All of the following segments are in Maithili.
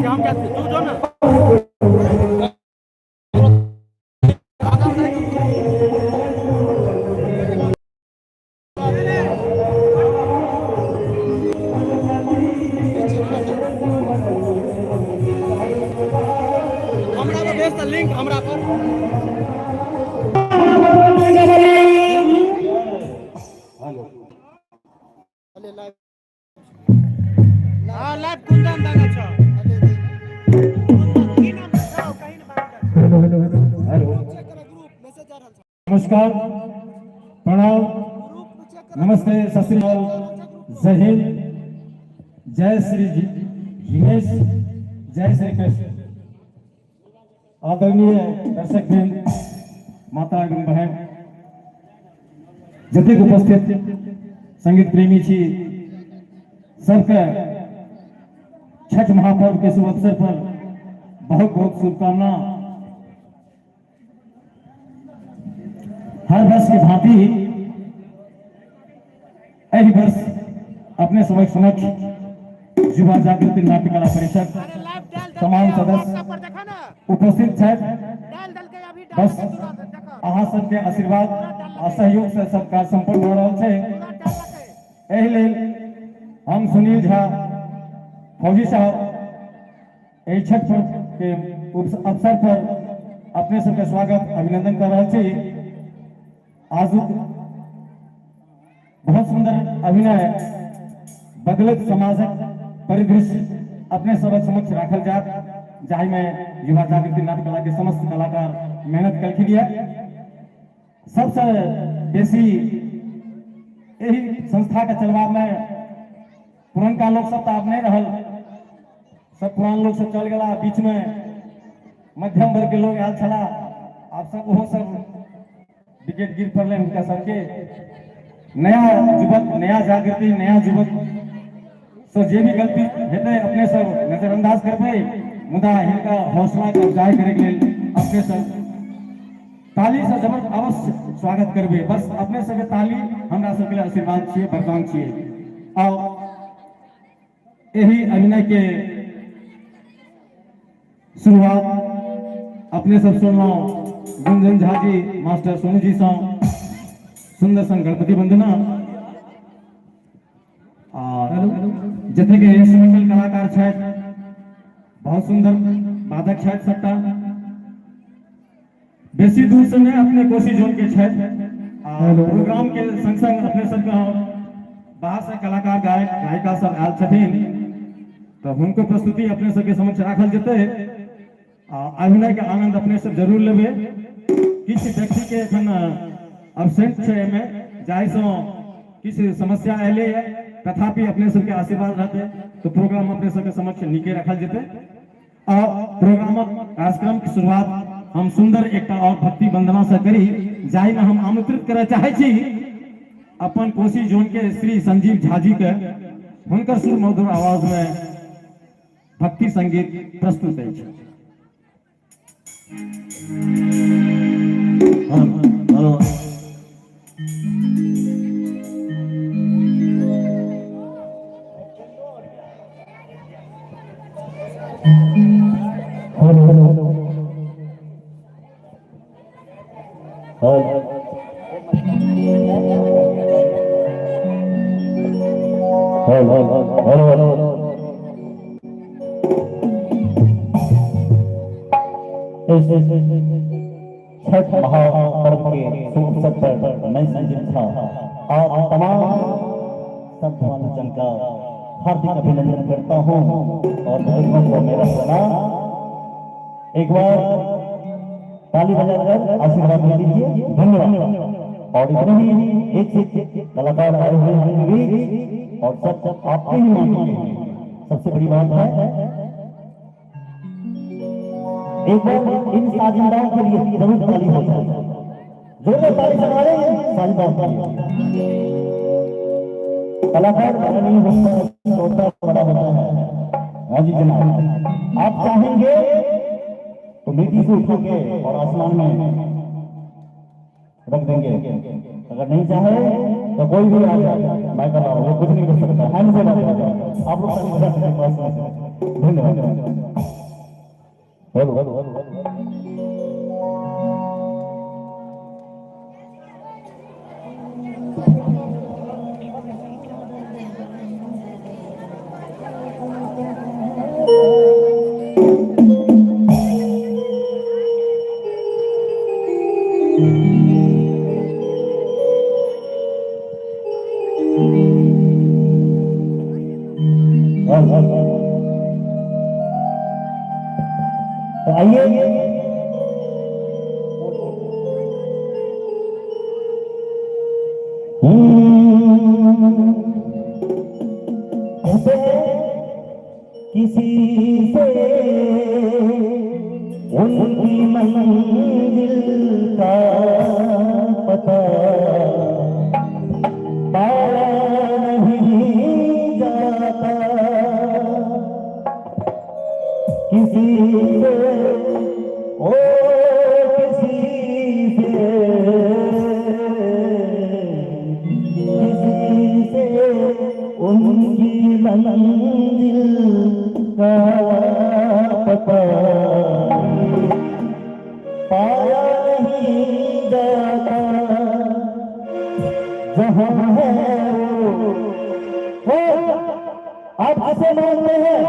छी, हम जाइ छी, तू जो ने। हमरा पर भेज त लिंक हमरा पर। हाँ, लाइव कुंदन दाना छ। की नाम छ? कहीं न बात कर। हेलो हेलो हेलो हेलो, नमस्कार, प्रणाम, नमस्ते, सत श्री अकाल, जय हिंद, जय श्री हिमेश, जय श्री कृष्ण। आदरणीय दर्शक वृंद, माता एवं बहन, जतेक उपस्थित संगीत प्रेमी छी, सबके छठ महापर्व के शुभ अवसर पर बहुत बहुत शुभकामना। हर वर्ष के भांति एहि वर्ष अपने सबक समक्ष युवा जागृति नाट्य कला परिषद अरे लाइव डाल देलकै तमाम या सदस्य व्हाट्सएप पर देखा ना। उपस्थित छथि। डाल देलकै अभी, डाल बस देलकै तुरंत देखा। अहाँ सबके आशीर्वाद आ सहयोग से सब काज संपन्न भऽ रहल छै। तुरंत डाललकै। एहि लेल हम सुनील झा फौजी साहब एहि छठ पर्व के अवसर पर अपने सबके स्वागत अभिनंदन कर रहल छी। आजुक बहुत सुंदर अभिनय बदलैत समाजक परिदृश्य अपने सबक समक्ष राखल जात, जाहिमे युवा जागृति नाट्य कला के समस्त कलाकार मेहनत कलखिन यऽ। सबसे बेसी एहि संस्था के चलबामे पुरनका लोक सब तऽ आब नहि रहल, सब पुरान लोक सब चल गेला, बीच में मध्यम वर्ग के लोग आयल छला, आब सब ओहो सब विकेट गिर पड़लै हुनका सबके। नया युवक, नया जागृति, नया युवक से जे भी गलती हेतै अपने सब नजरअंदाज करबै, मुदा हिनका हौसला के अफजाई करे के लेल अपने सब ताली से जबर अवश्य स्वागत करबै। बस अपने सबके ताली हमरा सबके लिए आशीर्वाद छियै, वरदान छियै। और एहि अभिनय के शुरुआत अपने सब सुनलहुँ गुंजन झा जी, मास्टर सोनू जी सँ सुंदर संग गणपति वंदना। और जतेक इंस्ट्रूमेंटल कलाकार छथि, बहुत सुंदर वादक छथि सबटा, बेसी दूर से नहीं अपने कोसी जोन के छथि। आ प्रोग्राम के संग संग अपने सबके बाहर से कलाकार गायक गायिका सब आयल छथिन, तऽ हुनको प्रस्तुति अपने सबके समक्ष राखल जेतै आ अभिनय के आनंद अपने सब जरूर लेबै। किछु व्यक्ति के एखन अबसेंट छै एहिमे, जाहिसँ किछु समस्या एलैए, तथापि अपने सबके आशीर्वाद रहतै तऽ प्रोग्राम अपने सबके समक्ष नीके राखल जेतै। और प्रोग्रामक कार्यक्रम के शुरुआत हम सुंदर एकटा और भक्ति वंदना से करी, जाहि में हम आमंत्रित करय चाहै छी अपन कोसी जोन के श्री संजीव झा जी के, हुनकर सुर मधुर आवाज में भक्ति संगीत प्रस्तुत अछि। Hello hello hello hello hello hello. इस छठ महापर्व के शुभ अवसर पर मैं संजीव झा आप तमाम श्रद्धालुजन का हार्दिक अभिनंदन करता हूं और बुजुर्गों को मेरा प्रणाम। एक बार ताली बजाकर आशीर्वाद ले लीजिए, धन्यवाद। और इतने ही एक से एक कलाकार आए हुए हैं बीच और सब आपके ही माटी के हैं। सबसे बड़ी बात है, एक बार इन साजिंदाओं के लिए जरूर ताली हो जाए, जोरदार ताली से मारेंगे साजिंदाओं के लिए। कलाकार बड़ा नहीं होता, श्रोता बड़ा होता है। हाँ जी जनाब, आप चाहेंगे तो मिट्टी से उठा के और आसमान में रख देंगे। अगर नहीं चाहे तो कोई भी आ जाए, मैं कर रहा हूँ, वो कुछ नहीं कर सकता। हम से बात कर, आप लोग ताली बजा सकते हैं पास में। धन्यवाद। हेलो। तो आइए, कहते हैं किसी से उनकी मंजिल का पता पाया नहीं जाता, किसी से, ओ किसी से, किसी से उनकी मंजिल का पता पाया नहीं जाता। जहाँ है वो, आप जिसे मानते हैं,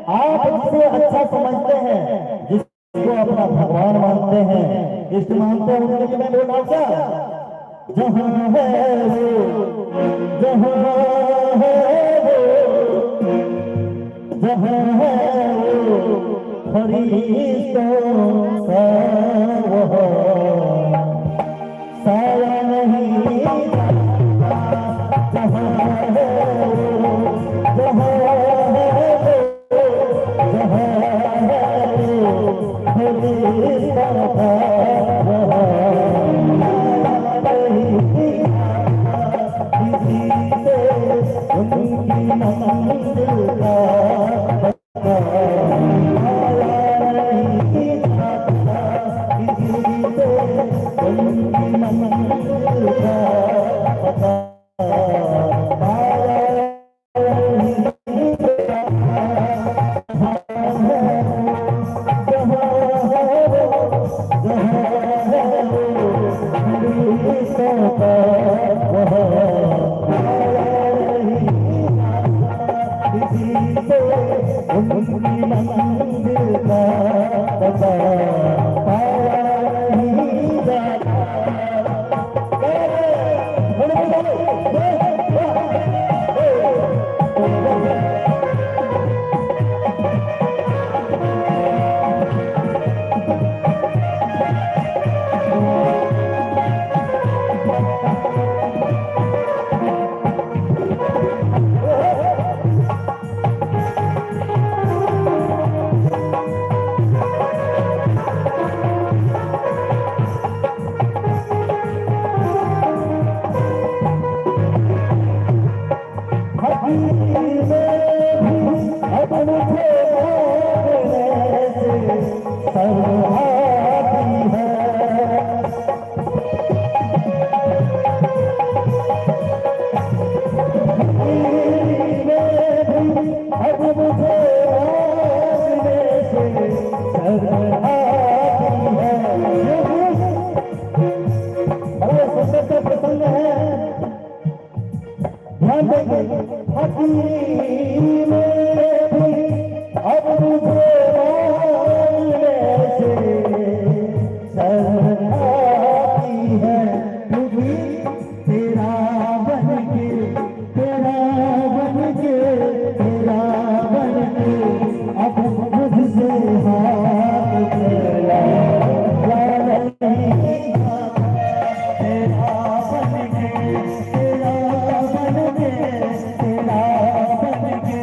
आप जिसे अच्छा समझते हैं, जिसको अपना भगवान मानते हैं, इष्ट मानते हैं, उनके लिए मैं बोल रहा हूँ क्या? जहाँ है वो, जहाँ है वो, जहाँ है वो, फरिश्तों का वह साया नहीं जाता। जहाँ है वो, जहाँ है वो, जहाँ है वो, फरिश्तों का वह साया नहीं जाता। किसी से उनकी मंजिल का पता पाया नहीं जाता। किसी से उनकी मंजिल का पता पाया नहीं जाता। जहाँ है वो, जहाँ है वो, फरिश्तों का वह पाया नहीं जाता। किसी से उनकी मंजिल का पता पाया नहीं जाता। बोलो, बोलो, बोलो। फकीरी में भी अब मुझे मांगने से शर्म आती है। फकीरी में भी अब मुझे मांगने से शर्म आती है। बड़ा सुंदर सा प्रसंग है, ध्यान देंगे। फकीरी में भी अब मुझे मांगने से शर्म आती है, क्योंकि तेरा बन के, तेरा बन के, तेरा बन के अब मुझसे हाथ मिला नहीं जाता। तेरा बन के, तेरा बन के, तेरा बन के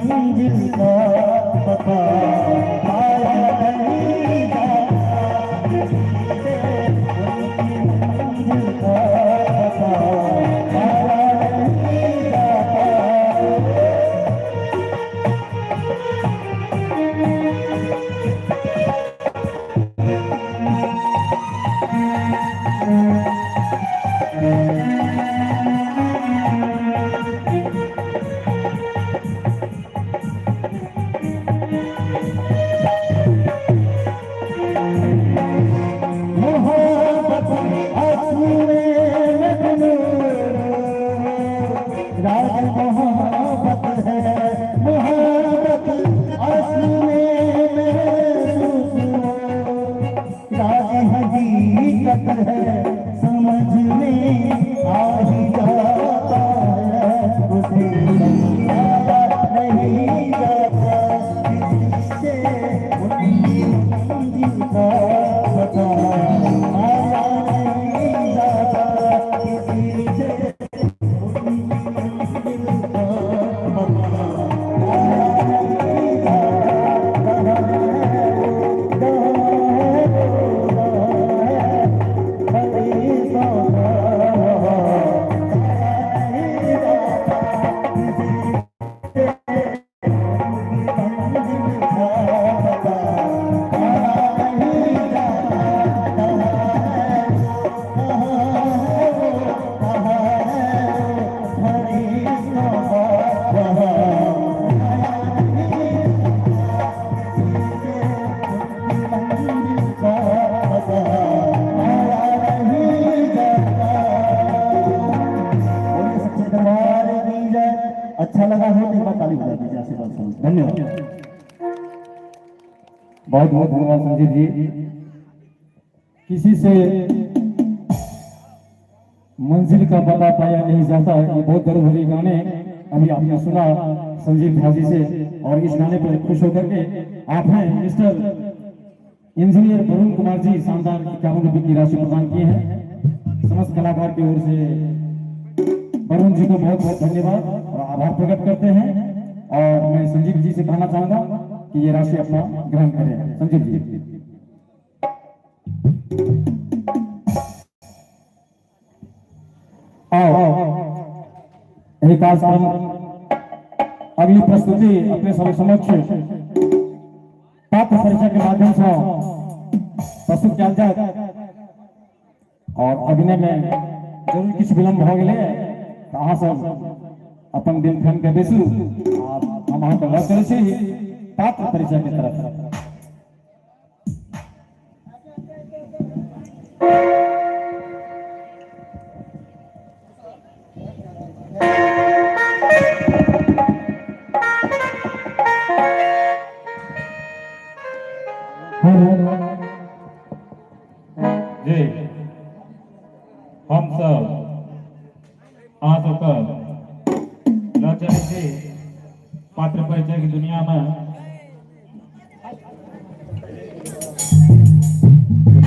मंजिल का पता पाया नहीं जाता, किसी से उनकी मंजिल का पता पाया नहीं जाता। मोहब्बत आंसुए में राज मोहब्बत है, मोहब्बत आंसुए में राज हकीकत है, समझ में आ ही जाता है, उसे समझाया नहीं जाता, किसी से उनकी मंजिल का पता आया नहीं जाता, किसी से उनकी मंजिल का पता आया नहीं जाता। कहाँ है वो, कहाँ है वो, कहाँ है फरिश्तों का नहीं जाता, किसी से उनकी मंजिल का पता आया नहीं जाता। कहाँ है वो, कहाँ है वो, कहाँ है वो फरिश्तों का वहाँ आया नहीं जाता, किसी से उनकी मंजिल का पता आया नहीं जाता। बोलिए सच्चे दरबार की जय। अच्छा लगा हो तो एक बार ताली बजा दीजिए, आशीर्वाद समझ। धन्यवाद। बहुत बहुत धन्यवाद संजीव जी। किसी से मंजिल का पता पाया नहीं जाता, ये बहुत दर्द भरी गाने अभी आपने सुना संजीव झा जी से और इस गाने पर खुश होकर के आप हैं मिस्टर इंजीनियर वरुण कुमार जी शानदार 51 रुपए की राशि प्रदान किए हैं। समस्त कलाकार की ओर से वरुण जी को बहुत बहुत धन्यवाद और आभार प्रकट करते हैं और मैं संजीव जी से कहना चाहूंगा कि ये राशि अपना ग्रहण करें। संजीव जी। आओ, यही कार्यक्रम अगली प्रस्तुति अपने सब समक्ष पात्र परिचय के माध्यम से प्रस्तुत कयल जाए और अभिनय में जरूर किछु विलम्ब भऽ गेलै, तऽ अहाँ सब अपन दिल थामि के बैसू आ हम अहाँके लऽ चलै छी पात्र परिचय के तरफ। हेलो। जी, हम सब अहाँ सबके लऽ चलै छी पात्र परिचय के दुनिया में।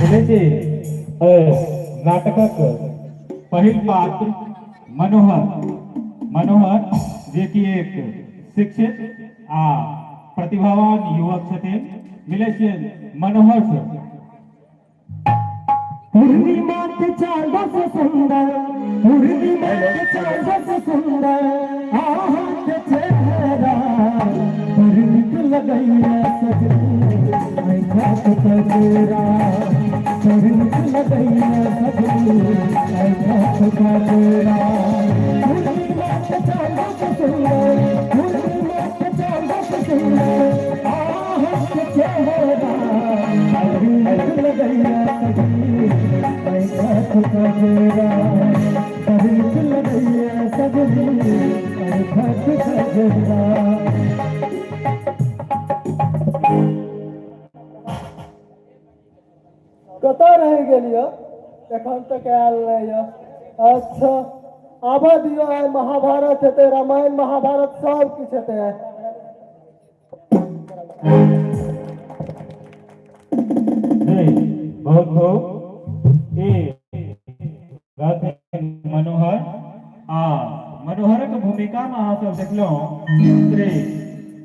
बुझै छी एहि नाटकक पहिल पात्र मनोहर। मनोहर जे कि एक शिक्षित आ प्रतिभावान युवक छथिन। मिलै छियनि मनोहर से। पूर्णिमा के चांद से सुंदर, पूर्णिमा के चांद से सुंदर आहा के चेहरा, पूर्णिक लगैया सजनी ऐसा कजरा, पूर्णिक लगैया सजनी ऐसा कजरा। पूर्णिमा के चांद से सुंदर, पूर्णिमा के चांद से सुंदर आहा के चेहरा, पूर्णिक लगैया सजनी ऐसा कजरा, पूर्णिक लगैया सजनी ऐसा कजरा। कतऽ रहि गेलियै? एखन तक आयल नहि यऽ। अच्छा, आबऽ दियौ, आइ महाभारत हेतै, रामायण महाभारत सब किछु हेतै आइ। जी, बहुत खूब। ई रहथिन मनोहर आ मनोहरक भूमिका में अहाँ सब देखलहुँ श्री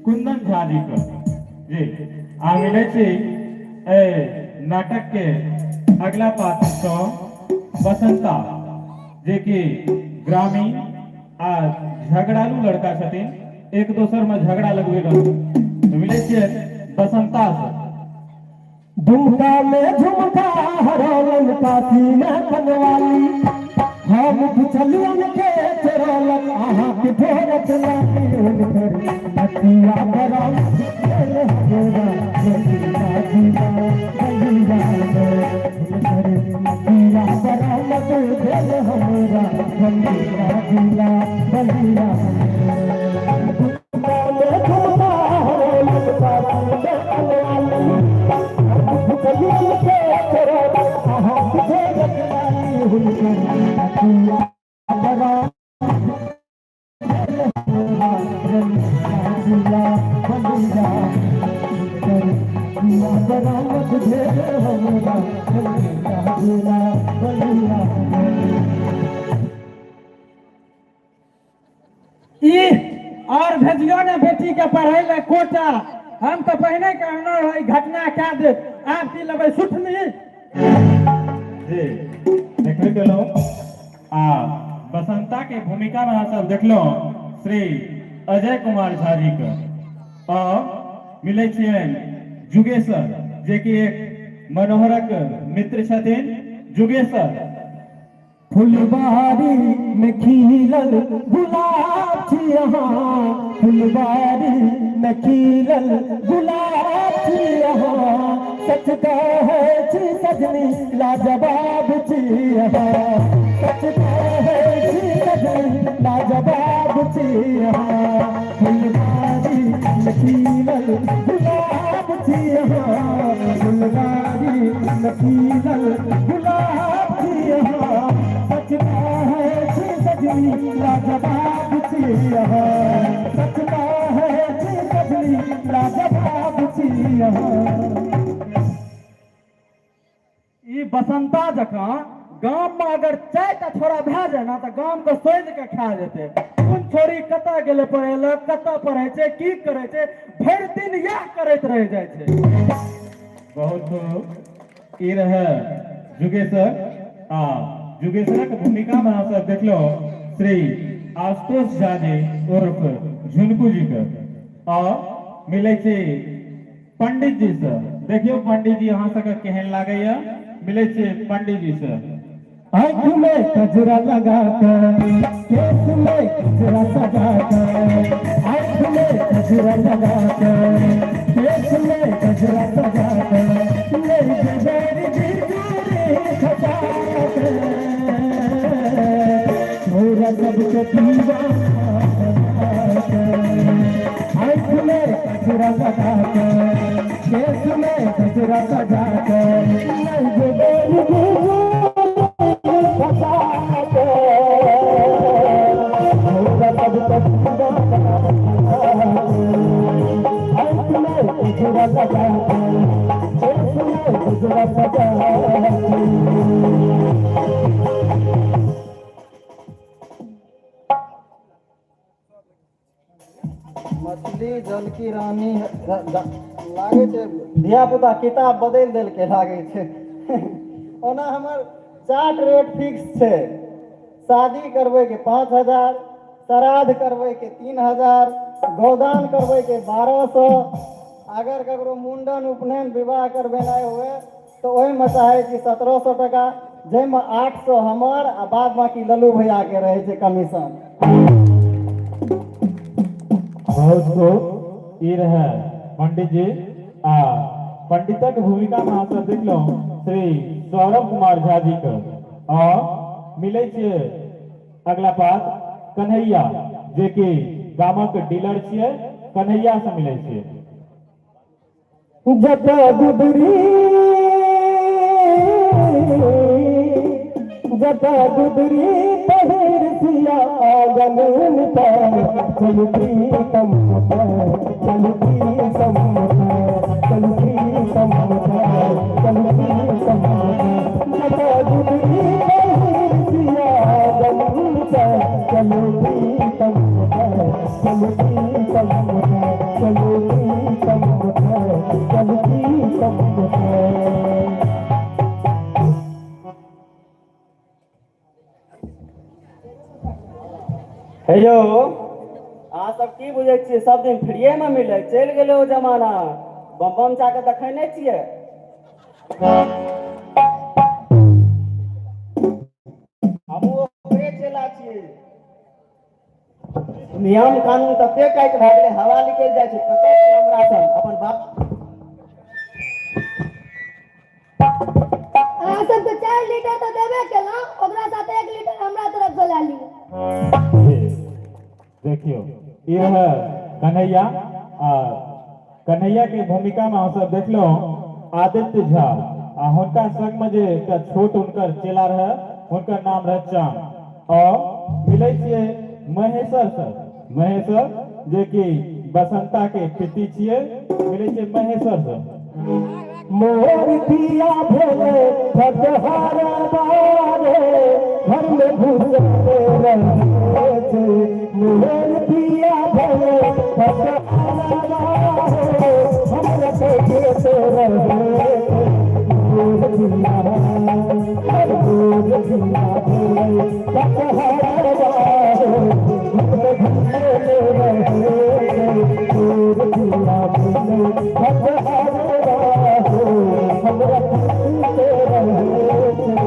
कुंदन झा जी के। जी आ मिलै छी एहि नाटक के अगला पात्र सँ बसंता, जे कि ग्रामीण आ झगड़ालू लड़का छथिन, एक दोसर में झगड़ा लगबै रहल। मिलै छियै बसंता से। दुमका में झुमका हरौलन काशी में कनवाली, हम पुछलियन के चोरौलक अहाँ के ढोरक लाली, हुनकर अतिया बराम भेल हमरा रंगीला जीवा बलिया में, हुनकर अतिया बरामद भेल हमरा रंगीला जिला बलिया में। दुमका में झुमका हरौलन काशी में कनवाली, पुछलियन के चोरौलक अहाँ के ढोरक लाली, हुनकर अतिया बराम जिला बलिया, बरामद भेल हमरा जिला बलिया। ई और भेजियो ने बेटी के पढ़ै ले कोटा। हम तऽ पहिने कहने रही घटना कए देत, आब की लेबै सुथनी। जी देखबे केलहुँ आ बसंता के भूमिका में अहाँ सब देखलहुँ श्री अजय कुमार झा जी के। आ मिलै छियनि जुगेसर, जे कि एक मनोहरक मित्र छथिन। जुगेसर। फुलबारी में खिलल गुलाब छी अहाँ, फुलबारी में खिलल गुलाब छी अहाँ, सच कहै छी सजनी लाजवाब छी अहाँ, सच कहै छी सजनी लाजवाब छी अहाँ, फुलबारी में खिलल गुलाब छी अहाँ, फुलबारी में खिलल गुलाब छी अहाँ, सच कहै छी सजनी लाजवाब छी अहाँ, सच कहै छी सजनी लाजवाब छी अहाँ। ई बसंता जकाँ गाम में अगर 4टा छोरा भए जाय ना तऽ गाम के सोझि के खा जेतै। कोन छोरी कतऽ गेलै पढ़ै लए, कतऽ पढ़ै छै, की करै छै, भरि दिन इएह करैत रहि जाइ छै। बहुत खूब। ई रहै जुगेसर आ जुगेसरक भूमिका में अहाँ सब देखलहुँ श्री आशुतोष झा जी उर्फ झुनकू जी के। आ मिलै छी पंडित जी से। देखियौ पंडित जी अहाँ सबके केहन लागैया। मिलै छी पंडित जी से। आँख में कजरा लगा के, केस में गजरा सजा के, आँख में कजरा लगा के, केस में गजरा सजा के, ले बेर बिजुरी खसा के, छोरा सबके दीवाना बना के, आँख में कजरा लगा के, केस में गजरा सजा के, ले बेर बिजुरी खसा के, छोरा सबके दीवाना बना के, आँख में गजरा लगा के, केस में गजरा सजा के। मछली जल की रानी लागै छै, धिया पुता किताब बदलि देलकै लागै छै। ओना हमर चार्ट रेट फिक्स छै। शादी करबैके 5000, श्राद्ध करबैके 3000, गौदान करबैके 1200। अगर ककरो मुंडन उपनयन विवाह करबेनाइ हुए तऽ ओहिमे चाहै छी 1700 टका, जाहिमे 800 हमर आ बाद बाकी लल्लू भैयाके रहै छै कमीशन। बहुत खूब। ई रहै पंडित जी आ पंडितक भूमिका में अहाँ सब देखलहुँ श्री सौरभ कुमार झा जी के। आ मिलै छियै अगला पात्र कन्हैया, जे कि गामक डीलर छियै। कन्हैया से मिलै छियै। जटा गुदरी, जटा गुदरी पहिर सिया आंगन निपाय, चल प्रीतम चल प्रीतम चल प्रीतम चल प्रीतम, जटा गुदरी पहिर सिया आंगन निपाय, चल प्रीतम चल प्रीतम चल। हे यौ, अहाँ सब की बुझै छियै सब दिन फ्रीए मे मिलै? चलि गेलै ओ जमाना। बम बम जाके देखै नहि छियै? हमहूँ ओकरे चेला छियै। नियम कानून तते टाइट भए गेलै, हवा निकलि जाइ छै। कतऽ छै हमरा सब अपन बाप? अहाँ सबके 4 लीटर तऽ देबे केलहुँ, ओकरा साथे 1 लीटर हमरा तरफ से लए लिअ। देखियौ, ई रहै कन्हैया आ कन्हैया के भूमिका मे अहाँ सब देखलहुँ आदित्य झा आ हुनका संग मे जे एकटा छोट हुनकर चेला रहै, हुनकर नाम रहै चाँद। और मिलै छियै महेश्वर सर, महेश्वर जे कि बसंता के पिती छियै। मिलै छियै महेश्वर सर। मोर पिया भेले फटहारा बारे, घर में घुसले रहे छै। मोर पिया भेले फटहारा बारे, हमरा के रहे। मोर पिया, मोर पिया भेले फटहारा बारे, घर में घुसले रहे। मोर पिया भेले फटहारा बारे, हमरा के रहे छै।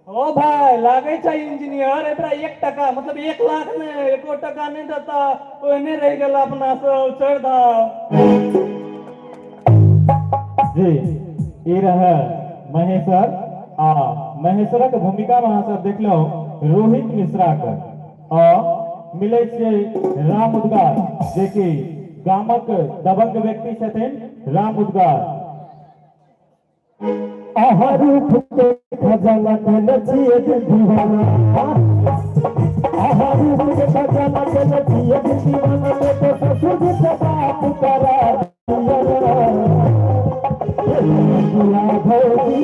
ओ भाय, लागै छै इंजीनियर एकरा 1 टका, मतलब 1 लाख ने, एको टका नहि देता। ओहने रहि गेल अपना सब। छोड़ि दऽ। जी, ई रहै महेश्वर आ महेश्वरक भूमिका मे अहाँ सब देखलहुँ रोहित मिश्रा के। आ मिलै छियै राम उद्गार, जे कि गामक दबंग व्यक्ति छथिन राम उद्गार। आहा रूप के खजाना के छिए दिल दीवाना, आहा रूप के खजाना के छिए दिल दीवाना, ते तो ससुर जी से बात करा दिया। ये भौजी,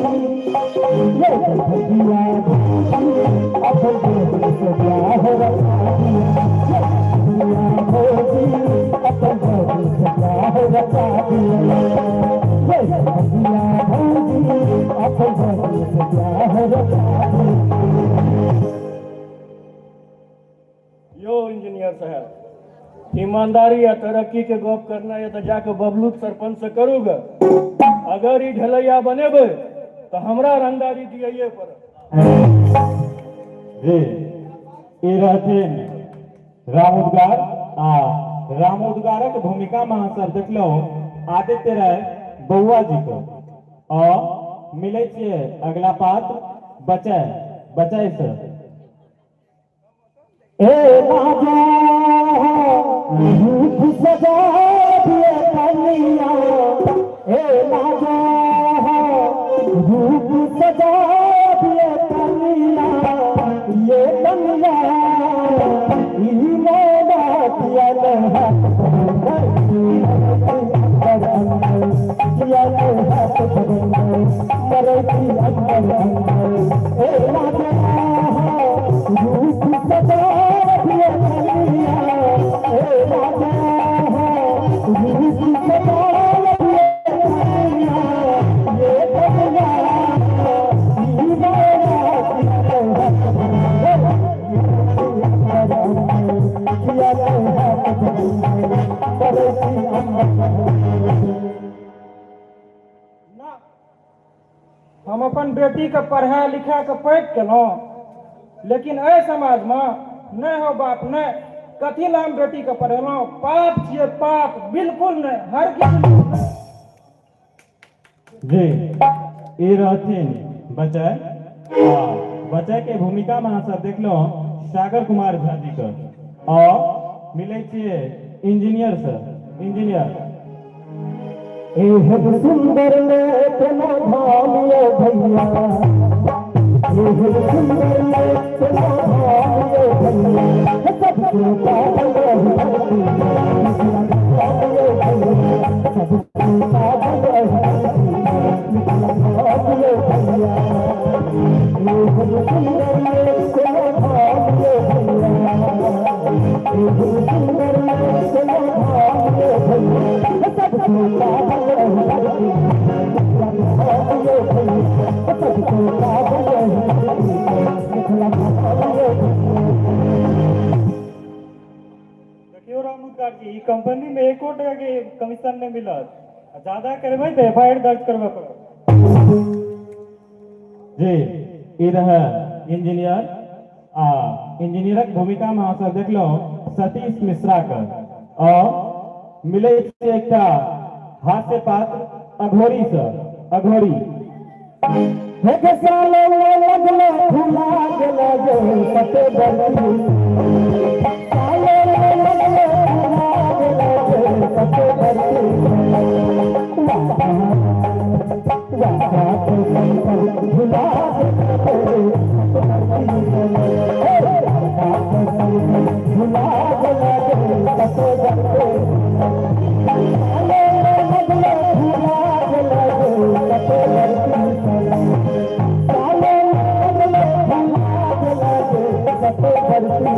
ये भैया भौजी, अपन बहिन से ब्याह रचा दिया। ये भौजी, अपन बहिन से ब्याह रचा दिया। ये भैया भौजी, अपन बहिन से ब्याह रचा दिया। यो इंजीनियर साहब, ईमानदारी या तरक्की के गप करना है तो जाके बबलू सरपंच से करूगा। अगर ई ढलैया बनेबै तो हमरा रंगदारी दिए पड़त। जी, ई रहथिन राम उद्गार आ राम उद्गारक भूमिका मे अहाँ सब देखलहुँ आदित्य राय बौआ जी के। आ मिलै छियै अगला पात्र बचय, बचय से। ए राजा, रूप सजा दिए कन्या, ए राजा, रूप सजा दिए कन्या, ये कन्या ई मोना किया अंदर अंदर किया हाथ मरती अंदर अंदर। ए राजा, रूप सजा दिए कन्या, ए राजा, रूप सजा दिए कन्या, ये कन्या ई मोना किया किया हाथ मरती अंदर। ना, हम अपन बेटीके पढ़ा लिखा कऽ पैघ केलहुँ, लेकिन एहि समाजमे नहि हो बाप, नहि। कथी लए हम बेटीके पढ़ेलहुँ? पाप छियै, पाप। बिल्कुल नहि, हर किछु नहि। जी, ई रहथिन बचय आ बचय के भूमिका मे अहाँ सब देखलहुँ सागर कुमार झा जी के। आ मिलै छियै इंजीनियर से, इंजीनियर। एहन सुंदर केना धाम ये भैया, एहन सुंदर केना धाम ये भैया, सबके पागल रही ये भैया, सबके पागल रही ये भैया। एहन सुंदर केना धाम ये भैया, एहन सुंदर केना धाम ये भैया, सबके पागल रही ये भैया, सबके पागल रही। देखियौ राम जी, ई कंपनी में एको टका के कमीशन नहि मिलत। आ ज्यादा करबै तऽ एफआईआर दर्ज करबऽ पड़त। जी, ई रहै इंजीनियर आ इंजीनियरक भूमिका में अहाँ सब देखलहुँ सतीश मिश्रा के। आ मिलै छै एकटा हास्य पात्र अघोरी से, अघोरी। एक साल लगलो फुला गेलो जे सते बरती, साल लगलो फुला गेलो जे सते बरती, वादा वादा के भुला भुला गेलो जे सते बरती, साल लगलो फुला गेलो जे सते बरती, साल लगलो फुला गेलो जे सते बरती,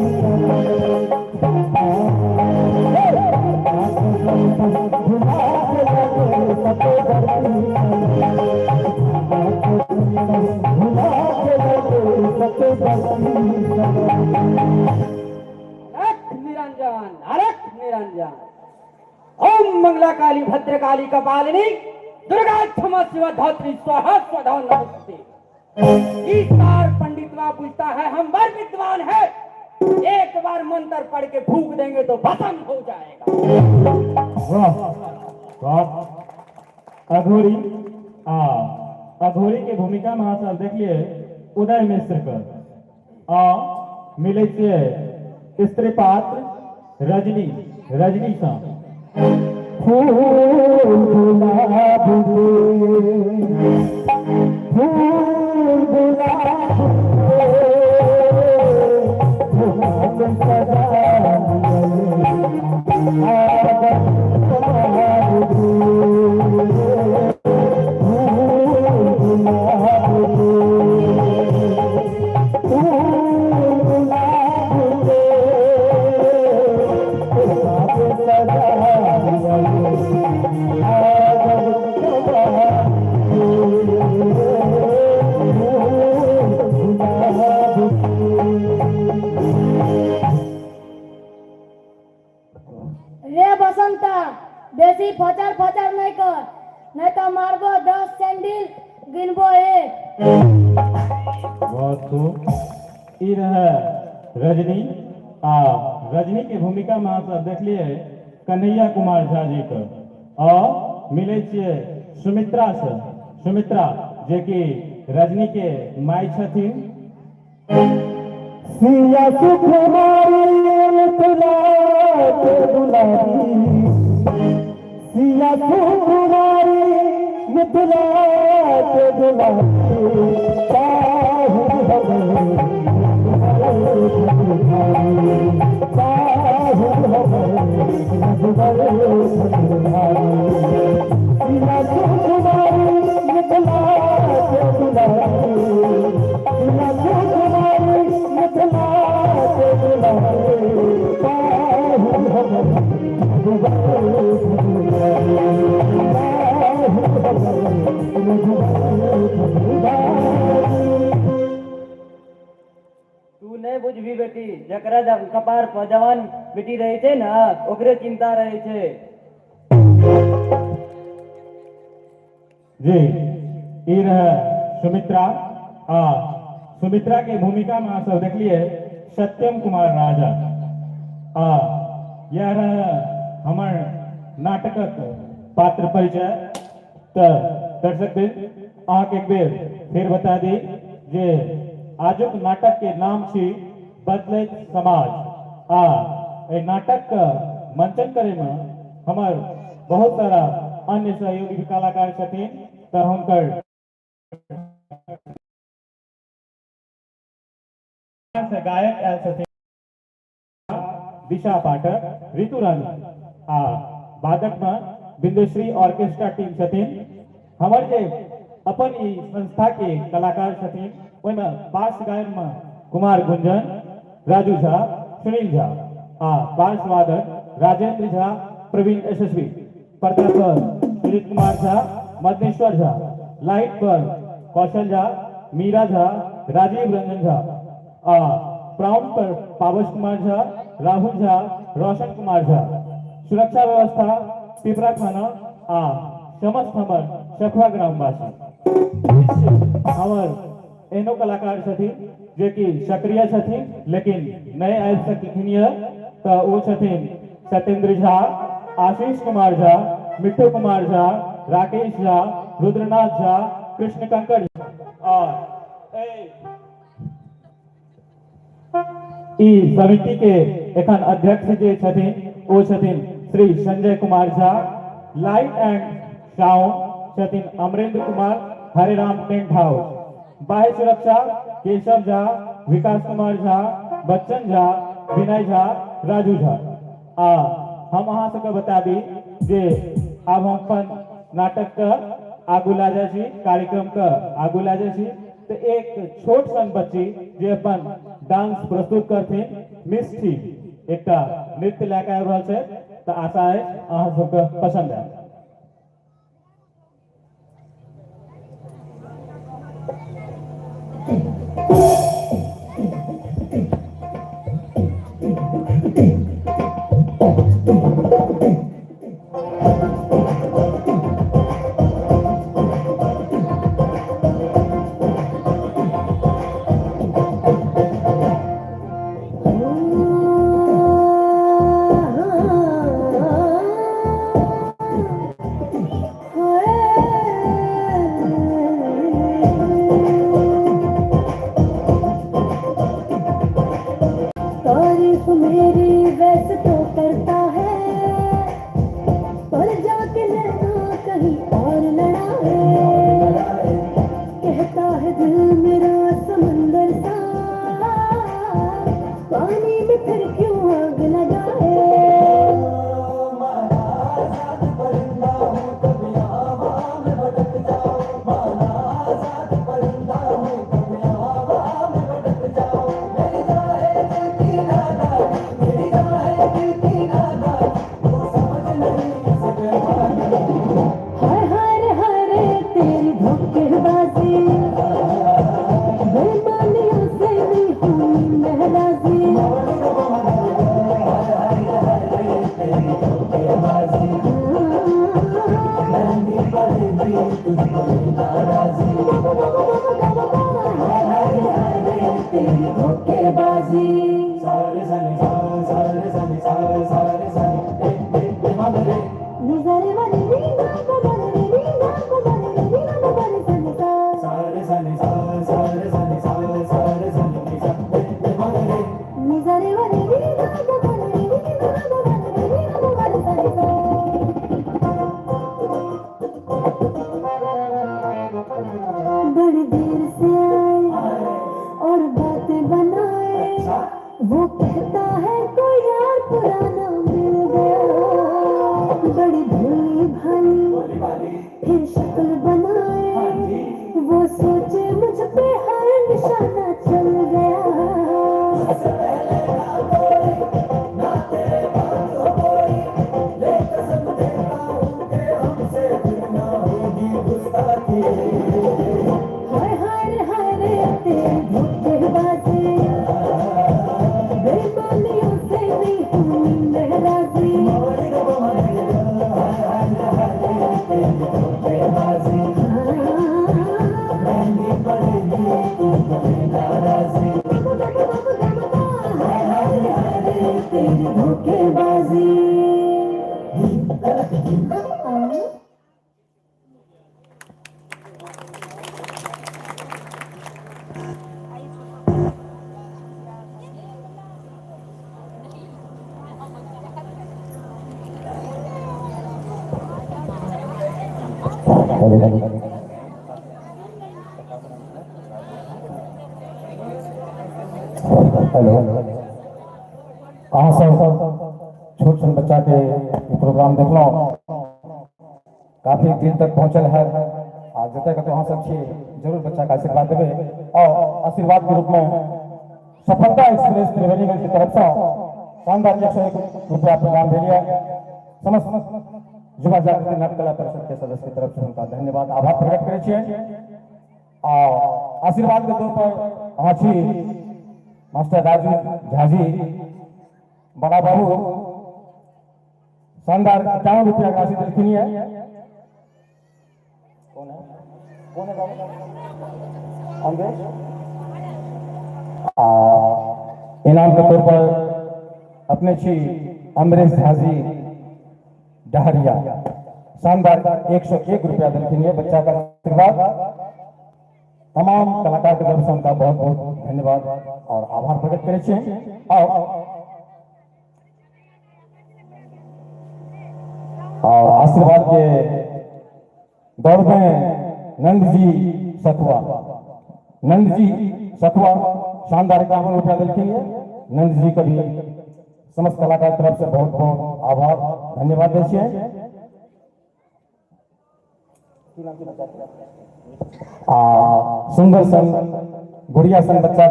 भुला गेलो जे सते बरती, भुला गेलो जे सते बरती। अलख निरंजन, अलख निरंजन। ओम मंगला काली भद्रकाली कपालिनी दुर्गा क्षमा शिवा धात्री स्वाहा स्वधा नमस्ते। इस बार पंडितवा पूछता है, हम बर विद्वान है, एक बार मंत्र पढ़ के फूक देंगे तो भस्म हो जाएगा। वाह वाह, अघोरी आ अघोरी के भूमिका में अहाँ सब देखलिए उदय मिश्र के। आ मिलै छियै स्त्री पात्र रजनी, रजनी सँ। फूल गुलाब के, फूल गुलाब के गुलाब सजा आदत तुम्हारी, फूल गुलाब के, फूल गुलाब के गुलाब सजा आदत तुम्हारी, फूल गुलाब के। रे बसंता, बेसी फचर फचर नहीं कर, नहीं तो मारबो 10 सैंडल, गिनबो एक। बहुत खूब, ई रहे रजनी आ रजनी के भूमिका में अहाँ सब देखलिए कन्हैया कुमार झा जी के। आ मिलै छियै सुमित्रा से, सुमित्रा जे कि रजनी के माय छथिन। सिया सुकुमारी मिथिला के दुलारी, सिया सुकुमारी मिथिला के दुलारी, चाहु हमें चाहु हमें सिया सुकुमारी मिथिला के दुलारी, सिया सुकुमारी मिथिला के दुलारी, चाहु हमें चाहु हमें। तू नहीं बुझबी बेटी, जकरा कपार पर जवान बेटी रहे छै ने, ओकरे चिंता रहे छै। जी, ई रहे सुमित्रा आ सुमित्रा के भूमिका में अहाँ सब देखलिए सत्यम कुमार राजा। आ यह रहे हमर नाटकक पात्र परिचय। तऽ दर्शक वृंद, अहाँके एक बेर फेर बता दी जे आजुक नाटक के नाम छी बदलैत समाज। आ एहि नाटक के मंचन करे में हमर बहुत सारा अन्य सहयोगी भी कलाकार छथिन, तऽ हुनकर से गायक आयल छथिन दिशा पाठक, ऋतु रानी आ वादक में बिंदेश्वरी ऑर्केस्ट्रा टीम छथिन। हमर जे अपन ई संस्था के कलाकार छथिन, ओहिमे पार्श्व गायन में कुमार गुंजन, राजू झा, सुनील झा आ पार्श्व वादक राजेंद्र झा, प्रवीण यशस्वी, पर्दा पर सुजीत कुमार झा, मदनेश्वर झा, लाइट पर कौशल झा, मीरा झा, राजीव रंजन झा आ प्राउंड पर पावस कुमार झा, राहुल झा, रोशन कुमार झा। सुरक्षा व्यवस्था पिपरा थाना आ समस्त हमर सखुआ ग्रामवासी। हमर एहनो कलाकार छथिन जे कि सक्रिय छथिन लेकिन नहि आबि सकलखिन यऽ, तऽ ओ छथिन सत्येंद्र झा, आशीष कुमार झा, मिट्ठू कुमार झा, राकेश झा, रुद्रनाथ झा, कृष्ण कंकर झा। और ई समिति के एखन अध्यक्ष जे छथिन ओ छथिन Shri Sanjay Kumar Jha. Light and sound छथिन अमरेंद्र कुमार, हरेराम टेंट हाउस। बाह्य सुरक्षा केशव झा, विकास कुमार झा, बच्चन झा, विनय झा, राजू झा। आ हम अहाँ सबके बता दी जे आब हम अपन नाटक के आगू लए जाइ छी, कार्यक्रम के आगू लए जाइ छी। तऽ एक छोट सन बच्ची जे अपन डांस प्रस्तुत करथिन, मिष्ठी एकटा नृत्य लए कऽ आबि रहल छै, तऽ आशा अछि अहाँ सबके पसंद आयत। तारीफ मेरी वैसे तो करता है, पर जाके नैना कहीं और लड़ाए। कहता है दिल मेरा समंदर सा, पानी में फिर क्यों आग लगाए। हाय हाय रे हाय रे तेरी धोखेबाजी, बेईमानियों से नहीं हुई मैं राजी। तेरी धोखेबाजी। निजरे वाली नीना बगरे नीना बगरे नीना बगरे सनसा। निजरे वाली नीना बगरे नीना बगरे नीना बगरे सनसा। बड़ी देर से आए और बातें बनाए, वो कहता है कोई यार पुराना मिल गया। बड़ी भोली भाली फिर शक्ल बनाए, वो सोचे मुझ पे हर निशाना चल गया। हाय हाय रे हाय रे तेरी धोखेबाजी, बेईमानियों से नहीं हुई मैं राजी। तेरी धोखेबाजी। हेलो, अहाँ सब छोट सन बच्चा के ई प्रोग्राम देखलहुँ, काफी दिन तक पहुँचल है। आ जतऽ कतौ अहाँ सब छी, जरूर बच्चा के आशीर्वाद देबै और आशीर्वाद के रूप में सफलता एक्सप्रेस त्रिवेणीगंज की तरफ से शानदार 101 रुपया प्रदान भेल यऽ। समस्त युवा जागृति नाट्य कला परिषद के सदस्य के तरफ से हुनका धन्यवाद, आभार प्रकट करै छियै। आ आशीर्वाद के तौर पर अहाँ छी मास्टर राजू झाजी, बड़ा बाबू। शानदार 51 रुपया के राशि देलखिन ये। कौन है, कौन है बाबू? अमरेश। आ इनाम के तौर पर अपने छी अमरेश झाजी डहरिया, शानदार 101 रुपया देलखिन ये। बच्चा का आशीर्वाद, तमाम कलाकार के तरफ से उनका बहुत बहुत धन्यवाद और आभार प्रकट करै छी। और आशीर्वाद के दौर में नंद जी सतुआ, नंद जी सतुआ शानदार 51 रुपया देलखिन ये। नंद जी का भी समस्त कलाकार तरफ से बहुत बहुत आभार धन्यवाद दै छियै। आ सुंदर सन गुड़िया सन बच्चा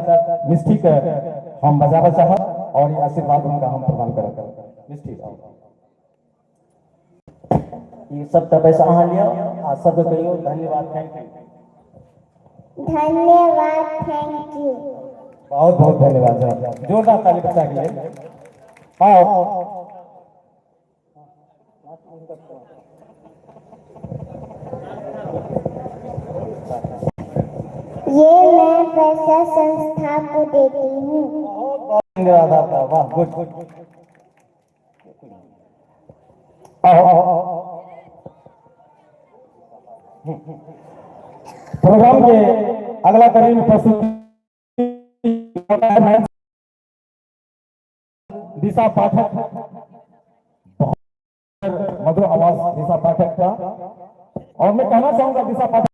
मिष्टी के हम बजाबऽ चाहब और ये आशीर्वाद उनका हम प्रदान करब। मिष्टी आओ। ई सबटा पैसा अहाँ लिअ आ सबके कहियौ धन्यवाद, thank you. धन्यवाद, thank you. बहुत बहुत धन्यवाद जनाब, जोरदार ताली बच्चा के लिए। आओ ये मैं पैसा संस्था को देती हूँ। धन्यवाद आपका, वाह गुड। आओ आओ आओ। प्रोग्राम के अगला कड़ी में प्रस्तुत दिशा पाठक, बहुत मधुर आवाज दिशा पाठक का। और मैं कहना चाहूंगा दिशा पाठक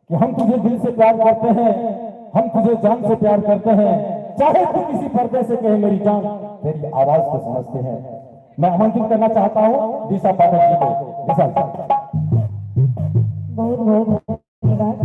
कि हम तुझे दिल से प्यार करते हैं, हम तुझे जान से प्यार करते हैं, चाहे तू किसी पर्दे से कहे मेरी जान, तेरी आवाज को समझते हैं। मैं आमंत्रित करना चाहता हूं दिशा पाठक जी को। दिशा जी। बहुत बहुत धन्यवाद।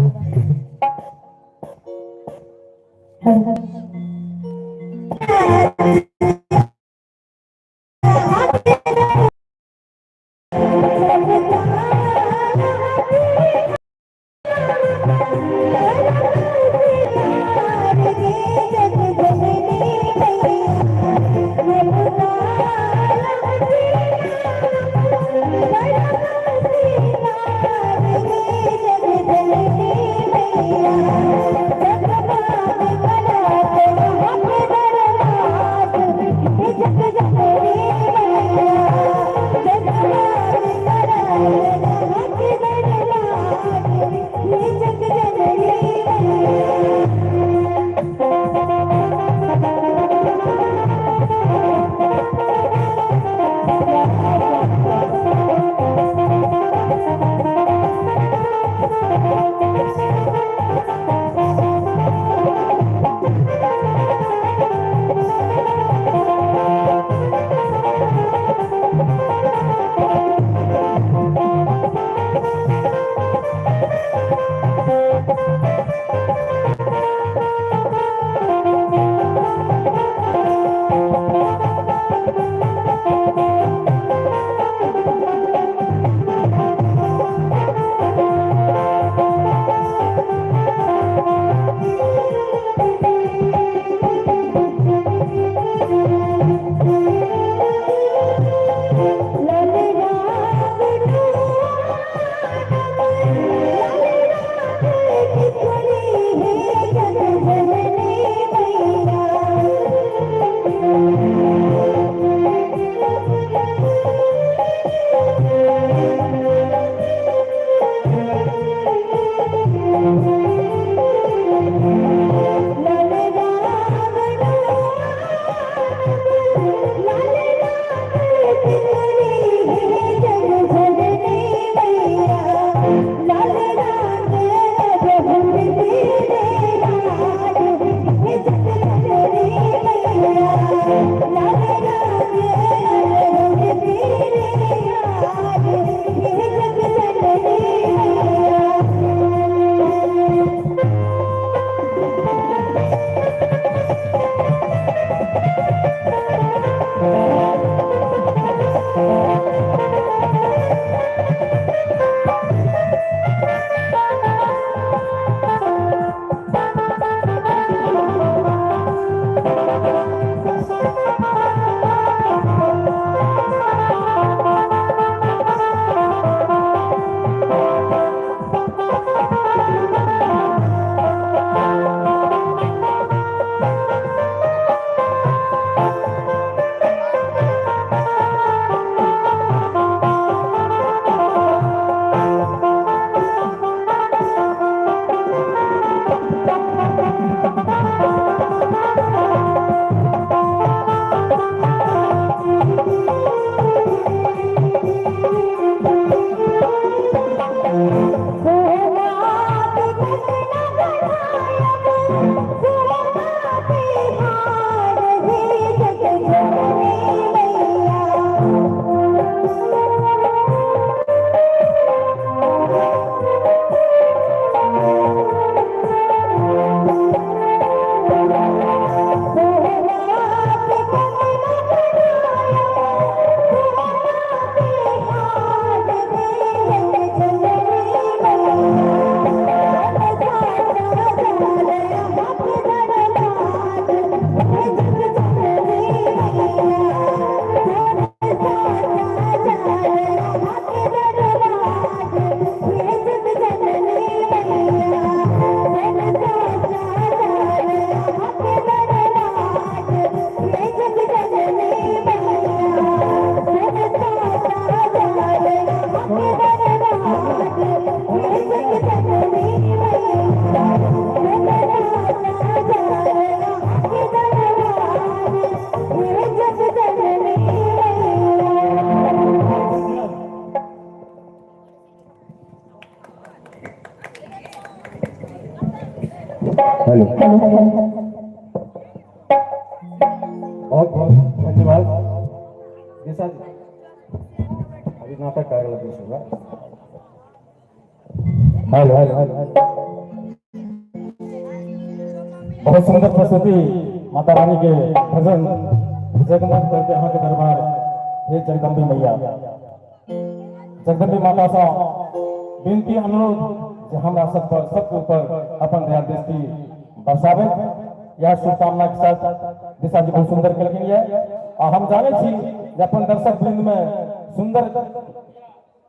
हेलो, बहुत बहुत धन्यवाद दिशा जी। अभी नाटक का अगला दृश्य होगा। हेलो हेलो हेलो, बहुत सुंदर प्रस्तुति, माता रानी के भजन, जगमग करके अहाँ के दरबार, हे जगदम्बे मैया। जगदम्बे माता सँ विनती अनुरोध जे हमरा सब पर, सबके ऊपर अपन दया दृष्टि बरसाबै, यह शुभकामना के साथ दिशा जी बहुत सुंदर केलखिन ये। आ हम जानै छी जे अपन दर्शक वृंद में सुंदर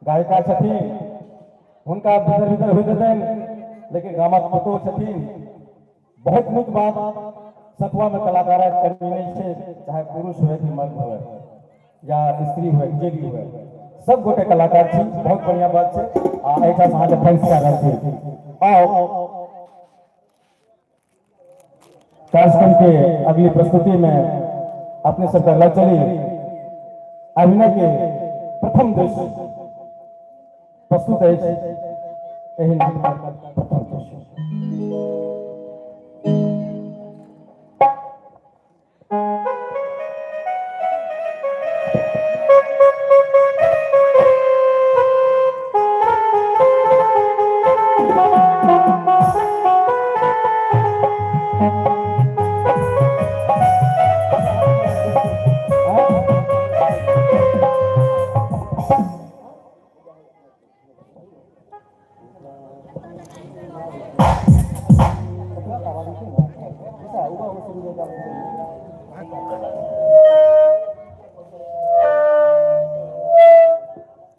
गायिका छथिन, हुनका भीतर भीतर होइत हेतनि, लेकिन गामक पुतोह छथिन। बहुत नीक बात। सतुआ में कलाकारक कमी नहीं छै, चाहे पुरुष हुए कि मर्द हुए या स्त्री हुए, जे भी हुए, सब गोटे कलाकार छी। बहुत बढ़िया बात छै। आ एहिठाम अहाँके फैंस कए रहल छी। आओ, कार्यक्रम के अगली प्रस्तुति में अपने सबके लग चली। अभिनय के प्रथम दृश्य प्रस्तुत अछि, एहि नाटकक प्रथम दृश्य।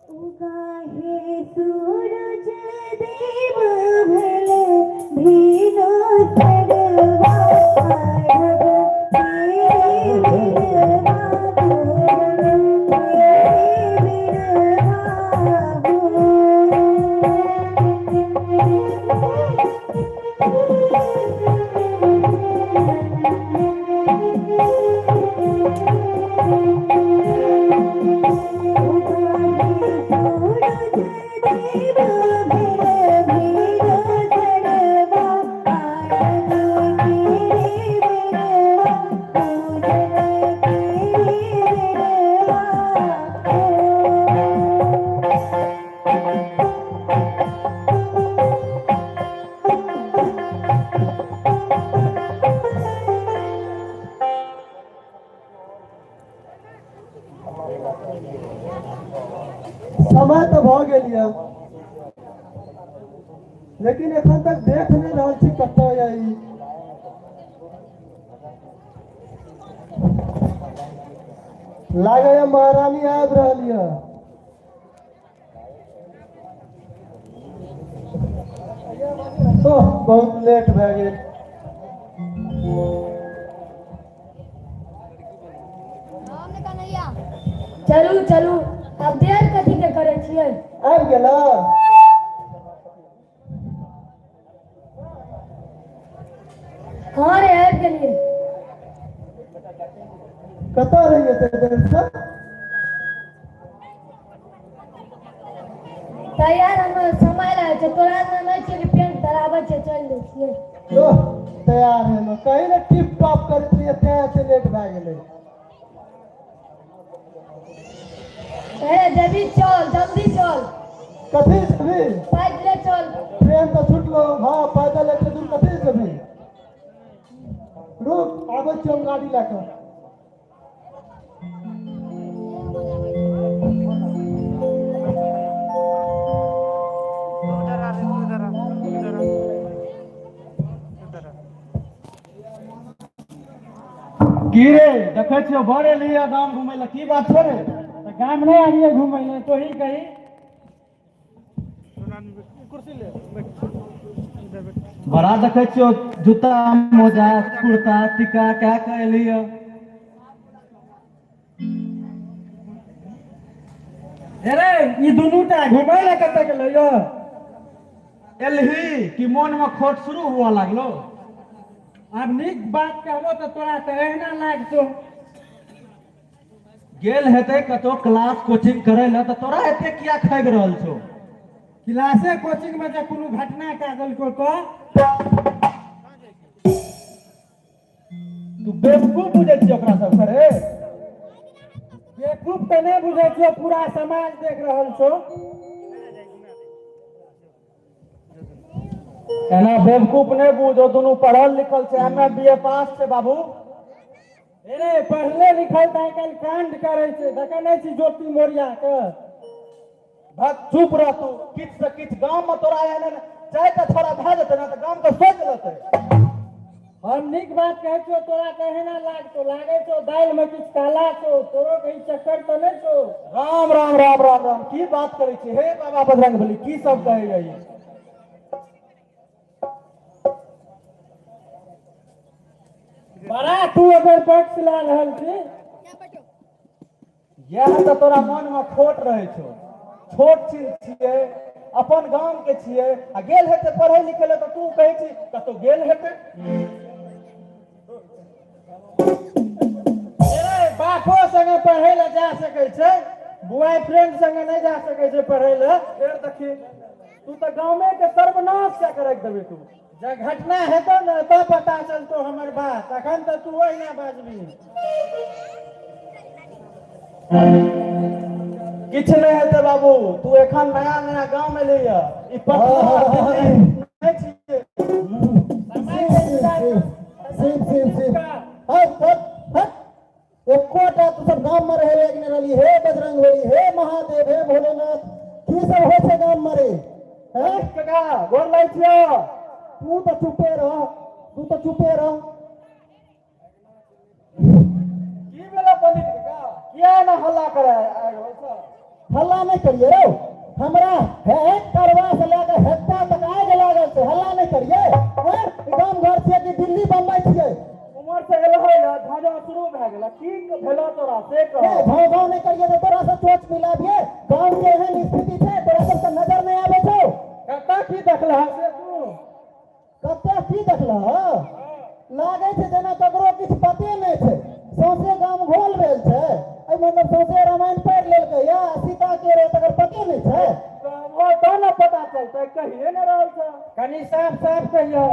उगाहे सूरज देव भले भीनो सरवा, आरब तेरे बिनवा पूरन तेरे बिनवा हो। उगाहे सूरज देव भले भीनो सरवा, आरब तेरे बिनवा पूरन तेरे बिनवा हो। समय तऽ भऽ गेल यऽ, लेकिन एखन तक देख नहि रहल छी कतऽ यऽ ई। लागैया महारानी आबि रहल यऽ। ओह, बहुत लेट भए गेल। चलू चलू, आब देर कथी के करै छियै? आबि गेल। हँ रे, आबि गेलियै। कतऽ रहियै एते देरसँ? तैयार हम समय लागै छै, तोरा एना नहि छियै कि पेंट धराबै छै, चलि दै छियै। ओह, तैयार हेलो कहीं ने टिप टॉप करैत रहियै, तें एते लेट भए गेलै। हे जेबी, चल जल्दी चल। कथी जेबी? पैदले चल। ट्रेन तऽ छुटलो। हँ, पैदल एते दूर कथी जेबी? रुक, आबै छियौ हम गाड़ी लए कऽ। की रे, देखै छियौ बड़ एलियै गाम घुमै लए, की बात छै रे? तऽ गाम नहि आबियै घुमै लए, तोही कही। बड़ा देखै छियौ जूता मोजा कुर्ता टीका कए कऽ एलियै। अरे, ई दुनू टा घुमै लए कतऽ गेलै यौ? एलही कि मोन मे खोट शुरू हुअ लागलो? आब नीक बात कहबो तऽ तोरा तऽ एहिना लागतो। गेल हेतै कतौ क्लास कोचिंग करै लए, तऽ तोरा एते किया खगि रहल छौ? क्लासे कोचिंग मे जे कोनो घटना कए देलको तऽ? तू बेवकूफ बुझै छियै ओकरा सब रे? बेवकूफ तऽ नहि बुझै छियौ, पूरा समाज देख रहल छौ। एना बेवकूफ नहि बुझ, ओ दुनू पढ़ल लिखल छै, एम ए बी ए पास छै बाबू। रे पढ़ले लिखल तऽ आइ काल्हि कांड करै छै, देखै नहि छी ज्योति मोरिया के? भक, चुप रह तू। किछु से किछु गाम में तोरा एहन 4 टा छोड़ा भए जेतै ने तऽ गाम के सोचि लेतै। हम नीक बात कहै छियौ, तोरा कहे ना लागतो, लागै छौ दालि में किछु काला छौ, तोरो कहीं चक्कर तऽ नहि छौ? राम राम राम राम राम, की बात करै छी? हे बाबा बजरंग बली, की सब कहै ई? बड़ा तू अगर पक्ष लए रहल छी। इएह तऽ तोरा मन में खोट रहै छौ। छोट छिन छियै, अपन गाम के छियै आ गेल हेतै पढ़ै लिखै लए, तऽ तू कहै छी कतौ गेल हेतै। ए, बापो संगे पढ़ै लए जा सकै छै, बॉयफ्रेंड संगे नहि जा सकै छै पढ़ै लए? फेर देखी, तू तऽ गामे के सर्वनाश क्या करैक देबी तू। जब घटना हेतौ ने तब पता चलतो हमर बात, अखन तऽ तू ओहिना बाजबी। किछु नहि हेतै बाबू, तू एखन नया नया गाँव एलही ये, ई पटना दिल्ली नहि छियै। शिव शिव शिव, हट हट हट। एकोटा तू सब गाम में रहे लायक नहि रहली। हे बजरंग बली, हे महादेव, हे भोलेनाथ, की सब होइ छै गाम में रे? हैं? काका, गोर लागै छियौ। तू तऽ चुपे रह, तू तऽ चुपे रह। की भेलै पंडित काका, किया एना हल्ला करे आबि रहल छौ? हल्ला नहि करिए रौ। हमरा हे करवा से लए कऽ हेत्ता तक आगि लागल छै, हल्ला नहि करिए। हैं? ई गाम घर छियै कि दिल्ली बम्बई छियै? उमर से एलहो ने झाँझा शुरू भए गेल, की भेलो तोरा से हे कह। भाव भाव नहि करिए तऽ तोरा से चोच मिलाबिए। गाँव के एहन स्थिति छै, तोरा सबके नजर नहि आबै छौ? कतऽ की देखलह से तू? कतऽ की देखलह? लागै छै जेना ककरो किछु पते नहि छै। सौंसे गाम घोल भेल छै। एहि मतलब सौंसे रामायण पढ़ि लेलकै या सीता के रहे तकर पते नहि छै। ओ तऽ ने पता चलतै, कहिए ने रहल छ। कनि साफ साफ कहियो।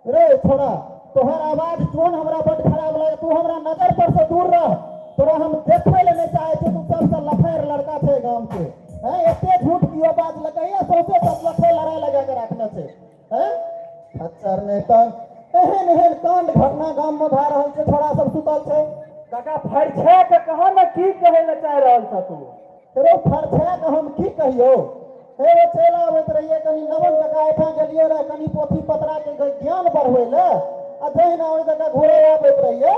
रे छोड़ा, तोहर आवाज टोन हमरा बड्ड खराब लागे। तू हमरा नजर पर से दूर रह, तोरा हम देखै लए नहि चाहै छियौ। तू सबसँ लफैर लड़का छै गाम के। हैं, एते झूठ कियो बाजलकै या सौंसे सब लफै लड़ाइ लगा के राखने छै। हैं, खच्चर नहि तऽ एहन एहन कांड घटना गाम में भए रहल छै, छोड़ा सब सुतल छै। काका, फरिछा के कह ने, की कहै लए चाहि रहल छ तू? रो फरछा के हम की कहियौ? हे, ओ चलि आबैत रहियै कनि नवन काका एहिठाम गेलियै रहे कनि पोथी पतरा के ज्ञान बढ़बै लए, आ जहिना ओहि जगह घुरै आबैत रहियै,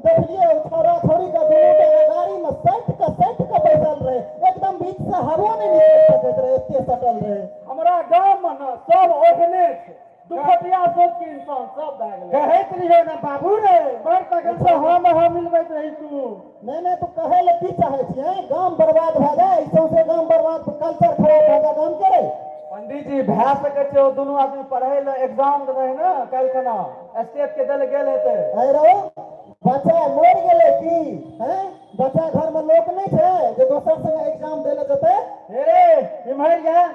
देखलियै ओ छौड़ा छौड़ी के दुनू टा के गाड़ी में सटि कऽ सटि कऽ बैसल रहे। एकदम बीच से हवो नहि निकलि सकैत रहे, एते सटल रहे। हमरा गाम में ने सब ओहने छै, दुखटिया सोच के इंसान सब भए गेलै। कहैत रहियो ने बाबू रे, बड़ तखन से हम हम मिलबैत रही तू। नहि नहि, तू कहै लए की चाहै छियै? गाम बर्बाद भए जाय? ई सौंसे गाम बर्बाद, कल्चर खराब भए जाय गाम के रे? पंडित जी, भए सकै छै ओ दुनू आदमी पढ़ै लए एग्जाम रहे ने काल्हि खना, स्टेट के देल गेल हेतै। अरे रौ, बच्चा मरि गेलै की? हैं, बच्चा घर में लोक नहि छै जे दोसर संगे एग्जाम दै लए जेतै? हे रे, इम्हर जा।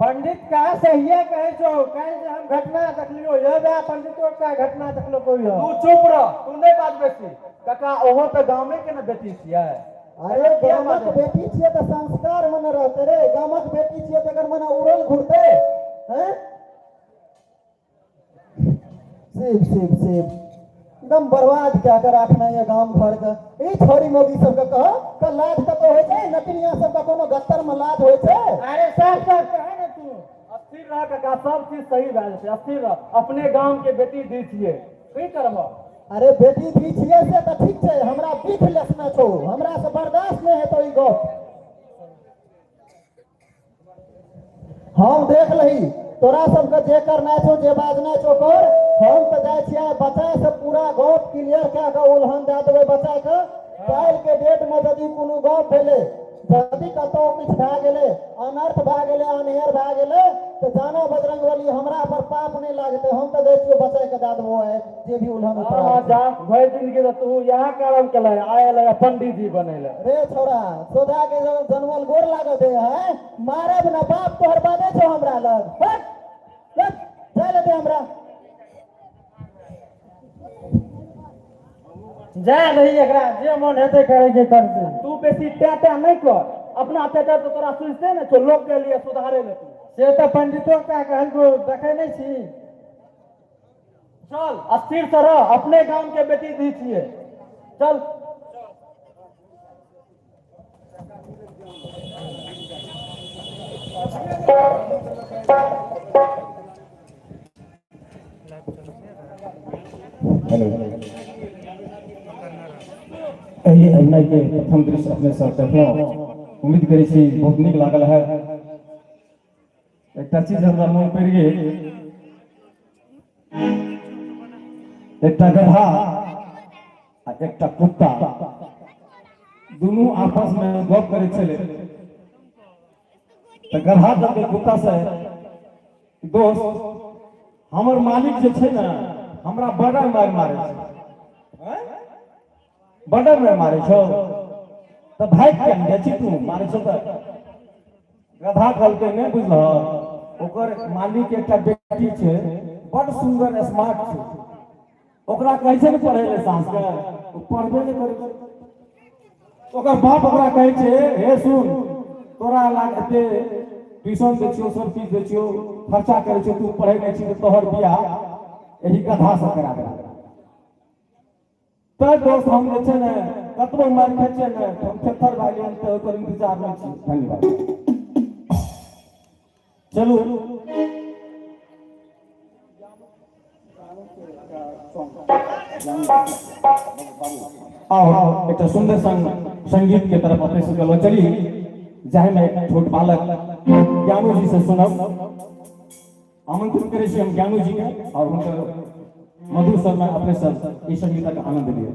पंडित का सहिए कहै छौ। काल्हि जे हम घटना देखलियो ये बे, पंडितो का घटना देखलो कोई? तू चुप रह, तू नहि बाज बेसी। काका, ओहो तऽ गामे के ने बेटी छियै। अरे, गामक बेटी छियै तऽ संस्कार मने रहतै रे। गामक बेटी छियै तऽ एकर मने उड़ल घुरतै? हैं, शिव शिव शिव, एकदम बर्बाद कए के राखने ये गाम घर के। ई छोरी मौगी सबके कह के लाज कतौ होइ छै? नटिनिया सबके कोनो गत्तर में लाज होइ छै? अरे, साफ साफ कहे ने तू। अस्थिर रह काका, सब चीज सही भए जेतै, अस्थिर रह। अपने गाम के बेटी दी छियै, की करबह? अरे, बेटी धी छियै से तऽ ठीक छै, हमरा बिख लेसना छौ, हमरा से बर्दाश्त नहि हेतौ ई गप। हम देख लही, तोरा सबके जे करना छौ, जे बाजना छौ कर। हम तऽ जाइ छियै बच्चा से पूरा गप क्लियर कए कऽ उलहन दए देबै बच्चा के। काल्हि के डेट में यदि कोनो गप भेलै, यदि कतौ किछु भए गेलै, अनर्थ भए गेलै, अनहेर भए गेलै, तऽ जानो बजरंग बली, हमरा पर पाप नहि लागतै। हम तऽ जाइ छियै, बच्चा के दए देबो आइ जे भी उलहन हाँ। उतराल हाँ। छै। जा, भरि जिंदगी तऽ तू इएह काम केलह, आयल है पंडित जी बनेले। रे छोड़ा, सोधा के जनमल गोर लागत है? हैं, मारब ना। बाप तोहर बाजै छौ हमरा लग? हट हट, जाय ले दे हमरा। जा रही एकरा जे मन हेतै करै के करतै। तू बेसी टा टा नहि कर, अपना टेटर तऽ तोरा सुझते ने छौ, लोक के लिए सुधारे ले तू। से तऽ पंडितो का कहलको, देखै नहि छी। चल स्थिर से रह, अपने गाम के बेटी दी छियै, चल। हेलो, एहि अभिनय के प्रथम दृश्य अपने सब देखलहुँ, उम्मीद करै छी बहुत नीक लागल है। एकटा चीज हमरा मोन पड़ि गेल, एकटा गधा आ एकटा कुत्ता दुनू आपस में गप करै छलै, तऽ गधा कहलकै कुत्ता से, दोस्त हमर मालिक जे छै ने हमरा बड़ा मारि मारै छै। बड़ा मारि मारै छौ तऽ भागि किया ने जाइ छी तू, मारै छौ तऽ? गधा कहलकै नहि बुझलह, ओकर मालिक एकटा बेटी छै बड सुंदर स्मार्ट छै, ओकरा कहै छै ने पढ़ै लए साँझके, ओ पढ़बे नहि करै छै। ओकर बाप ओकरा कहै छै, हे सुन, तोरा लाग एते ट्यूशन दै छियौ, सब चीज दै छियौ, खर्चा करै छियौ, तू पढ़ै नहि छी तऽ तोहर बियाह एहि गधा से करा देबौ। तऽ दोस्त हम जे छै ने कतबो मारि खाइ छियै ने, हम थेथर भए गेलियै तऽ ओकर इंतजार नहि छी। धन्यवाद। चलू आओ एकटा सुंदर संग संगीत के तरफ अपने सबके लऽ चली, जाहि में एक छोट बालक ज्ञानू जी से सुनब। आमंत्रित करै छी हम ज्ञानू जी के और हुनकर मधुर स्वर में अपने सब ई संगीतक आनंद लिअ।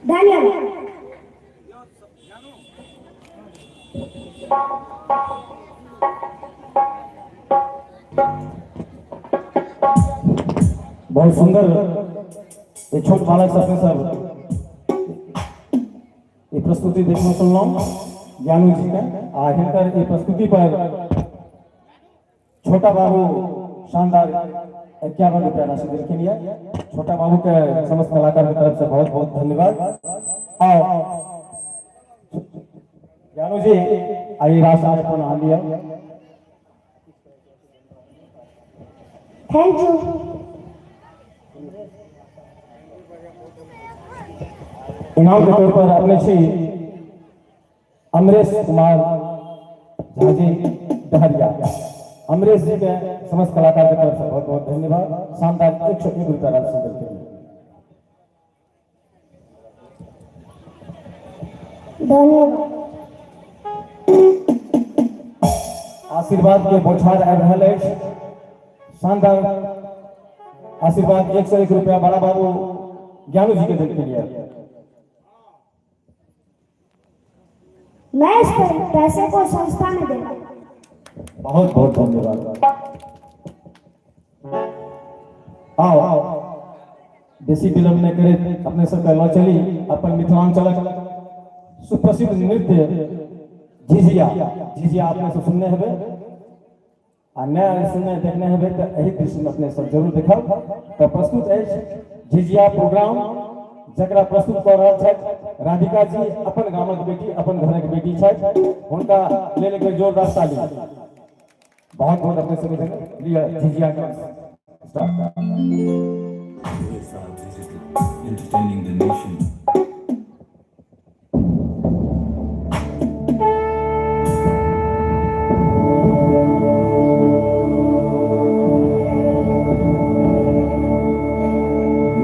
धन्यवाद। बहुत सुंदर ये छोट बालक सबने सब ये प्रस्तुति देखने सुनलहुँ ज्ञानू जी के आ हिनकर ये प्रस्तुति पर छोटा बाबू शानदार 51 रुपया राशि देलखिन ये। छोटा बाबू के समस्त कलाकार की तरफ से बहुत बहुत धन्यवाद। और ज्ञानू जी आई राशि अपन आ लिया। Thank you. इनाम के तौर पर अपने श्री अमरेश कुमार झा जी डहरिया, अमरेश जी के समस्त कलाकार की तरफ से बहुत बहुत धन्यवाद। शानदार 101 रुपया राशि देते हैं। धन्यवाद। आशीर्वाद के बौछार आबि रहल अछि। शानदार आशीर्वाद 101 रुपया बड़ा बाबू ज्ञानू जी के देने लिए। मैं इस पैसे को संस्था में देगा। बहुत बहुत धन्यवाद। आओ आओ बेसी विलम्ब नहीं करे अपने सब लऽ चली अपन मिथिलांचलक सुप्रसिद्ध नृत्य झिझिया। झिझिया अपने सब सुनने हेबै आ नहि सुनने देखने हेबै तऽ एहि दृश्य में अपने सब जरूर देखब। तऽ प्रस्तुत अछि झिझिया प्रोग्राम जकरा प्रस्तुत कऽ रहल छथि राधिका जी, अपन गामक बेटी, अपन घरक बेटी छथि। हुनका लेल एक बेर जोरदार ताली। बहुत बहुत अपने सब लिअ झिझिया के start. Entertaining the nation.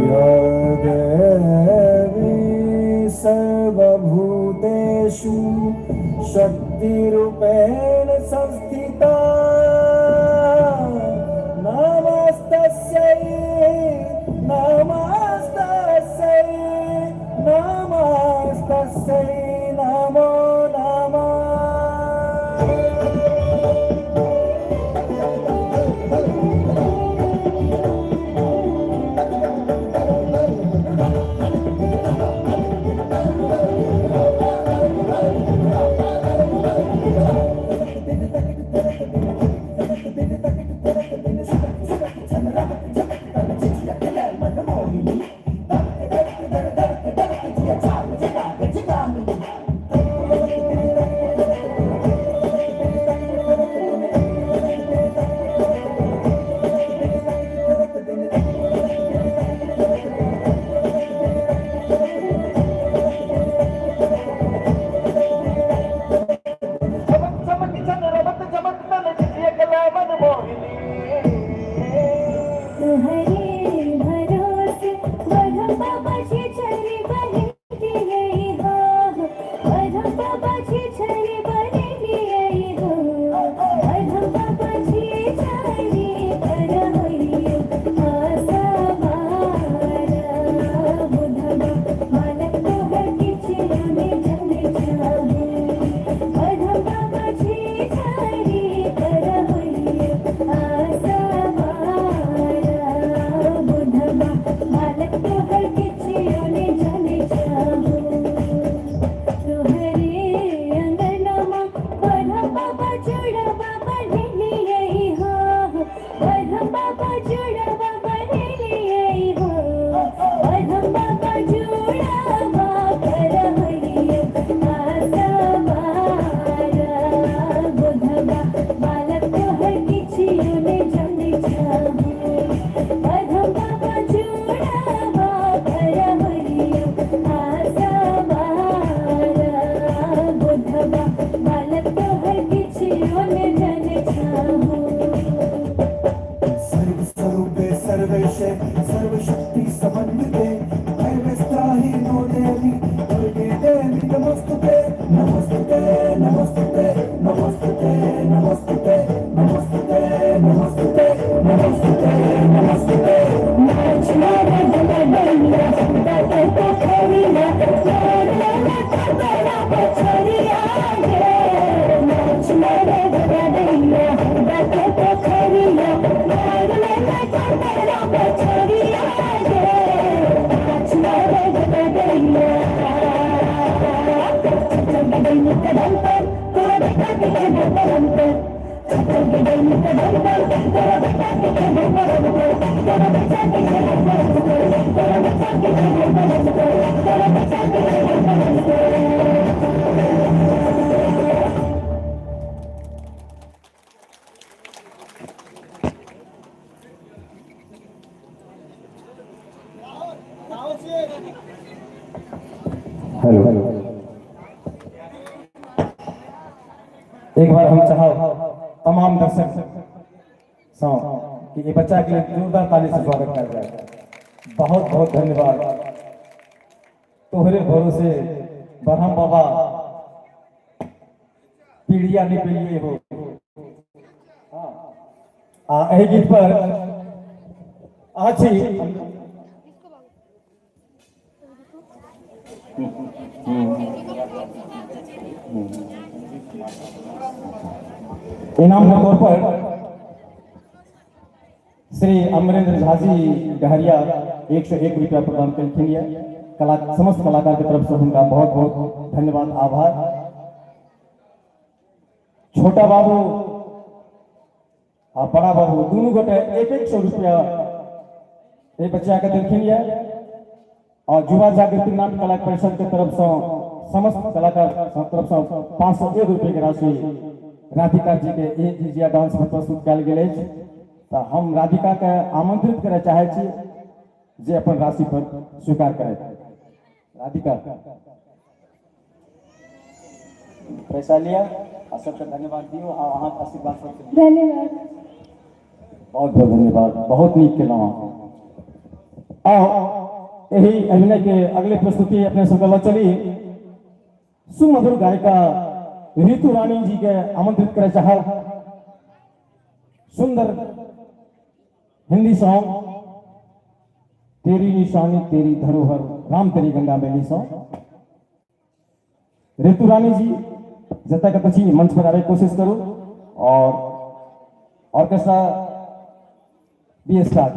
या देवी सर्वभूतेषु शक्तिरूपेण संस्थिता नमस्तस्यै नमस्तस्यै नमस्तस्यै नमो नमः। तुम्हारे भरोसे बढ़म बाबा छेछरी बनेली है हो, बढ़म बाबा छेछरी बनेली है हो, बढ़म बाबा छेछरी करहोइयो आशा मारा बुधवा मालक तोहर किछियो ने जन चाहे, बढ़म बाबा छेछरी करहोइयो आशा मारा बुधवा मालक तोहर किछियो हेलो, एक बार हम चाहब तमाम दर्शक सँ कि ये बच्चा के लिए जोरदार ताली से स्वागत कर जाए। बहुत बहुत धन्यवाद। तोहरे भरोसे बरहम बाबा पीढ़िया नहीं पीलिए हो। आ एहि गीत पर अछि इनाम के तौर पर श्री अमरेंद्र झा जी डहरिया 101 रुपया प्रदान कलखिन ये। कला समस्त कलाकार के तरफ से हुनका बहुत बहुत धन्यवाद आभार। छोटा बाबू आ बड़ा बाबू दोनों गोटे 1-100 रुपया एक बच्चा के देलखिन ये। और युवा जागृति नाट्य कला परिषद के तरफ से समस्त कलाकार तरफ से 501 रुपये के राशि राधिका जी के एक झिझिया डांस में प्रस्तुत कयल गेल अछि। तो हम राधिका के आमंत्रित करय चाहै छी जे अपन राशि पर स्वीकार करय। राधिका पैसा लिया आ सबके धन्यवाद दियौ आ अहाँके आशीर्वाद सबके धन्यवाद। बहुत बहुत धन्यवाद, बहुत नीक केलहुँ अहाँ। आ यही अभिनय के अगले प्रस्तुति अपने सबके लऽ चली सुमधुर गायिका रितु रानी जी के आमंत्रित करे चाहब। सुंदर हिंदी सॉन्ग तेरी निशानी तेरी धरोहर राम तेरी गंगा मैली सॉन्ग। रितु रानी जी जतऽ कतऽ छी मंच पर आबे कोशिश करू और ऑर्केस्ट्रा बी स्टार्ट।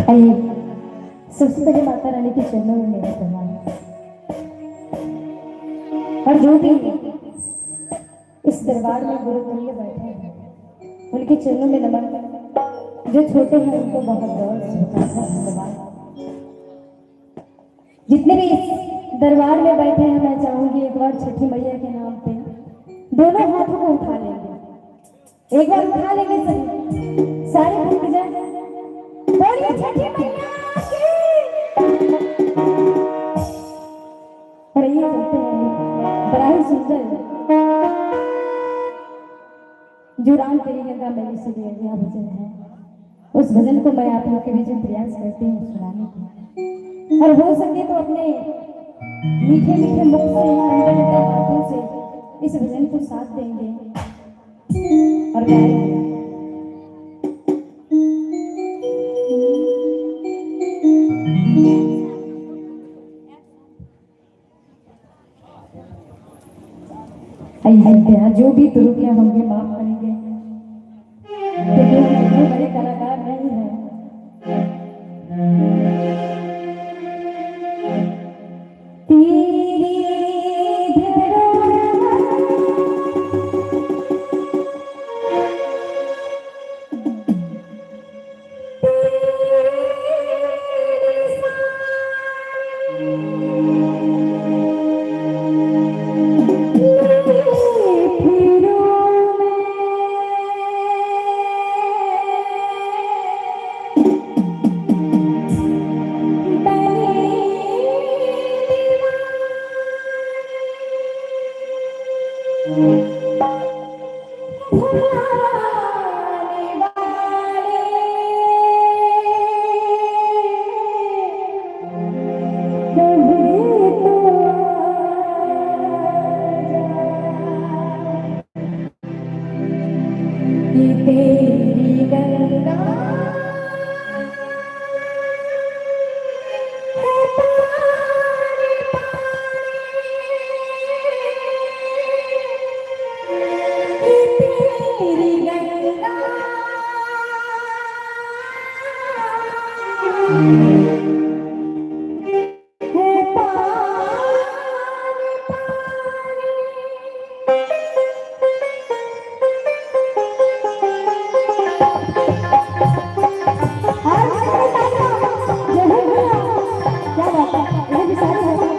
आइए सबसे पहले माता रानी के चरणों में मेरा प्रणाम। और जो भी इस दरबार में गुरु तुल्य बैठे हैं उनके चरणों में नमन। जो छोटे हैं उनको बहुत गौर से धन्यवाद। जितने भी इस दरबार में बैठे हैं मैं चाहूंगी एक बार छठी मैया के नाम पे दोनों हाथों को उठा लेंगे, एक बार उठा लेंगे सभी सारे भक्तजन। बोलिए छठी मैया की। और ये चलते हैं बड़ा ही सुंदर जो राम तेरी गंगा मैली से लिया गया भजन है, उस भजन को मैं आप लोग के बीच में प्रयास करती हूँ सुनाने की। और हो सके तो अपने मीठे मीठे मुख से लंबे हाथों से इस भजन को साथ देंगे और गाएंगे। आइए जो भी त्रुटियां होंगे माफ करेंगे क्योंकि हम इतने बड़े कलाकार नहीं हैं। तेरी गंगा है पानी पानी तेरी गंगा है पानी पानी। और क्या बात है, ये भी सारी है।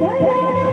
Thank you.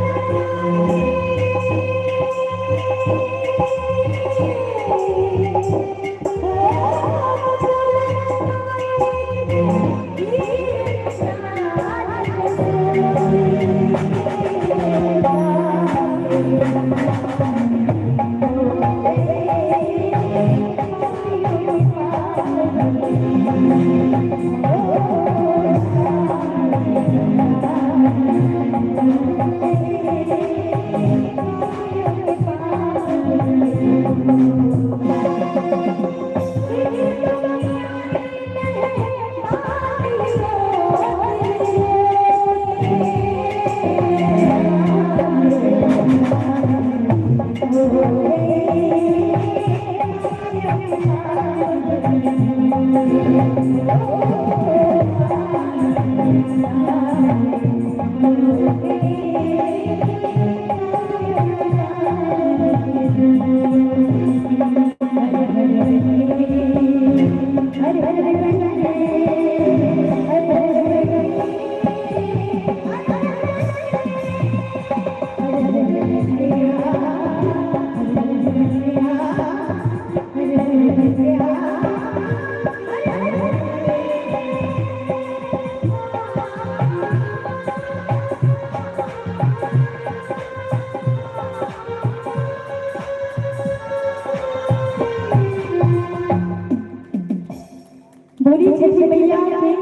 के,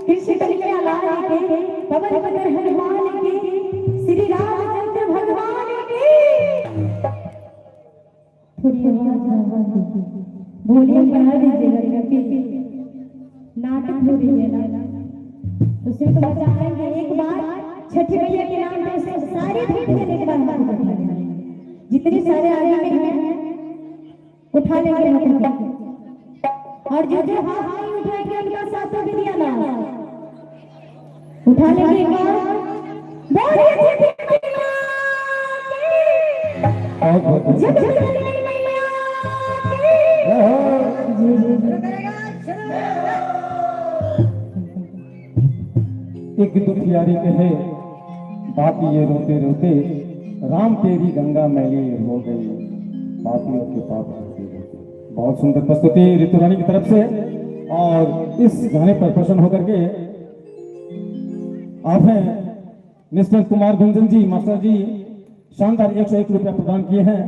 कृष्ण कन्हैया लाल के, पवन पुत्र हनुमान के, श्री रामचंद्र भगवान के। थोड़ी आवाज बढ़ा दीजिए, वॉल्यूम बढ़ा दीजिएगा क्योंकि नाटक हो रही है ना, तो सिर्फ बचाएंगे एक बार छठी मैया के नाम पे से सारे भक्त एक बार हाथ उठा लेंगे, जितने सारे आगे में हैं उठा लेंगे हाथ, और जो जो हाथ नहीं उठाएंगे उनका सातों भी दिया ना उठा लेंगे एक बार। बोलिए छठी मैया की, जय छठी मैया की। जी जी जी। एक दुखियारी कहे बाप ये रोते रोते, राम तेरी गंगा मैली हो गई, पापियों के पाप रोते रोते। बहुत सुंदर प्रस्तुति ऋतु रानी की तरफ से, और इस गाने पर प्रसन्न होकर के आप हैं मिस्टर कुमार गुंजन जी, मास्टर जी शानदार 101 रुपया प्रदान किए हैं।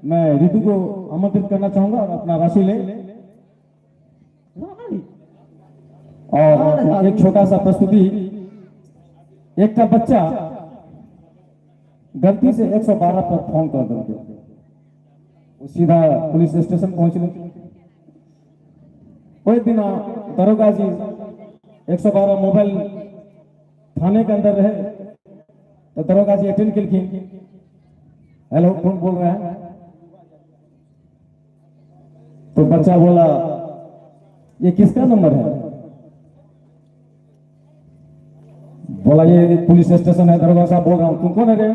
मैं ऋतु को आमंत्रित करना चाहूंगा और अपना राशि ले, और एक छोटा सा प्रस्तुति। एक बच्चा गलती से 112 पर फोन कर देते, वो सीधा पुलिस स्टेशन पहुंचले। कोई दिन दरोगा जी 112 मोबाइल थाने के अंदर रहे, तो दरोगा जी अटेंड केलखिन, हेलो कौन बोल रहा है? तो बच्चा बोला ये किसका नंबर है? बोला ये पुलिस स्टेशन है, दरोगा साहब बोल रहा हूं, तुम कौन है रे?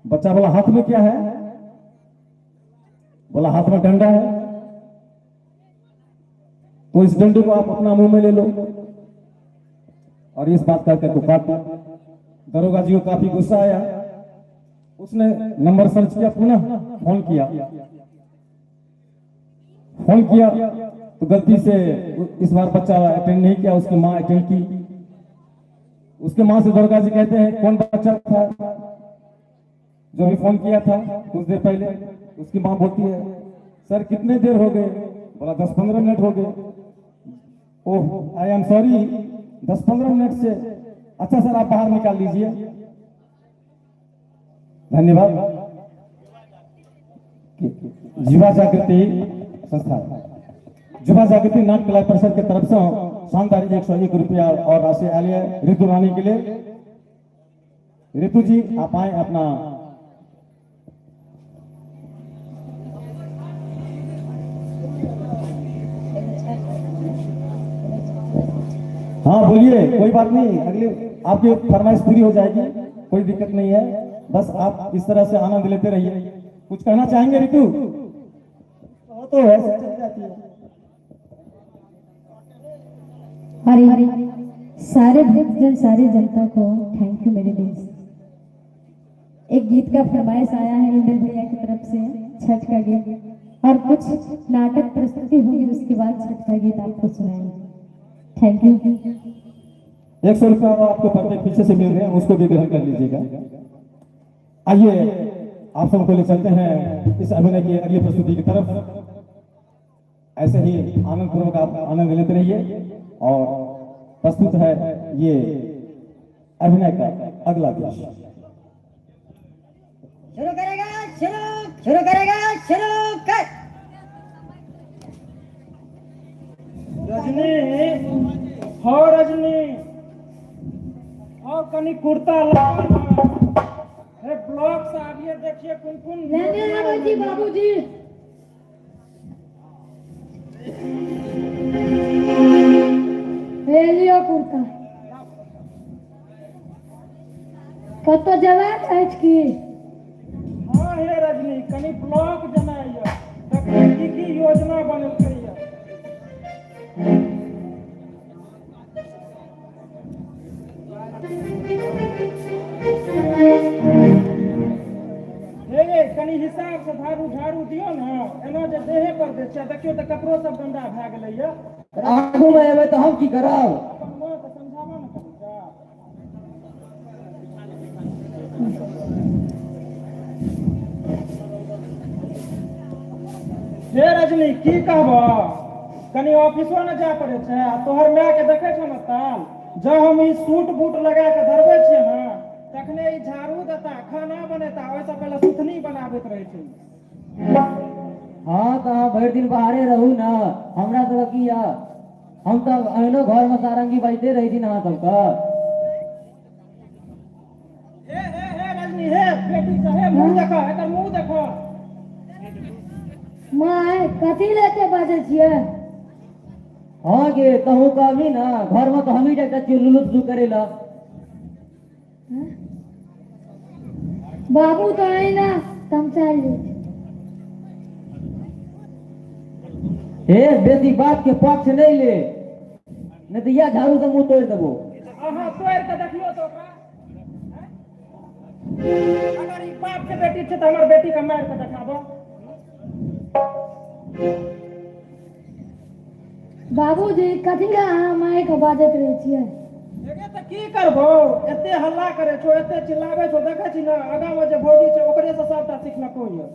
बच्चा बोला हाथ में क्या है? बोला हाथ में डंडा है। तो इस डंडे को आप अपना मुंह में ले लो। और इस बात का को काट दिया। दरोगा जी को काफी गुस्सा आया, उसने नंबर सर्च किया, पुनः फोन किया, फोन किया तो गलती से इस बार बच्चा अटेंड नहीं किया, उसकी माँ अटेंड की। उसके माँ से दरोगा जी कहते हैं कौन बच्चा था जो भी फोन किया था कुछ देर पहले? उसकी माँ बोलती है सर कितने देर हो गए? बोला 10-15 मिनट हो गए। ओह I am sorry, 10-15 minute से। अच्छा सर आप बाहर निकाल लीजिए, धन्यवाद। युवा जागृति संस्था, युवा जागृति नाट्य कला परिषद के तरफ से शानदार 101 रुपया और राशि आयल है ऋतु रानी के लिए। ऋतु जी आप आए अपना हाँ बोलिए, कोई बात नहीं, अगली आपकी फरमाइश पूरी हो जाएगी, कोई दिक्कत नहीं है, बस आप इस तरह से आनंद लेते रहिए। कुछ कहना चाहेंगे ऋतु? वो तो ऐसे चल जाती है। अरे सारे भक्तजन, सारे जनता को thank you मेरे दिल से। एक गीत का फरमाइश आया है इंदर भैया की तरफ से, छठ का गीत, और कुछ नाटक प्रस्तुति होगी, उसके बाद छठ का गीत आपको सुनाएंगे। Thank you. 100 रुपया आपको पर्दे पीछे से मिल रहे हैं, उसको भी ग्रहण कर लीजिएगा। आइए आप सबको ले चलते हैं इस अभिनय की अगली प्रस्तुति की तरफ। ऐसे ही आनंद पूर्वक आप आनंद लेते रहिए, और प्रस्तुत है ये अभिनय का अगला दृश्य। शुरू करेगा, शुरू शुरू करेगा, शुरू कर। रजनी, हो रजनी, हो कनी कुर्ता लाओ ना। हे ब्लॉक से आबिए देखिए कुन कुन लेने आबै छी बाबूजी। हे लियो कुर्ता। कतौ जेबाक अछि की? हाँ हे रजनी, कनी ब्लॉक जेनाइ यऽ, देखिए की की योजना बनेलकै यऽ। हे गे कनी हिसाब से झाड़ू झाड़ू दियौ ने, एना जे देहे पर दै छियै, देखियौ तऽ कपड़ो सब गंदा भए गेलै यऽ। आगू में एबै तऽ हम की करब? अपन माँ के समझाबऽ ने कनी टा। हे रजनी की कहबऽ, कनि ऑफिसो ने जाय पड़ै छै। आ तोहर माय के देखै छौ ने ताल, जँ हम ई सूट बूट लगा के धरबै छियै ने तखने ई झाड़ू देता, खाना बनेता, ओहिसँ पहिले सुथनी बनाबैत रहै छै। हाँ तऽ अहाँ भरि दिन बाहरे रहू ने, हमरा सबके की यऽ, हम तऽ अहिनो घरमे सारंगी बजिते रहै छी ने अहाँ सबके। हे हे हे रजनी, हे बेटी के हे मुंह देखो, एकर मुंह देखो। माय कथी लए एते बाजै छियै? हाँ गे, तहूँ कहबी ने, घरमे तऽ हमही टा छियै लुलु सुलु करै लए। बाबू तऽ अहिना तमसायल जाइ छै। हे बेसी बात के पक्ष नहि ले, नहि तऽ इएह झाड़ू से मुंह तोड़ि देबो। अहाँ तोड़ि कऽ देखियौ तऽ ओकरा, अगर ई बाप के बेटी छै तऽ हमर बेटी के मारि कऽ देखाबो। बाबूजी कथी लए अहाँ मायके बाजैत रहै छियै? एगे तऽ की करबो, एते हल्ला करे छौ, एते चिल्लाबै छौ, देखै छी ने आगाँ मे जे भौजी छै ओकरे से सबटा सिखलको यऽ।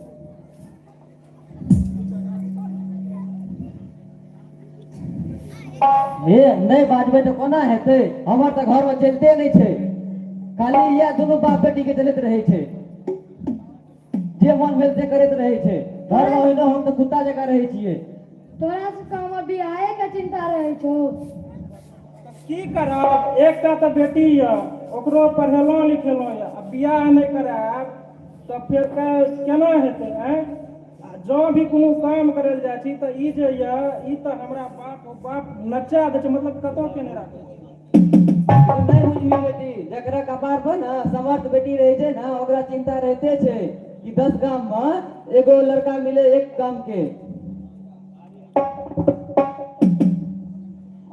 हे नहि बाजबै तऽ कोना हेतै, हमर तऽ घरमे चलिते नहि छै, खाली इएह दुनू बाप बेटीके चलैत रहै छै, जे मन भेल से करैत रहै छै। घरमे ओहिना हम तऽ कुत्ता जकाँ रहै छियै। तोरा सबके हमर बियाहे के चिंता रहै छौ। की करब, एकटा तऽ बेटी यऽ, ओकरो पढ़ेलहुँ लिखेलहुँ यऽ, आ बियाह नहि करायब तऽ फेर केना हेतै? आँय, आ जँ भी कोनो काम करै लए जाइ छी तऽ ई जे यऽ ई तऽ हमरा बाप बाप नचा दै छै, मतलब कतौ के नहि राखै छै। नहि बुझबी बेटी, जकरा कपार पर ने समर्थ बेटी रहै छै ने, ओकरा चिंता रहिते छै कि 10 गाम मे एगो लड़का मिले एक गाम के।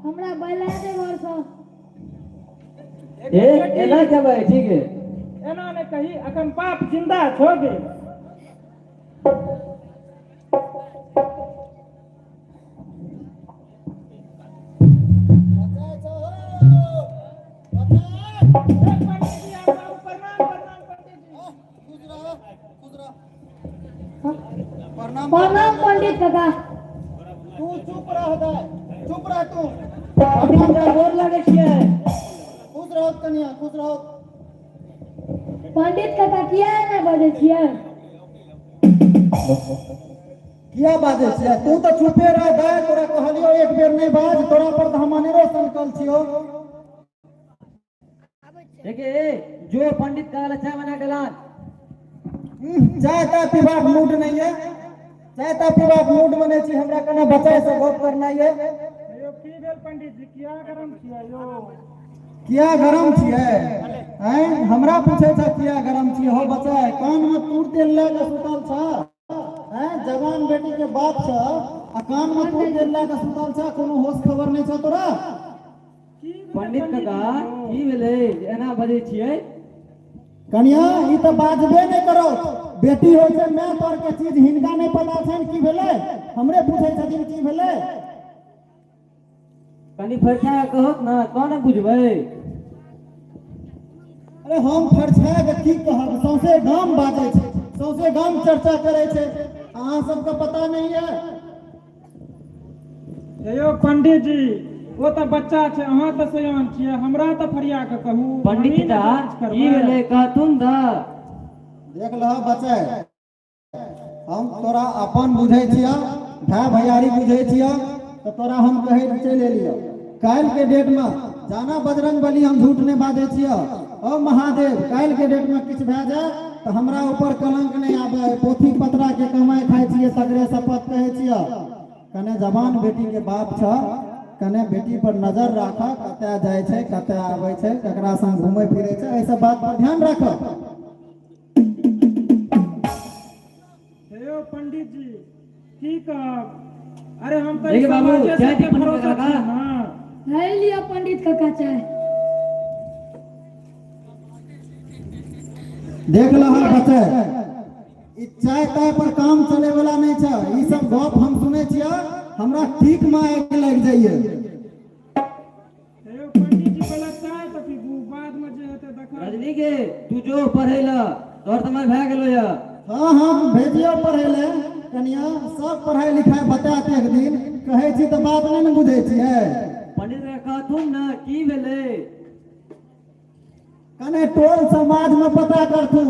हमरा बैला दे घरसँ। ए एना के भाई ठीक है, एना नहि कही, अखन बाप जिंदा छौ गे। प्रणाम पंडित काका। तू चुप रह दाय, चुप रह तू। गोर लागै छियै। खुश रहो कनिया, खुश रहो। पंडित काका किया एना बजै छियै? किया बाजै छियै? तू तऽ चुपे रह दाय, तोरा कहलियो एक बेर नहि बाज, तोरा पर तऽ हम अनेरो सनकल छियो। देखिए जो पंडित का चाय बना के लान। चाय ताय पीबाक मूड नहीं है, चाय ताय पीबाक मूड में नहीं छी, हमरा कने बचाय से गप करना है। यौ की भेल पंडित जी, किया गरम छियै यौ? किया गरम छियै? आँय, हमरा पूछै छ किया गरम छियै? हो बचाय, कान में तूर तेल लए के सुतल छ? आँय, जवान बेटी के बाप छ आ कान में तूर तेल लए के सुतल छ, कोनो होश खबर नहि छ तोरा? पंडित काका की भेलै एना बजै छियै? कनिया ई तऽ बाजबे नहि करो, बेटी होइ छै माय तर के चीज, हिनका नहि पता छनि की भेलै, हमरे पूछै छथिन की भेलै। कनि फरिछा कऽ कहत ने तहन ने बुझबै। अरे हम फरिछा कऽ की कहब, सौंसे गाम बाजै छै, सौंसे गाम चर्चा करै छै, अहाँ सबके पता नहि है। यौ पंडित जी ओ तऽ बच्चा छै, अहाँ तऽ सयान छियै, हमरा तऽ फरिया कऽ कहू। पंडित हमही ने चा जाँच की करबै। भेलै कहथुन तऽ। देख लह बच्चा, हम तोरा अपन बुझै छियह, भाय भैयारी बुझै छियह, तऽ तोरा हम कहै चलि एलियौ। काल्हि के डेट में जाना बजरंग बली, हम झूठ नहि बाजै छियह। ओ महादेव, काल्हि के डेट में किछु भए जाय तऽ हमरा ऊपर कलंक नहि आबै। पोथी पतरा के कमाइ खाइ छियै तकरे शपथ कहै छियह। कने जवान बेटी के बाप छ, कने बेटी पर नजर राख, कतऽ जाइ छै कतऽ आबै छै, ककरा संग घूमै फिरै छै, एहि सब बात पर ध्यान राख। यौ पंडित जी की कहब, अरे हम तऽ देखिए बाबू, समाजे चाय सबके पंडित भरोसा काका। छियै ने। है लिअ पंडित काका चाय। देख लह बच्चा, ई चाय ताय पर काम चले वाला नहीं छै, ई सब गप हम सुनै छियै, हमरा ठीक में आगि लागि जाइए। यौ पंडित जी पहिले चाय तऽ पीबू, बाद में जे हेतै देखब। रजनी के तू जो पढ़ै लए, तोहर समय भए गेलो यऽ। हाँ हाँ भेजियो पढ़ै ले कनिया, सब पढ़ाई लिखाई बतायत एक दिन। कहै छी तऽ बात नहि ने बुझै छियै। पंडित के कहथुन ने की भेलै? कने टोल समाज में पता करथुन,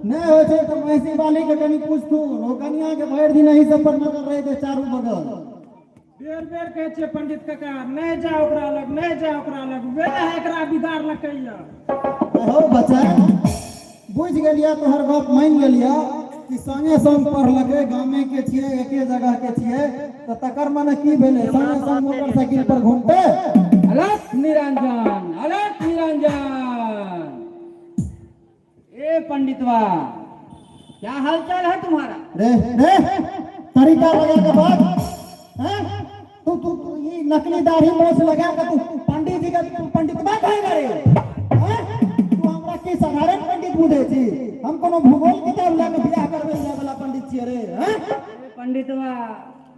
नहि होइ छै तऽ महिषी वाली के कनि पूछथुन, ओ कनिया के भरि दिन एहि सब पर नजर रहै छै चारू बगल। बेर बेर कहै छियै पंडित काका, नहि जा ओकरा लग, नहि जा ओकरा लग, वएह एकरा बिगाड़लकै यऽ। हो बच्चा, बुझि गेलियै तोहर गप, मानि गेलियै कि संगे संग पढ़लकै, गामे के छियै, एके जगह के छियै, तऽ तकर मने की भेलै? संगे संग मोटरसाइकिल पर घूमते? अलख निरंजन, अलख निरंजन। ए पंडितवा, क्या हालचाल है तुम्हारा? रे रे, तरीका लगा के बात हैं? तू तू तू ई नकली दाढ़ी मोछ लगा के तू पंडित जी का तू पंडितवा कहेगा रे? हैं? तू हमरा की साधारण पंडित बुझै छी? हम कोनो भूगोल किताब लए के बियाह करबै जाय वाला पंडित छियै रे? हैं? पंडितवा,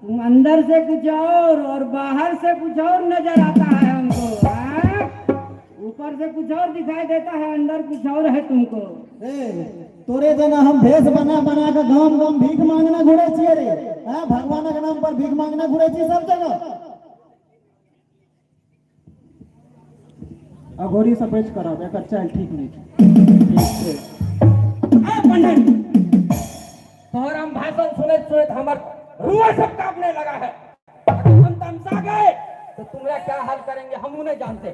तुम अंदर से कुछ और बाहर से कुछ और नजर आता है हमको, हाँ? ऊपर से कुछ और दिखाई देता है, अंदर कुछ और है तुमको। रे, तोरे जेना हम भेष बना बना के गाम गाम भीख मांगने घुरै छियै रे? हैं? भगवानक नाम पर भीख मांगने घुरै छी सब जगह? अघोरी से बचि करब, एकर चालि ठीक नहि छै। ठीक छै। ए पंडित, तोहर हम भाषण सुनैत सुनैत हमर रुआ सब कांपने लगा है। अगर हम तमसा गए तो तुम्हारा क्या हाल करेंगे हम नहीं जानते।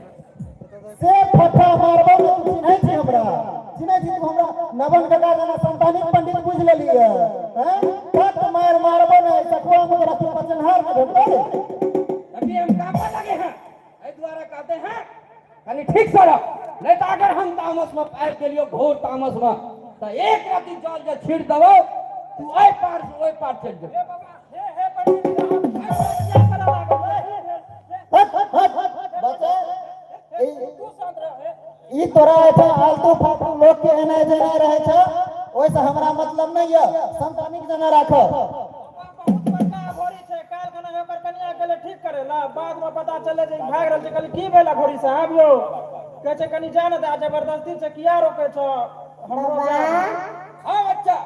से फट्ठा मारबो ने। तू चिन्है छी हमरा? चिन्है छी तू हमरा? नवन काका जेना संतानिक पंडित बुझि लेलियै? हैं? फट मारि मारबो ने, सखुआ में तोरा तू पचनहार ने भेटतो रे। अभी हम कांपा लगे हैं, एहि द्वारा कहते हैं कनी ठीक से रह, नहीं तो अगर हम तामस में आबि गेलियो, घोर तामस में, तो एक रति जल जे छीट देबो, तू एहि पार से ओहि पार चलि जेबो। हट हट बच्चा, ई तोरा एहिठाम आलतू फालतू लोक के एनाइ जेनाइ रहै छै, ओहिसँ हमरा मतलब नहि यऽ। संतानिक जेना राखब। बहुत बड़का अघोरी छै। काल्हि खना ओकर कनिया गेलै ठीक करे ला, बाद में पता चले जे ई भागि रहल छै। कहली, की भेल अघोरी साहब यौ? कहै छै, कनी जा ने दे, जबरदस्ती से किया रोकै छ हमरो? बाबा। हाँ बच्चा।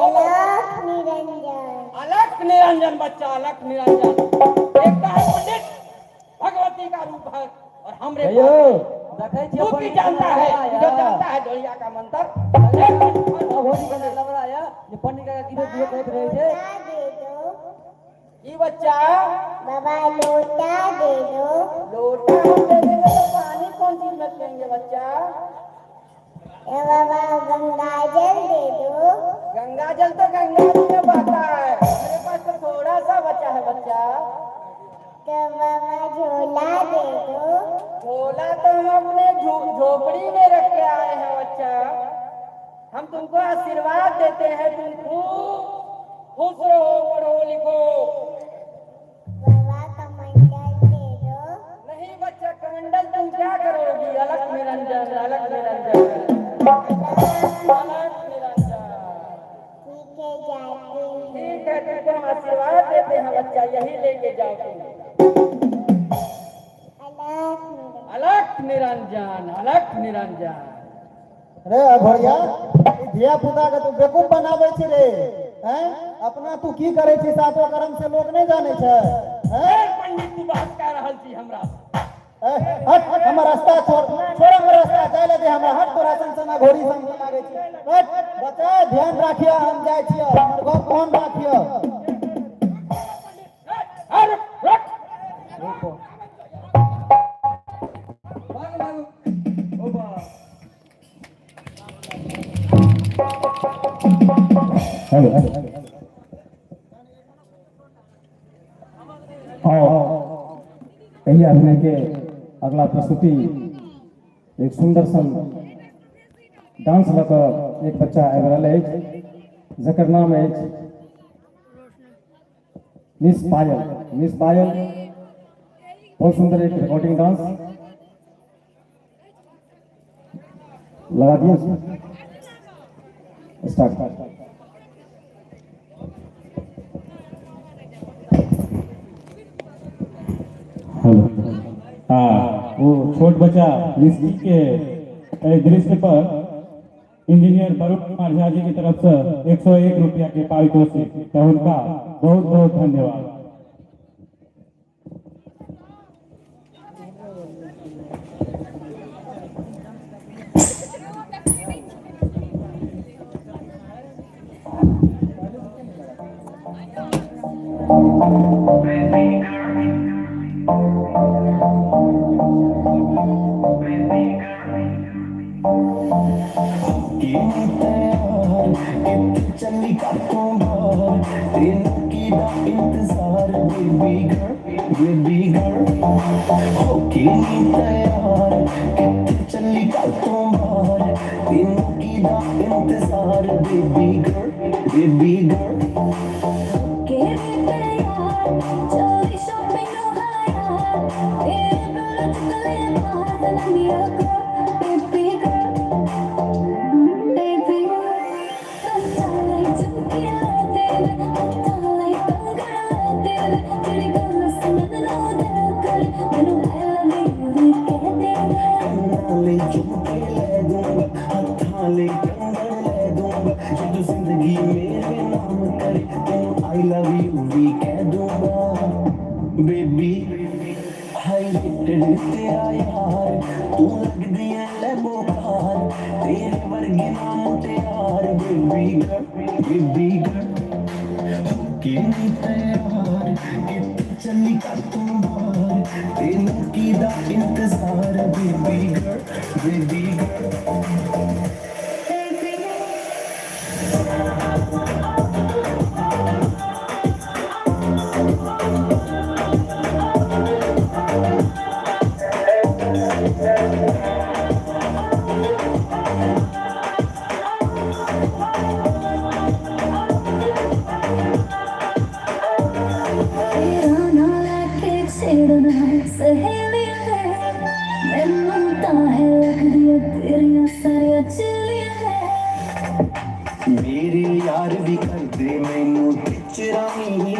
अलख निरंजन। अलख निरंजन बच्चा, अलख निरंजन। देखता है पंडित, भगवती का रूप है और हमरे भैयो, पास देखै छियै। तू की पंडित जानता है? लबड़ा तू जो या। जानता है ढोलिया का मंत्र? अघोरी के लबड़ा या जे पंडित काका किदो किदो कहैत रहै छै। लोटा दे दो। की बच्चा? बाबा, लोटा दे दो। लोटा हम दे देंगे तो पानी कौन चीज में पियेंगे बच्चा? ए बाबा, गंगा जल दे दो। गंगा जल तो गंगा जी में बहता है, मेरे पास तो थोड़ा सा बचा है बच्चा। तो बाबा, झोला दे दो। झोला तो हम अपने झोपड़ी में रख के आए हैं बच्चा। हम तुमको आशीर्वाद देते हैं, तुम खूब खुश रहो, पढ़ो लिखो। बाबा, कमंडल दे दो। नहीं बच्चा, कमंडल तुम क्या करोगी? अलख निरंजन, अलख निरंजन, अलख निरंजन। ठीक है, जाती हूँ। ठीक है, तुमको हम आशीर्वाद देते हैं बच्चा, यही लेके जाओ तुम। अलख निरंजन। अलख निरंजन, अलख निरंजन। रे अघोरिया, ई धिया पुता के तू बेवकूफ बनाबै छी रे? हैं? अपना तू की करै छी सातो कर्म से लोक नहि जानै छै? हैं? ए पंडित, तू बहस कह रहल छी हमरा? ए, हट, हमर रास्ता छोड़, छोड़ हमर रास्ता, जाय ले दे हमरा। हट, तोरा सन सन अघोरी सन लागै छी। हट बच्चा, ध्यान राखियो, हम जाइ छियो, हमर गप फोन राखियो। अरे रुक। भागो भागो। ओ बा। हेलो। और यही अभिनय के अगला प्रस्तुति एक सुंदर सन डांस लऽ कऽ एक बच्चा आबि रहल अछि, जकर नाम अछि मिस पायल। मिस पायल, बहुत सुंदर एक रिकॉर्डिंग डांस लगा दिए। स्टार्ट। हेलो। हाँ, वो छोट बच्चा मिस के एहि दृश्य पर इंजीनियर वरुण कुमार झा जी की तरफ से 101 रुपया के पारितोषिक, तो उनका बहुत बहुत धन्यवाद। ਕੇ ਨੀ ਤਿਆਰ, ਕਿੱਥੇ ਚੱਲੀ ਘਰ ਤੋਂ ਬਾਹਰ, ਤੈਨੂੰ ਕੀਦਾ ਇੰਤਜ਼ਾਰ? ਬੇਬੀ ਗਰਲ, ਬੇਬੀ ਗਰਲ, ਹੋ ਕੇ ਨੀ ਤਿਆਰ, ਕਿੱਥੇ ਚੱਲੀ ਘਰ ਤੋਂ ਬਾਹਰ, ਤੈਨੂੰ ਕੀਦਾ ਇੰਤਜ਼ਾਰ? Baby girl, baby girl. ਕੇ ਤਿਆਰ ਚੱਲੀ ਸ਼ਾਪਿੰਗ ਨੂੰ ਹਾਇਆ, ਤੇਰੇ ਬਿਲ ਚੁੱਕਲੇ ਬਾਹਰ ਨੰਨਿਆ। ਬੇਬੀ ਗਰਲ, ਬੇਬੀ, ਕੰਨਾਂ ਲਈ ਝੁਮਕੇ ਲੈ ਦੇ, ਹੱਥਾਂ ਲਈ ਕੰਗਣ ਲੈ ਦੇ, ਤੇਰੀ ਗੱਲ ਸੁਣਨ ਨੂੰ ਦਿਲ ਕਰ, ਮੈਨੂੰ ਆਈ ਲਵ you ਵੀ ਕਹਿ ਦੇ। ਕੰਨਾਂ ਲਈ ਝੁਮਕੇ ਲੈ ਦੂੰਗਾ, ਹੱਥਾਂ ਲਈ ਕੰਗਣ ਲੈ ਦੂੰਗਾ, ਜੇ ਤੂੰ ਜ਼ਿੰਦਗੀ ਮੇਰੇ ਨਾਮ ਕਰੇ, ਤੈਨੂੰ ਆਈ ਲਵ you ਵੀ ਕਹਿ ਦੂੰਗਾ। ਬੇਬੀ, ਹਾਈ ਰੇਟਡ ਤੇਰਾ ਯਾਰ, ਤੂੰ ਲੱਗਦੀ ਐ ਲੈਂਬੋ ਕਾਰ, ਤੇਰੇ ਵਰਗੀ ਨਾ ਮੁਟਿਆਰ। ਬੇਬੀ ਗਰਲ, ਬੇਬੀ ਗਰਲ, ਹੋ ਕੇ ਨੀ ਤਿਆਰ, ਕਿੱਥੇ ਚੱਲੀ ਘਰ ਤੋਂ ਬਾਹਰ, ਤੈਨੂੰ ਕੀਦਾ ਇੰਤਜ਼ਾਰ? Baby girl, baby girl. Baby. ਤੇਰਾ ਨਾਂ ਲੈ ਕੇ ਛੇੜਨਾ ਸਹੇਲੀਆਂ ਵੇ, ਮੈਨੂੰ ਤਾਂ ਹੈ ਲੱਗਦੀਆਂ ਤੇਰੀਆਂ ਸਾਰੀਆਂ ਚਿੱਲੀਆਂ ਵੇ। ਮੇਰੇ ਯਾਰ ਵੀ ਕਰਦੇ ਮੈਨੂੰ ਟਿਚਰਾਂ ਨੀ,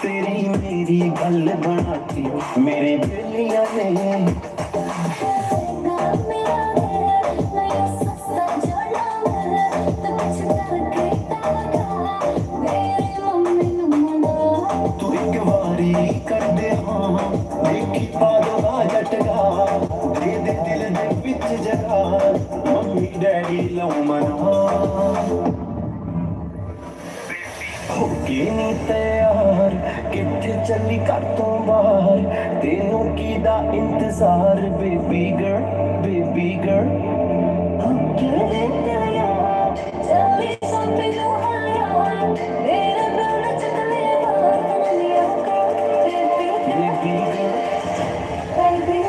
ਤੇਰੀ ਮੇਰੀ ਗੱਲ ਬਣਾਤੀ ਮੇਰੇ ਬੇਲੀਆਂ ਨੇ। ਨਾਲ ਮੇਰਾ ਨਹੀਂ ਸਸਤਾ ਜੋੜਾ ਤੇ ਕੁਛ ਕਰਕੇ ਤਾਂ ਲਗਾ ਮੇਰੀ ਮੰਮੀ ਨੂੰ ਮਨਾ। ਤੂੰ ਇੱਕ ਵਾਰੀ ਕਰ ਦੇ ਹਾਂ, ਦੇਖੀ ਪਾ ਦਵਾ ਝਟਕਾ, ਦੇ ਦੇ ਦਿਲ ਦੇ ਵਿੱਚ ਜਗ੍ਹਾ, ਮੰਮੀ ਡੈਡੀ ਲਓ ਮਨਾ। ਹੋ ਕੇ ਨੀ ਤਿਆਰ, ਕਿੱਥੇ ਚੱਲੀ ਘਰ ਤੋਂ ਬਾਹਰ, ਤੈਨੂੰ ਕੀਦਾ ਇੰਤਜ਼ਾਰ? Baby girl, baby girl. ਹੋ ਕੇ ਤਿਆਰ ਚੱਲੀ ਸ਼ਾਪਿੰਗ ਨੂੰ ਹਾਇਆ, ਮੇਰੇ ਬਿਲ ਚੁੱਕਲੇ ਬਾਹਰ ਨੰਨਿਆ। Baby, baby girl. Baby.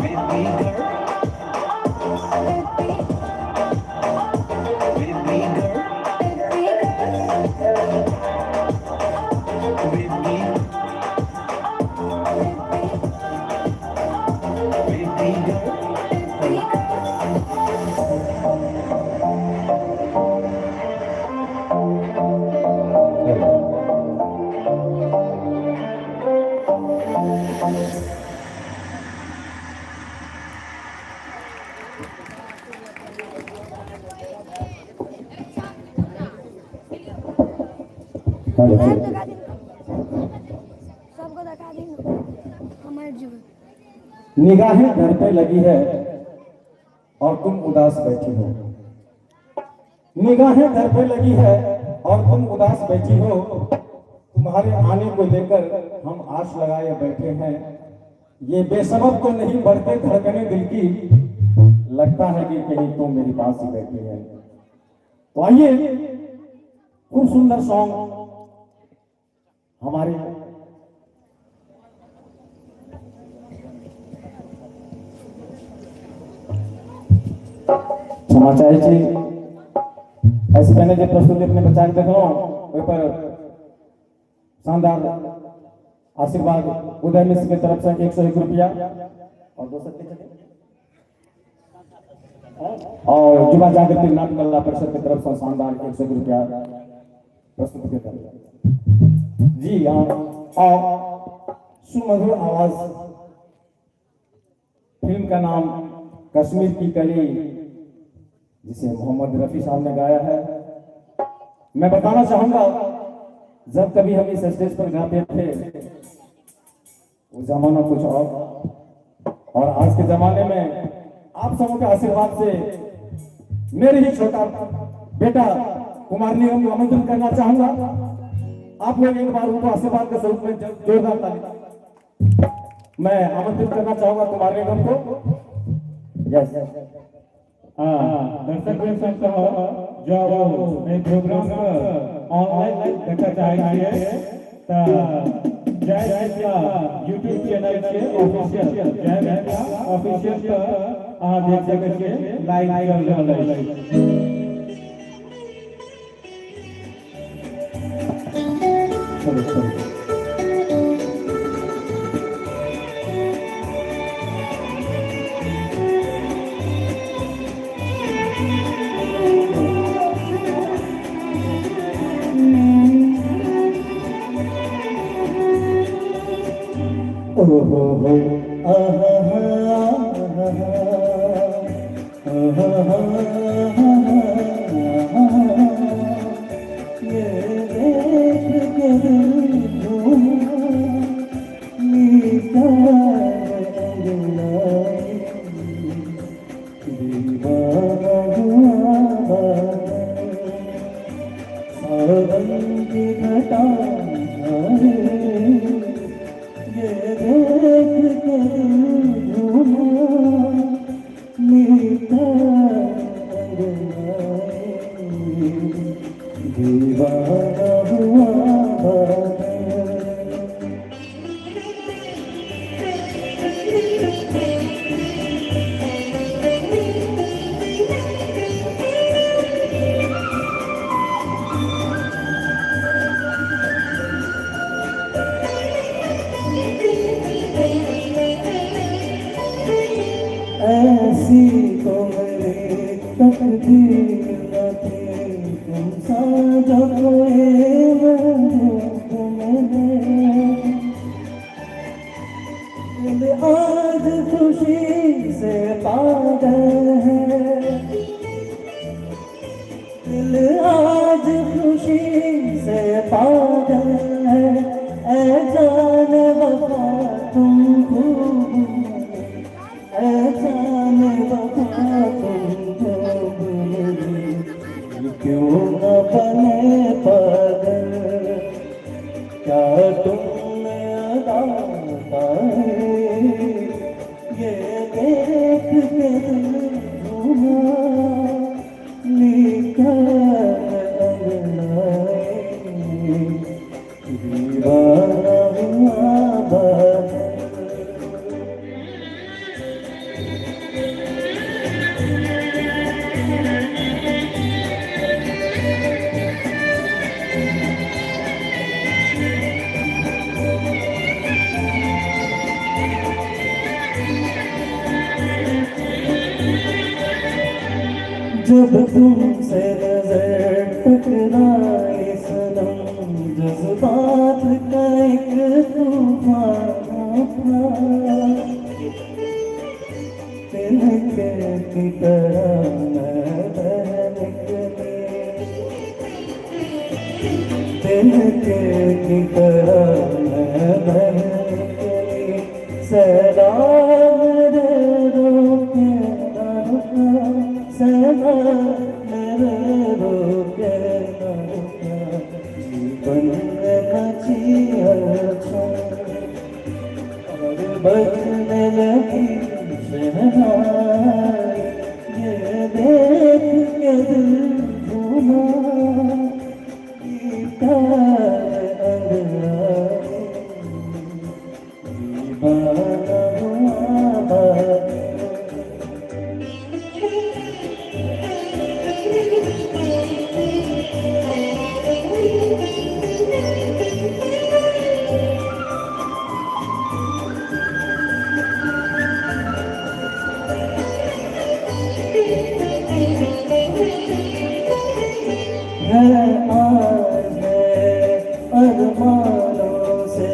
Baby girl. Baby. Baby girl. Baby. Baby, baby girl. सबको दिखा दी, हमारे जीवन। निगाहें घर पे लगी है और तुम उदास बैठी हो, निगाहें घर पे लगी है और तुम उदास बैठी हो, तुम्हारे आने को लेकर हम आस लगाए बैठे हैं। ये बेसबब तो नहीं बढ़ते धड़कने दिल की, लगता है कि कहीं तुम मेरे पास ही बैठी है। तो आइए, खूब सुंदर सॉन्ग हमारे क्षमा चाहै छी। एहिसँ पहिने जे प्रस्तुति अपने बच्चाके देखलहुँ, ओहिपर शानदार आशीर्वाद उदय मिश्र के तरफ से 101 रुपया और दोसर के छथिन? और युवा जागृति नाट्य कला परिषद के तरफ से शानदार 101 रुपया प्रस्तुत के तरफ। जी हाँ, और सुमधुर आवाज, फिल्म का नाम कश्मीर की कली, जिसे मोहम्मद रफी साहब ने गाया है। मैं बताना चाहूंगा, जब कभी हम इस स्टेज पर गाते थे, वो जमाना कुछ और आज के जमाने में आप सबों के आशीर्वाद से मेरे ही छोटा बेटा कुमार निगम को आमंत्रित करना चाहूंगा। आप लोग एक बार उनको आशीर्वाद के स्वरूप में जोरदार ताली। मैं आमंत्रित करना चाहूंगा कुमार निगम को। यस। हाँ, दर्शक वृंद सब जब एहि प्रोग्राम के ऑनलाइन देखऽ चाहै छियै तऽ जय मिथिला यूट्यूब चैनल छै, ऑफिशियल जय मिथिला ऑफिशियल पर अहाँ देख सकै छियै, लाइव चल रहल अछि। चलू चलू। ओ हो हो आहा हा आहा हा, ये देख के दिल झूमा, निकाल अंगड़ाई, दीवाना हुआ बादल, सावन की घटा छाए, ये देख के दिल झूमा, निकाल अंगड़ाई, दीवाना हुआ बादल। ऐसी तो मेरी तकदीर न थी, तुम सा जो कोई महबूब मिले। दिल आज खुशी से पागल है, दिल आज खुशी से पागल है, ऐ जान वफा तुम खूब मिले, ऐ जान वफा तुम खूब मिले, क्यों न बने पागल, क्या तुमने अदा पाए, ये देख के दिल झूमा, निकाल अंगड़ाई, दीवाना हुआ बादल। जब तुमसे नजर टकराई सनम, जज्बात का एक तूफान था, तिनके की तरह मैं बह निकली, तिनके की तरह मैं बह निकली, सैलाब मेरे रोके ना रुका, सैलाब मेरे रोके ना रुका, जीवन में मची हलचल और बजने लगी शहनाई, ये देख के दिल झूमा, निकाल अंगड़ाई, दीवाना हुआ बादल। है आज है अरमानों से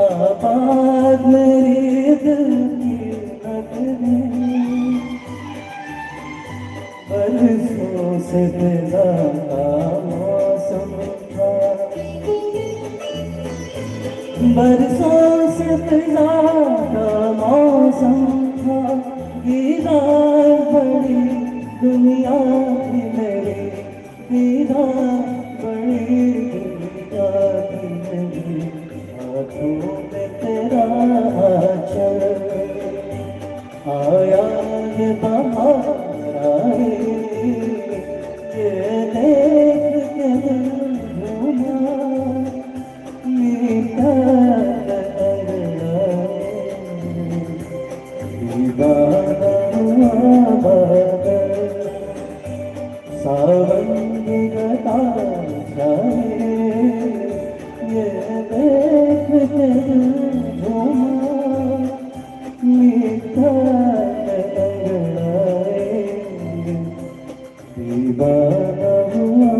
आबाद मेरी दिल की नगरी, बरसों से फिजा का मौसम था, बरसों से फिजा का मौसम था, दीदार बड़ी दुनिया थी मेरी, दीदार बड़ी दुनिया थी मेरी, हाथों में तेरा आंचल, हाथों छाया ये बहार आए, ये देख के दिल झूमा, निकल अंगड़ाए, दीवाना हुआ बादल, सावन की घटा छाए, ये देख के दिल झूमा, निकल अंगड़ाए, दीवाना हुआ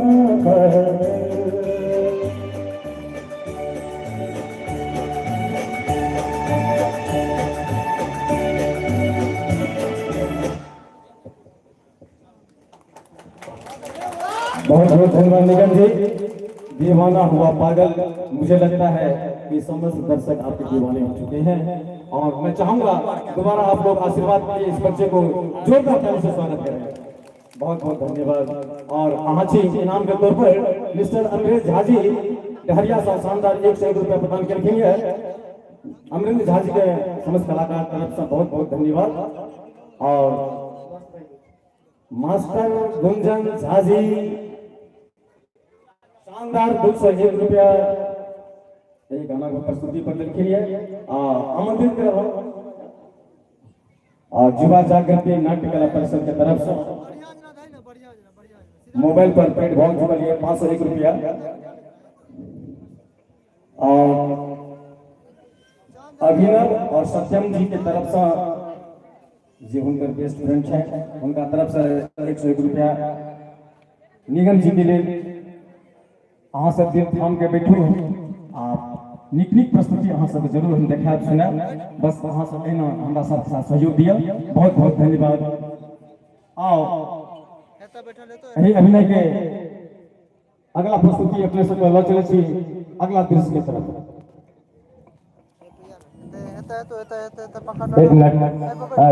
बादल। बहुत बहुत धन्यवाद निगम जी। दीवाना हुआ पागल, मुझे लगता है कि समस्त दर्शक आपके दीवाने हो चुके हैं और मैं चाहूंगा दोबारा आप लोग आशीर्वाद के लिए इस बच्चे को जोरदार ताली से स्वागत करें। बहुत बहुत धन्यवाद। और अहाँ इनाम के तौर पर मिस्टर अमरेश झा जी डहरिया से शानदार 101 रुपया प्रदान केलखिन है। अमरेंद्र झा जी के समस्त कलाकार तरफ से बहुत बहुत धन्यवाद। और मास्टर गुंजन झा जी शानदार 201 रुपया एक गाना को प्रस्तुति पर देलखिन है। आमंत्रित करब और युवा जागृति नाट्य कला परिषद के तरफ से मोबाइल पर पेड भऽ चुकल ये 501 रुपया। और अभिनव और सत्यम जी के तरफ से जे हुनकर बेस्ट फ्रेंड है उनका तरफ से 101 रुपया निगम जी के लिए। अहाँ सब दिल थाम के बैठू, आप नीक नीक प्रस्तुति अहाँ सब जरूर हम देखायब सुनायब। बस अहाँ सब एहिना हमरा साथ साथ सहयोग दिअ। बहुत बहुत धन्यवाद। आओ एहि अभिनय के अगला प्रस्तुति अपने सबके लऽ चलै छी अगला दृश्य के तरफ। एक मिनट,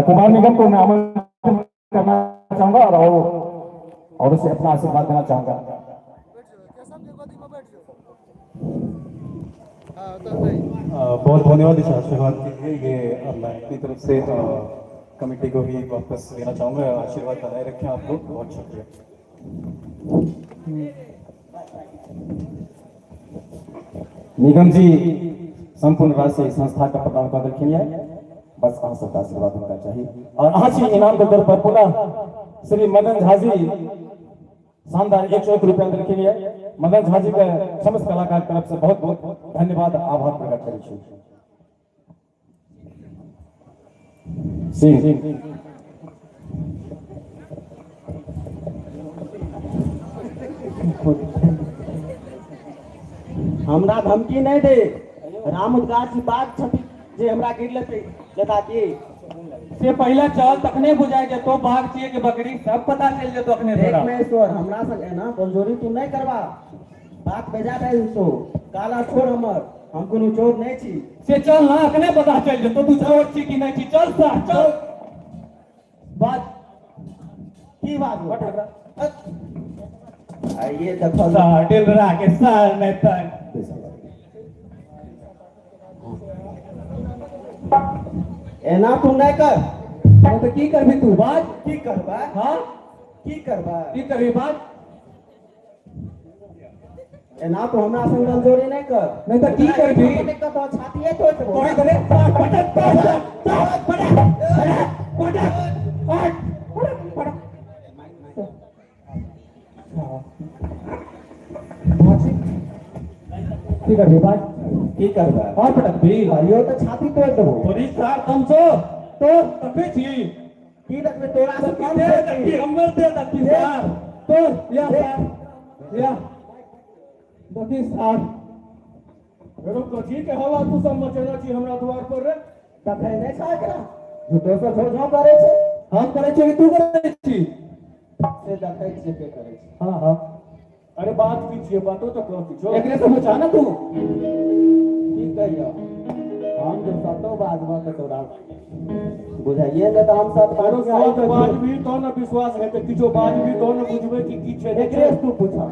कुमार निगम को मैं आमंत्रित करना चाहूंगा और उसे अपना आशीर्वाद देना चाहूंगा। बहुत धन्यवाद इस आशीर्वाद के लिए। ये अब मैं अपनी तरफ से कमेटी को भी वापस देना चाहूँगा। आशीर्वाद बनाए रखें आप लोग, बहुत शुक्रिया। निगम जी संपूर्ण राशि संस्था का प्रदान कर देलखिन है। बस अहाँ सबके आशीर्वाद हुनका चाही। और अहाँ छी इनाम के तौर पर पुनः श्री मदन झा जी शानदार 101 रुपया देलखिन है। मदन झा जी के समस्त कलाकार तरफ से बहुत बहुत धन्यवाद आभार प्रकट करै छी। सिंह हमरा धमकी नहीं दे। राम उद्गार जी बात छथि जे हमरा गिर लेते लेता की से पहले चल तखने बुझाय जेतो बाघ छियै कि बकरी, सब पता चलि जेतो अखने देख तोरा। महेश्वर, हमरा संग एना बलजोरी तू नहीं करबा, बात बेजा दे सो काला छोड़ हमर, हम कोनो चोर नहीं छी। से चल ना अखने पता चलि जेतो तू चोर छी कि नहीं छी। चल सार चल। बात की बात आइए देखो सार डिलरा के सार नहीं तन। एना तू नहीं कर। नहीं तो की करबी तू बात? की करबा? हाँ की करबा? की करबी बात? एना तू हमरा संग बलजोरी नहीं कर। नहीं तो की करबी? तो छातीए तोड़ देबो। तोड़ देबे। पटक पटक पटक पटक पटक पटक। की करबी बात? की करबा? और पटक भी। हरियो तो छाती तोड़ देबो। तोरी सार कम छौ तोड़ तखै छी। की देखबे तोरा से कम दे छै देखी हमर दे देखी सार तोड़ या सार या देखी सार। मेरो कथी के हवा तू सब मचेना छी हमरा द्वार पर रे? देखै नहीं छै एकरा, झूठो से झोझो करै छै। हम करै छियै कि तू करै छी? से देखै छियै के करै छै। हाँ हाँ। अरे बात की छियै, बातो तो कह किछो। एकरे से पूछा ना तू। की कहियो, हम जब सतो बाजबऽ तऽ तोरा बुझाइए ने तऽ हम सत अरे बाजू सत बाजबी तो न विश्वास हेतै, किछो बाजबी तो न बुझबै कि की छै। एकरे से तू पूछा।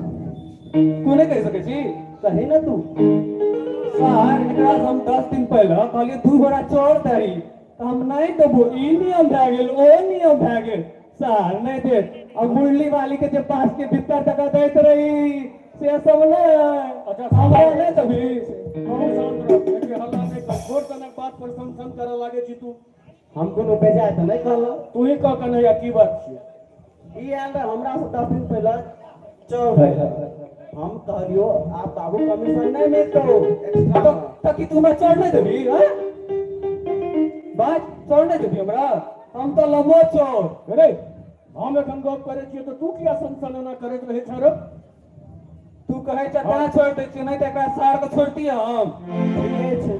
तू नहीं कहि सकै छी? कही ना तू। सार एकरा से हम 10 दिन पहले कहलियै 2 बोरा चोर दही, तऽ हम नहि देबो, ई नियम भए गेल ओ नियम भए गेल, सार नहि देत। आ मुरली वाली के जे पास के 70 टका दैत रही से सब नहि। अच्छा, हमरा नहि देबही। कहू शांत रह, एते हल्ला नहि कर, छोट सनक बात पर सन सन करऽ लागै छी तू। हम कोनो बेजाय तऽ नहि कहलहुँ। तू ही कह कन्हैया, की बात छियै? ई आयल रहे हमरा से 10 दिन पहिले चौर दै लए। हम कहलियो आब बाबू कमीशन नहि मिलतौ एक्स्ट्रा। तऽ की तू हमरा चौर नहि देबही? आँय बाज, चौर नहि देबही हमरा? हम तऽ लम्बो चौर। अरे हम एखन गप करै छियै तऽ तू किया सन सन एना करैत रहै छह रौ? तू कहै छह तैं छोड़ि दै छियै, नहि तऽ एकरा सार के छोड़तियै हम। ठीके छै।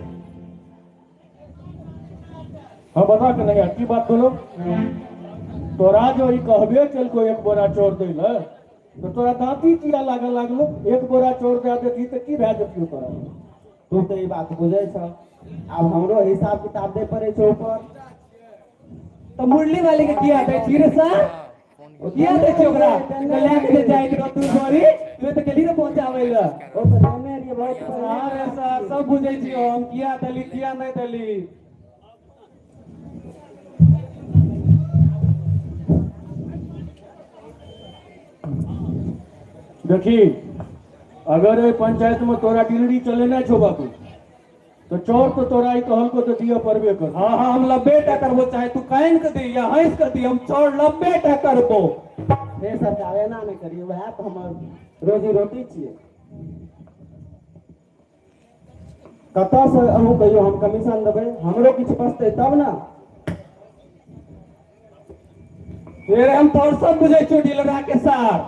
हाँ बता के नहीं, की बात बोलो? तोरा जो ई कहबे केलको एक बोरा चोर दै ले, तो तोरा दाँती किया लागऽ लागलो? एक बोरा चोर दए देती तऽ की भए जेतियौ तोरा? तू तऽ ई बात बुझै छह, आब हमरो हिसाब किताब दै पड़ै छै ऊपर। तऽ मुरली वाली के किया दै छी रे सर? किया दै छी ओकरा? तऽ लए के जे जाइत रहो तू बोरी, तू तऽ गेली रे पहुँचाबै लए। ओ तऽ देने रहियै बहुत पहिले। हाँ रे सर, सब बुझै छी हम, किया देली किया नहि देली। देखी, अगर एहि पंचायत में तोरा डीलरी चलेनाइ छौ बाबू, तो चोर तो तोरा ई कहलको तो दिअ पड़बे कर। हाँ हाँ, हम लब्बे टा करबो, चाहे तू कानि के दी या हंस के दी, हम चोर लब्बे टा करबो। हे सरकार, एना नहि करियौ, वएह तऽ हमर रोजी रोटी छियै। कतऽसँ अहूँ कहियौ हम कमीशन देबै, हमरो किछु बचतै तब ने। रे हम तोर सब बुझै छियौ डीलरा के सार।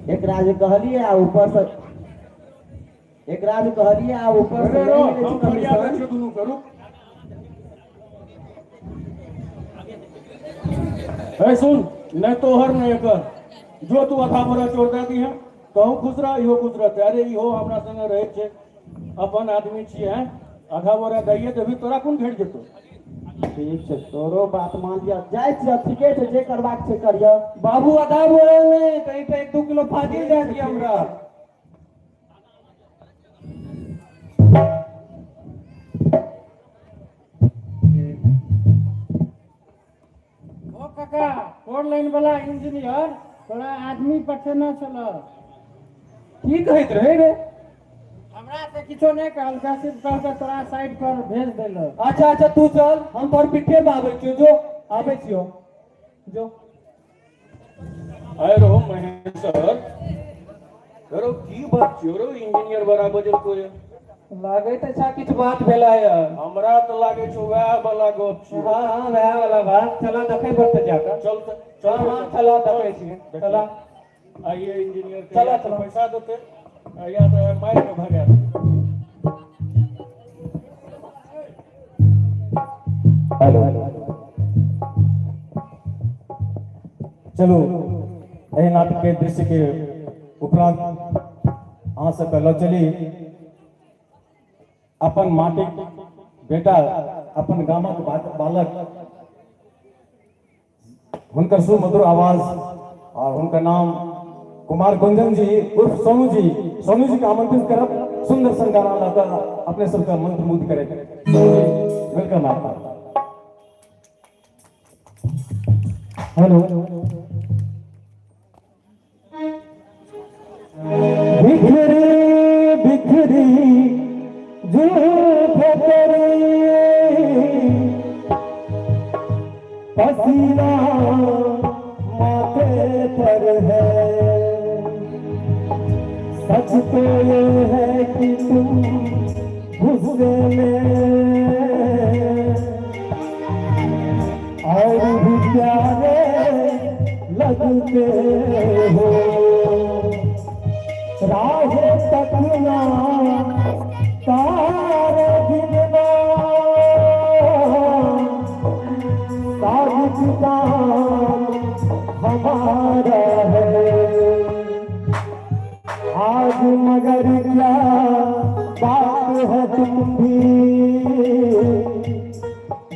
एकरा जे कहलियै आ ऊपर से, एकरा जे कहलियै आ ऊपर से अरे रो, नहि मिलै छै हम फरिया दै कमीशन। छियौ दुनू के, रुक। ए सुन, नहि तोहर नहि एकर, जो तू आधा बोरा चोर दए दिहे तहूँ खुश रह, इहो खुश रहतै। अरे इहो हमरा संगे रहै छै, अपन आदमी छियै, हैं? आधा बोरा दैये देबही, तोरा कोन घटि जेतौ? ठीक छै, तोरो बात मान लिअ, जाइ छियऽ, ठीके छै, जे करबाक छै करियऽ। बाबू आधा बोरा नहि, कहीं तऽ 1-2 किलो फाजिल दए दिअ हमरा। ओ काका, फोर लाइन वाला इंजीनियर तोरा आदमी पठेने छल। की कहैत रहे रे? हमरा तऽ किछो नहि कहलकै, सिर्फ कहलकै तोरा साइड पर भेज देलक। अच्छा अच्छा, तू चल, हम तोहर पिट्ठे पर आबै छियौ, जो आबै छियौ, जो। आय रहो महेश्वर, रो की बात छियौ रो, इंजीनियर बड़ा बजल कोय? लागै तऽ छै किछु बात भेलै यऽ। हमरा तऽ लागै छौ वएह वाला गप छियौ। हाँ हाँ, वएह वाला बात, चल देखै पड़तै जाकऽ। चल तऽ, चल। हाँ हाँ, चल देखै छियै, चल। आइए इंजीनियर के चल, या तऽ चल। पैसा देतै या तऽ मारि कऽ भगा देतै। हेलो, चलू एहि नाटक के दृश्य के उपरांत अहाँ सबके लऽ चली अपन माटिक बेटा, अपन गामक बालक, हुनकर सुमधुर आवाज और हुनकर नाम कुमार गुंजन जी उर्फ सोनू जी। सोनू जी के आमंत्रित करब सुंदर सन गाना लऽ अपने सबके मंत्रमुग्ध करे। सोनू जी, welcome आपका। हेलो। बिखरी बिखरी जुल्फ तेरी, पसीना माथे पर है, सच तो ये है कि तुम गुस्से में और भी प्यारे लगते हो। राह तकना तारे गिनना साजिश काम हमारा है, आज मगर क्या बात है, तुम भी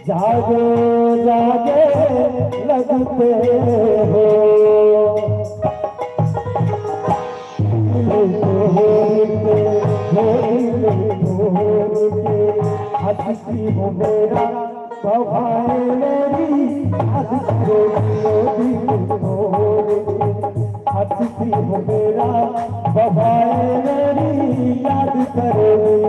जागे जागे लगते हो। हंसती हो मेरा बवाए मेरी याद करोगी ओ दिल तोड़ के। हंसती हो मेरा बवाए मेरी याद करोगी।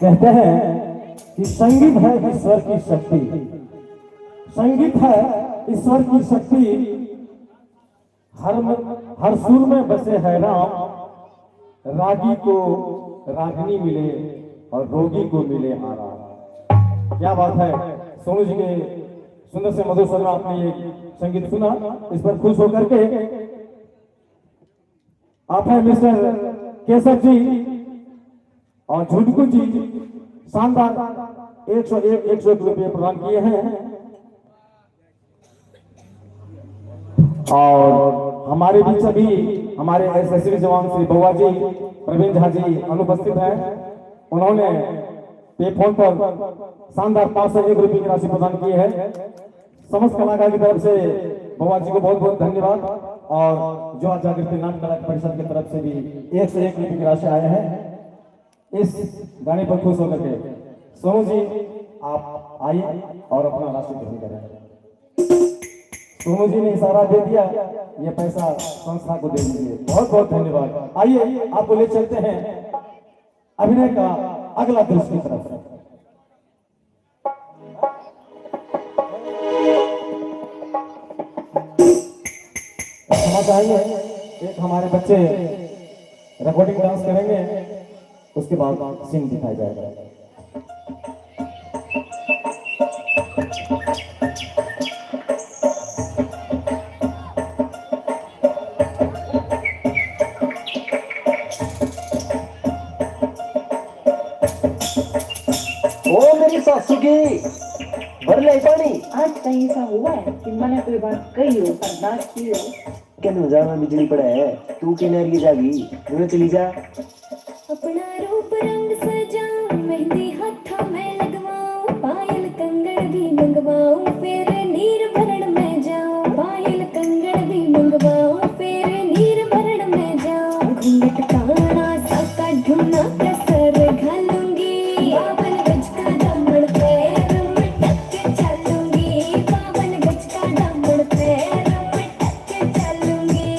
कहते हैं कि संगीत है ईश्वर की शक्ति, संगीत है ईश्वर की शक्ति। हर सुर में बसे है राम, रागी को रागनी मिले और रोगी को मिले आराम। क्या बात है। सोनू जी के सुंदर से मधुर स्वर में आपने ये संगीत सुना, इस पर खुश होकर के आप हैं मिस्टर केशव जी और झुटकू जी शानदार 101 रुपये प्रदान किए हैं। और हमारे बीच अभी हमारे एसएसबी जवान श्री बउआ जी प्रवीण झा जी अनुपस्थित हैं। उन्होंने पे फोन पर शानदार 501 रुपए की राशि प्रदान की है। समस्त कलाकार की तरफ से बउआ जी को बहुत बहुत धन्यवाद। और युवा जागृति नाट्य कला परिषद की तरफ से भी 101 रुपए की राशि आए हैं इस गाने पर खुश होकर के। सोनू जी आप आइए और अपना राशि ग्रहण करें। सोनू जी ने इशारा दे दिया, ये पैसा संस्था को दे दीजिए। बहुत बहुत धन्यवाद। आइए आपको ले चलते हैं अभिनय का अगला दृश्य की तरफ। क्षमा चाहेंगे, एक हमारे बच्चे रिकॉर्डिंग डांस करेंगे, उसके बाद सीन दिखाया जाएगा। ओ मेरी सासू की भर ले पानी। आज कहीं ऐसा हुआ है कि मैंने कोई बात कही हो पर बात की हो? केनू जाना बिजली पड़े है, तू के नरिये जागी नुने चली जा। अपना रूप रंग सजाऊं, मेहंदी हाथों में लगवाऊं, पायल कंगन भी मंगवाऊं, फिर नीर भरण में जाऊं, पायल कंगन भी मंगवाऊं, फिर नीर भरण में जाऊं, घूंघट काना सा काढूं ना कसर घालूंगी, 52 गज का दामन पैर में टक चलूंगी, 52 गज का दामन पैर में टक चलूंगी।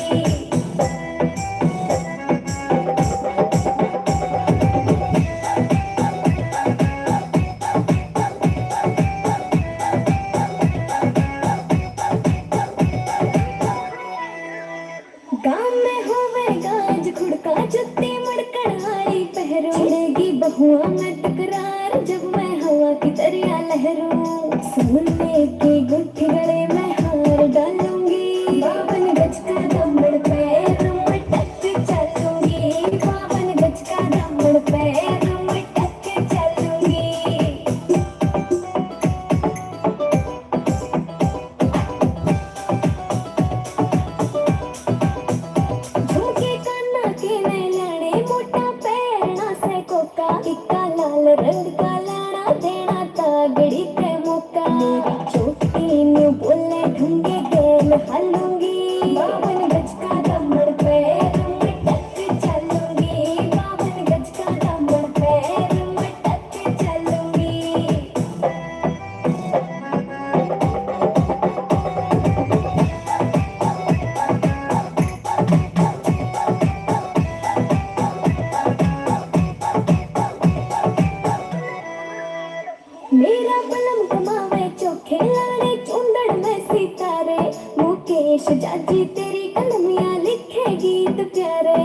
गांव में होवे गाज खुड़का जुत्ती मुड़कण हारी पहरू, छिड़ेगी बहुआ में तकरार जब मैं हवा की दरिया लहरूं, सोने की गुठी गले में हार डालूंगी, 52 गज का दामन पैर में टक चलूंगी, 52 गज का दामन पैर में टक चलूंगी। झुमके काना के मैं लाने, मोटा पहरना से कोका, टिक्का लाल रंग का लाना, देना तागड़ी के मौका, मेरी चोटी नु बोले ढूंढे गैल हालूंगी, 52 गज का दामन पैर में टक चलूंगी, 52 गज का दामन पैर में टक चलूंगी। मेरा बलम कमावे चोखे लाड़े चूंदड़ में सितारे, मुकेश जाजी तेरी कलमियां लिखे गीत प्यारे,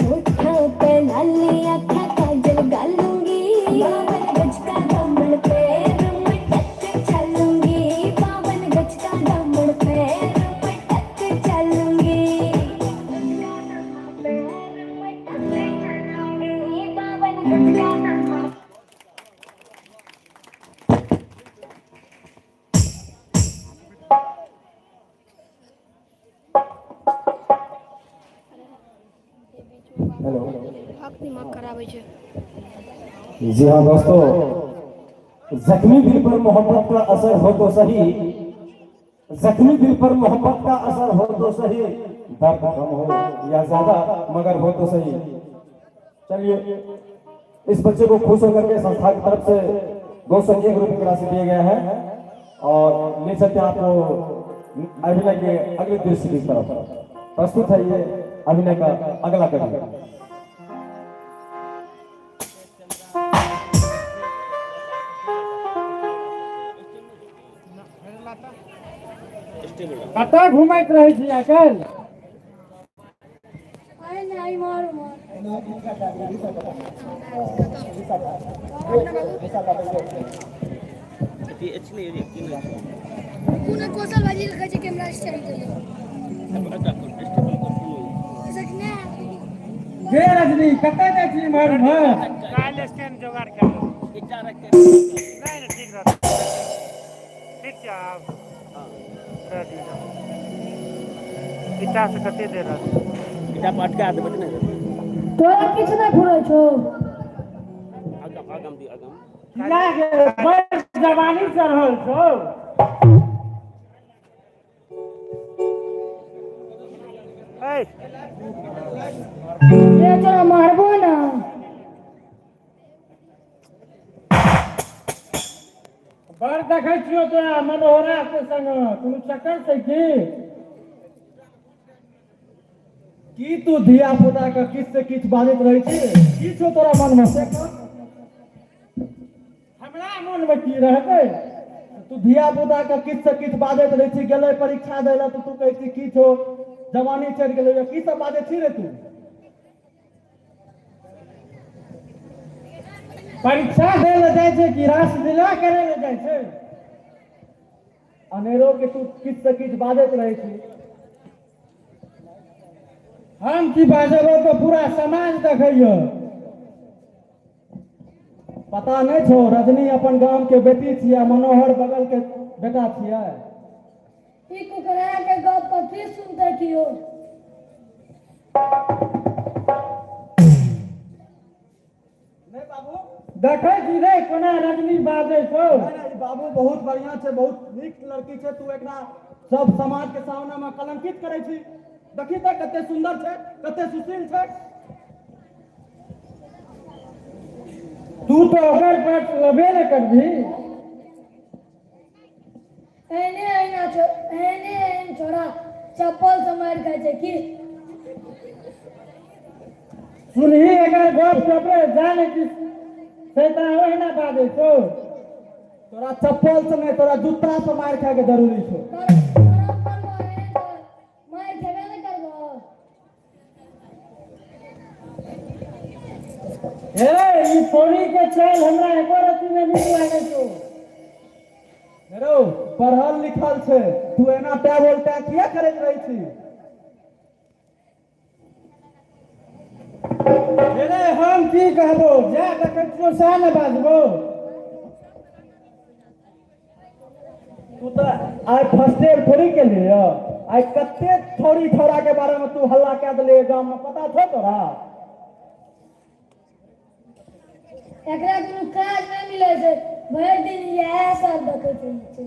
होठा पे लाली आखा काजल गालूंगी, 52 गज का दामन पैर में टक चलूंगी, 52 गज का दामन पैर में टक चलूंगी, 52 गज का दामन। हेलो। दिमाग खराब होइ छै। जी हाँ दोस्तों, जख्मी दिल पर मोहब्बत का असर हो तो सही, जख्मी दिल पर मोहब्बत का असर हो तो सही, दर्द कम हो या ज्यादा मगर हो तो सही। चलिए इस बच्चे को खुश होकर के संस्था की तरफ से 201 रुपए की राशि दिए गए हैं और ले चलते हैं आपको अभिनय के अगले दृश्य की तरफ। प्रस्तुत है ये अभिनय का अगला कड़ी। कतऽ घुमैत रहै छी आइ काल्हि? अरे नहीं, मार मार। कोनो कौशल भाजी के कहै छै कैमरा स्टैंड के लिए। गे रजनी, कतऽ जाइ छी इम्हर उम्हर? काल्हि स्टैंड जोगाड़ कए लेब। नहि नहि, ठीक रहत। ठीक छै, आब दए दियौ। ईटा से कते देर रहतै? ईटा पर अटका देबै तऽ नहि। तोरा किछु नहि फुरै छौ। आगम आगम दियौ, आगम। किया गे बड़ जवानी चढ़ल छौ। रे तोरा मारबो ना। बड़ देखै छियौ तोरा मनोहरा के संग, कोनो चक्कर छै की? की तू धिया पुता के किछु से किछु बाजैत रहै छी? की छौ तोरा मन में से कह? हमरा मन में की रहतै? तू धिया पुता के किछु से किछु बाजैत रहै छी। गेलै परीक्षा दै लए तऽ तू कहै छी की छौ, जवानी चढ़ि गेलै, की सब बाजै छी रे तू? परीक्षा दै लए जाइ छै कि रासलीला करै लए जाइ छै? अनेरो के तू किछु से किछु बाजैत रहै छी। हम की बाजब, तऽ पूरा समाज देखैया। पता नहि छौ, रजनी अपन गाम के बेटी छियै, मनोहर बगल के बेटा छियै। ई कुकरा के गप पर की सुनतै कियो? देखै छी रे कोना रजनी बाजै छौ। नहि नहि, ई बाबू बहुत बढ़िया छै, बहुत नीक लड़की छै। तू एकरा सब समाज के सामने में कलंकित करै छी। देखी तऽ कते सुंदर छै, कते सुशील छै। तू तऽ ओकर पक्ष लेबे ने करबही। एहने एहना छो, एहने एहन छोड़ा चप्पल से मारि खाइ छै की? सुनही एकर गप सप रे, जाने कि शैतान ओहिना बाजै छौ। तोरा चप्पल से नहि, तोरा जूता से मारि खाय के जरूरी छौ। मारि खेबे ने करबो। हे, ई छोरी के चालि हमरा एको रत्ती नहि नीक लागै छौ। रौ, पढ़ल लिखल छै तू, एना टै बोल टै किया करैत रहै छी? हे रे, हम की कहबो, जा देखै छियौ सएह ने बाजबो। तू तऽ आइ फर्स्ट ईयर थोड़ी केलियै, आइ कते छौड़ी छौड़ा के बारे में तू हल्ला कए देलियै गाम में, पता छौ तोरा? एकरा कोनो काज नहि मिलै छै, भरि दिन इएह सब देखैत रहै छै।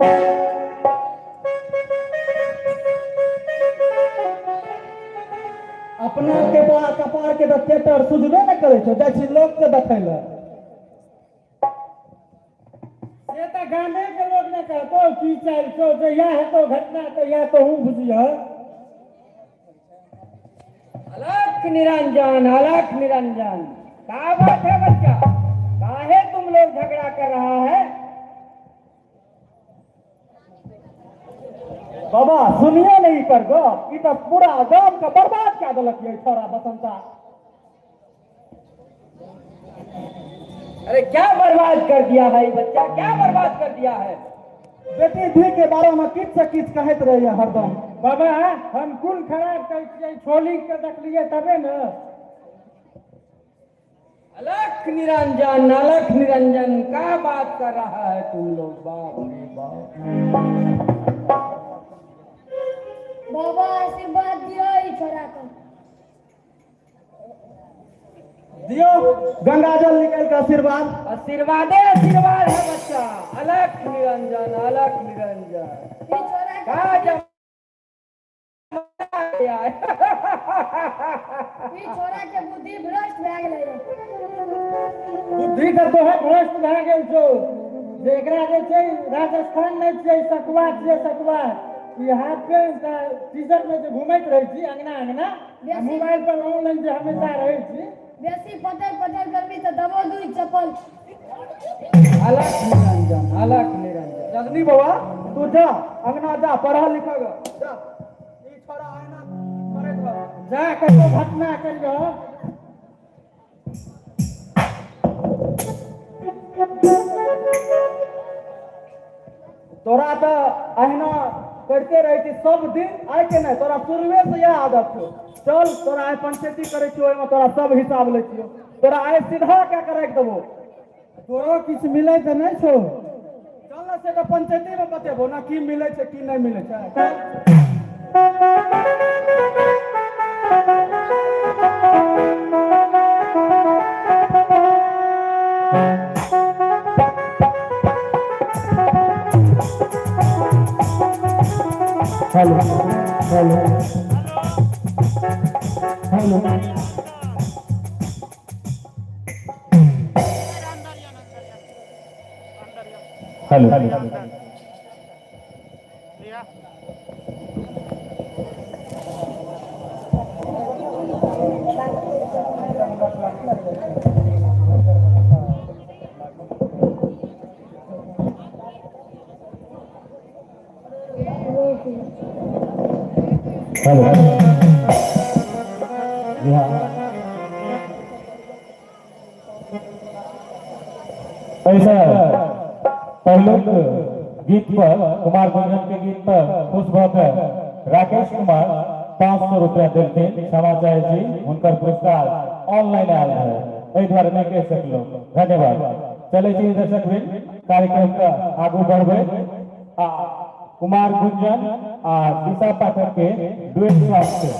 अपना के बा कपार के तऽ टेटर सुझबे ने करै छौ, जाइ छी लोक के देखै लए। से तऽ गामे के लोक ने कहतौ की चालि छौ, जहिया हेतौ घटना तहिया तोहूँ बुझियह। अलख निरंजन, अलख निरंजन। का बात है बच्चा, काहे तुम लोग झगड़ा कर रहा है? बाबा, सुनिए नहीं कर गप, ई तऽ पूरा गाम के बर्बाद कए देलक ये छोरा बसंता। अरे क्या बर्बाद कर दिया है बच्चा, क्या बर्बाद कर दिया है? बेटी धी के बारे में किछु से किछु कहैत रहैया हरदम। बाबा, हम कुन खराब कहै छियै? छोली के देखलियै तबे ने। अलख निरंजन, अलख निरंजन। का बात कर रहा है तुम लोग? बाप रे बाप। बाबा, आशीर्वाद दियो ई छोरा के। दियो गंगा जल निकाल के आशीर्वाद। आशीर्वादे आशीर्वाद है बच्चा। अलख निरंजन, अलख निरंजन। ई छोरा का जमाना आया है। ई छोरा के बुद्धि भ्रष्ट भए गेलै। बुद्धि तऽ तोहर भ्रष्ट भए गेल छौ, जे एकरा जे छै राजस्थान नहि छियै, सकुआ छियै सकुआ। ई हाफ पेंट आ टी शर्ट मे जे घुमैत रहै छी अंगना अंगना आ मोबाइल पर ऑनलाइन जे हमेशा रहै छी। बेसी पटर पटर करबी तऽ दबो दुई चप्पल। अलख निरंजन, अलख निरंजन। रजनी बाबा, तू जा अंगना, जा पढ़ा लिखा ग, जा। ई छोरा आईना करैत रह। जा कतौ घटना करियौ। तोरा तऽ अहिना करिते रहै छी सब दिन, आइ के नहि, तोरा शुरुए से इएह आदत छौ। चल, तोरा आइ पंचायती करै छियौ, ओहिमे तोरा सब हिसाब लै छियौ। तोरा आइ सीधा कए के राखि देबौ। तोरो किछु मिलै तऽ नहि छौ। चल ने, से तऽ पंचायती मे बतेबो ने की मिलै छै की नहि मिलै छै, चल। Hello hello hello. Hello. Hello. जी हाँ, ऐसा पहिलुक गीत पर कुमार गुंजन के गीत पर खुश भऽ के राकेश कुमार 500 रुपया देलथिन। क्षमा चाहे छी, हुनकर पुरस्कार ऑनलाइन आयल है, एहि दुआरे नहि कहि सकलहुँ। धन्यवाद। चलै छी दर्शक वृंद, कार्यक्रम के आगू बढ़बै आ कुमार गुंजन आ दिशा पाठक के डुएट सॉन्ग से।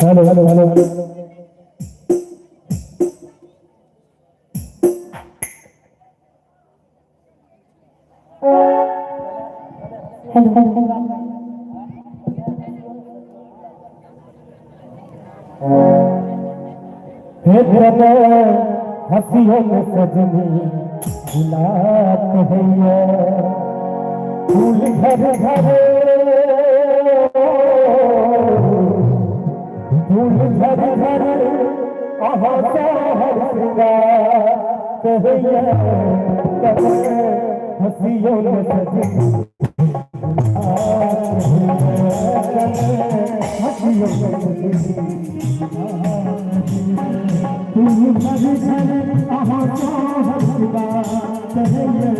Hello hello hello. Hello. हे तने हंसियों में सजनी गुलाब है, फूल झर झरे, फूल झर झरे अहाँ सोहर श्रृंगार कहैया, हंसियों में सजनी हंसियों में सजनी, फूल झर झरे अहाँ सोहर श्रृंगार कहैया,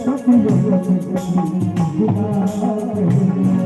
हंसियों में सजनी गुलाब कहैया।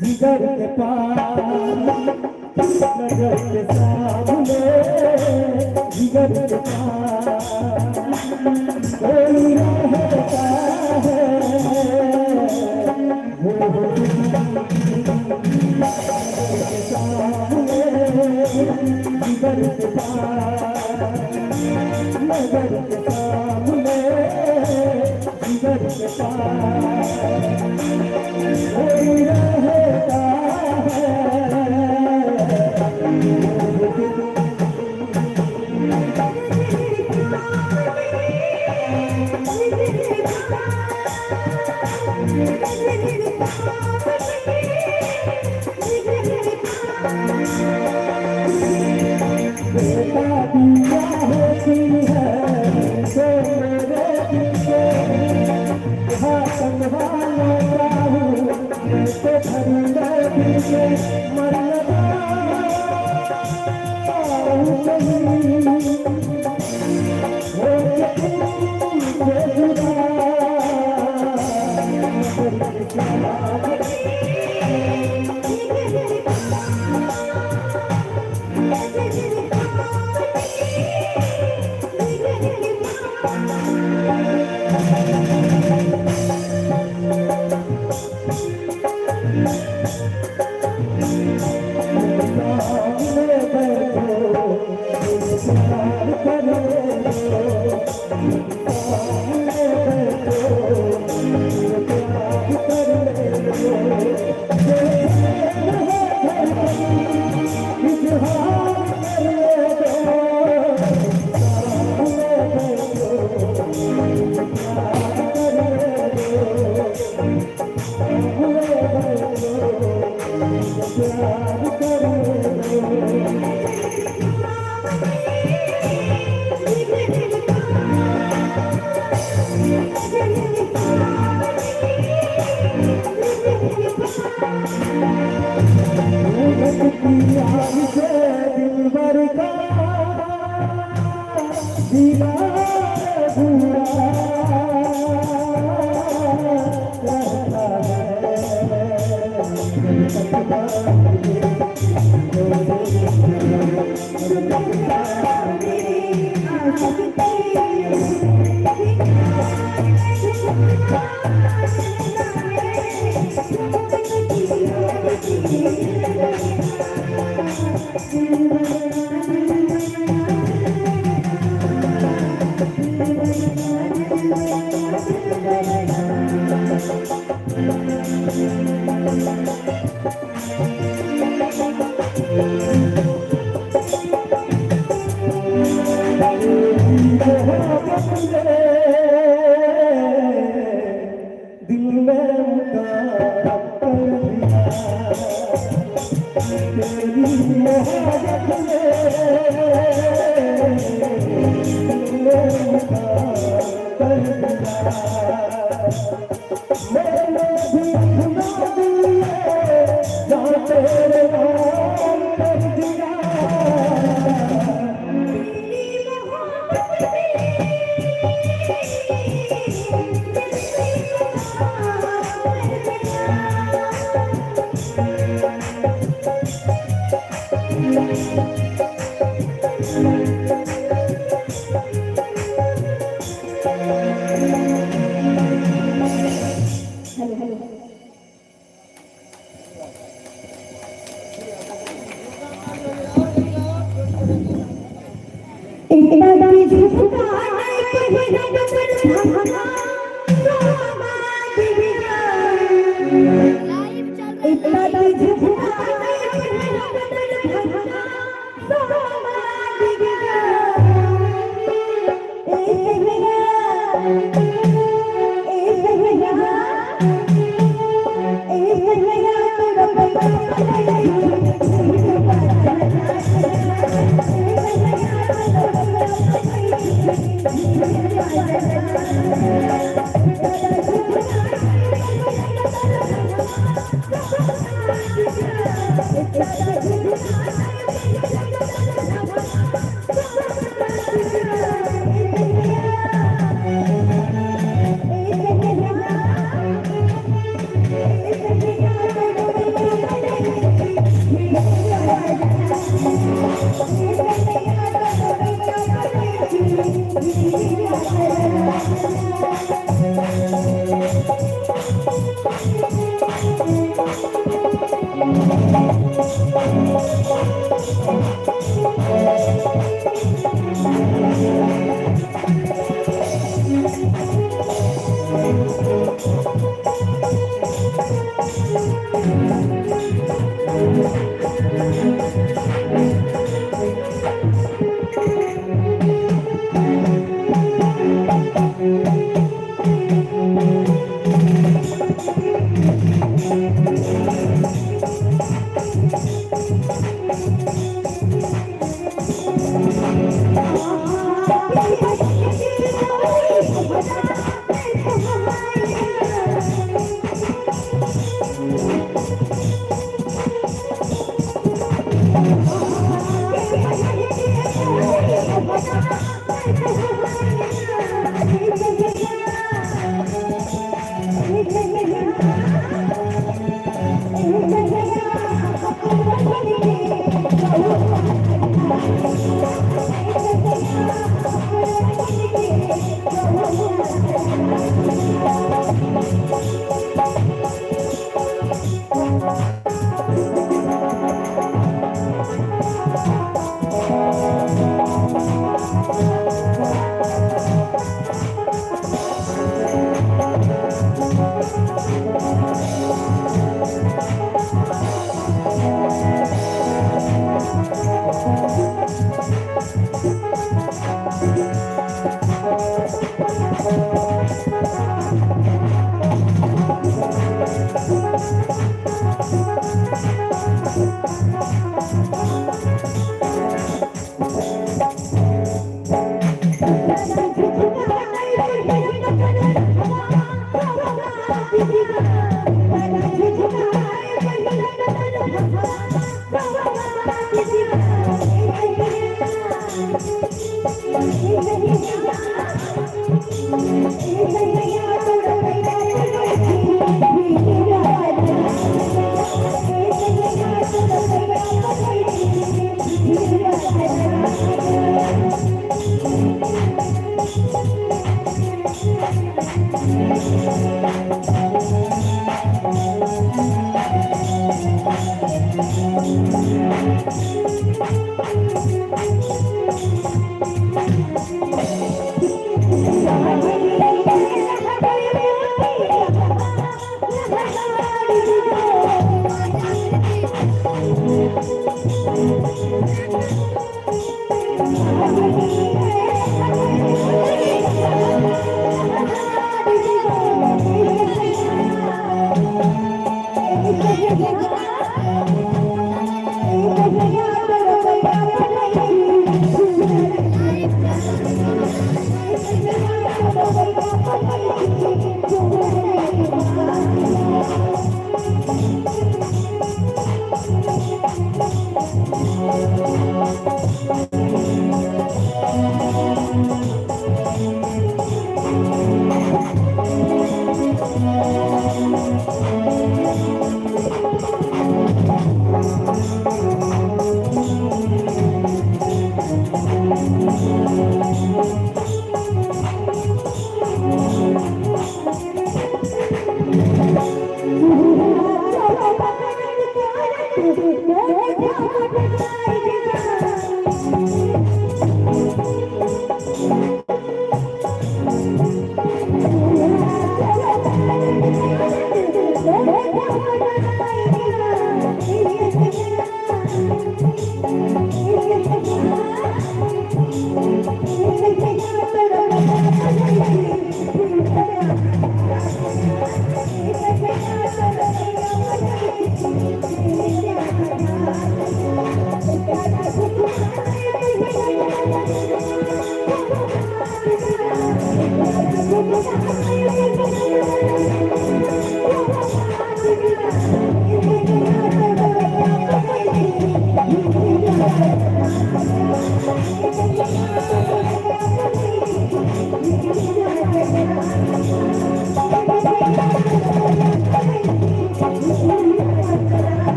जिगर के पास, नजर के सामने, जिगर के पास कोई रहता है, वो के सामने, जिगर के पास, नजर के सामने, जिगर के पास कोई रहता है। बेटा दिया होती है तो मेरे दिल के हाँ संभालना चाहूँ मैं तो भर दिल के मर जाऊँ कहीं हो के तुमसे जुदा। मैंने भी हेलो हेलो। इतना भी झुका नहीं पहिरब पर इतना भी झुका नहीं पहिरब पर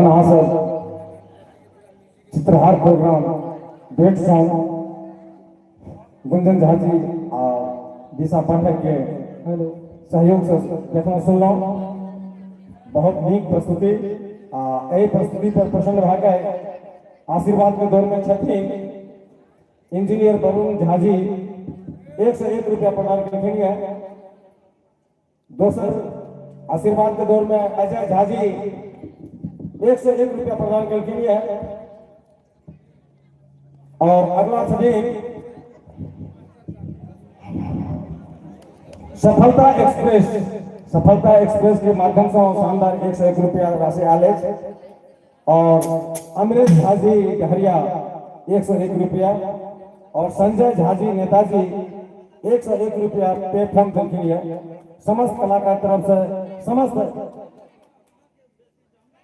अहाँ सब चित्रहार प्रोग्राम भेट सॉन्ग गुंजन झा जी आ दिशा पाठक के सहयोग से देखलहुँ सुनलहुँ। बहुत नीक प्रस्तुति आ एहि प्रस्तुति पर प्रसन्न भए के आशीर्वाद के दौर में छथिन इंजीनियर वरुण झा जी 101 रुपया प्रदान केलखिन ये। दोसर आशीर्वाद के दौर में अजय झा जी 101 रुपया प्रदान केलखिन ये। और अगला छथिन सफलता एक्सप्रेस, सफलता एक्सप्रेस के माध्यम से शानदार 101 रुपया राशि आयल अछि। और अमरेश झा जी गहरिया 101 रुपया और संजय झा जी नेताजी 101 रुपया पे फोन देलखिन ये। समस्त कलाकार तरफ से समस्त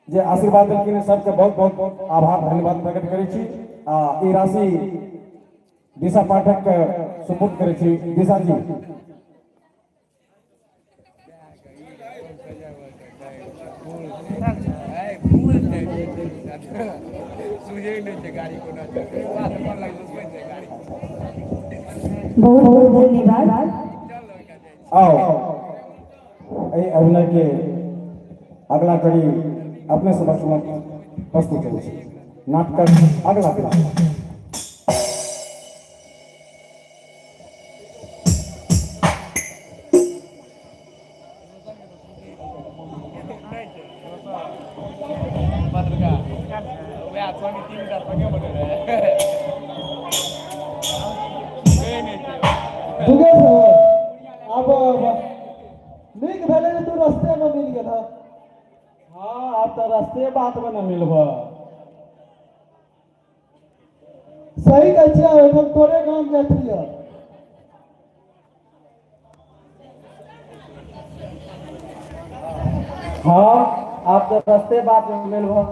जे आशीर्वाद देलखिन सबके बहुत बहुत आभार धन्यवाद प्रकट करै छी। आ ई राशि दिशा पाठक के सुपुर्द करै छी। दिशा जी बहुत बहुत धन्यवाद। आओ एहि अभिनय के अगला कड़ी अपने समक्ष में प्रस्तुत अछि। नाटकक अगला कड़ी। आब आब नीक भेलै जे तू रस्ते में मिल गेल। हाँ आब तऽ रस्ते बात में न मिलबह। सही कहै छियै, एखन तोरे गाम जाइत रहियै। हाँ आब तऽ रस्ते बात में मिलबह।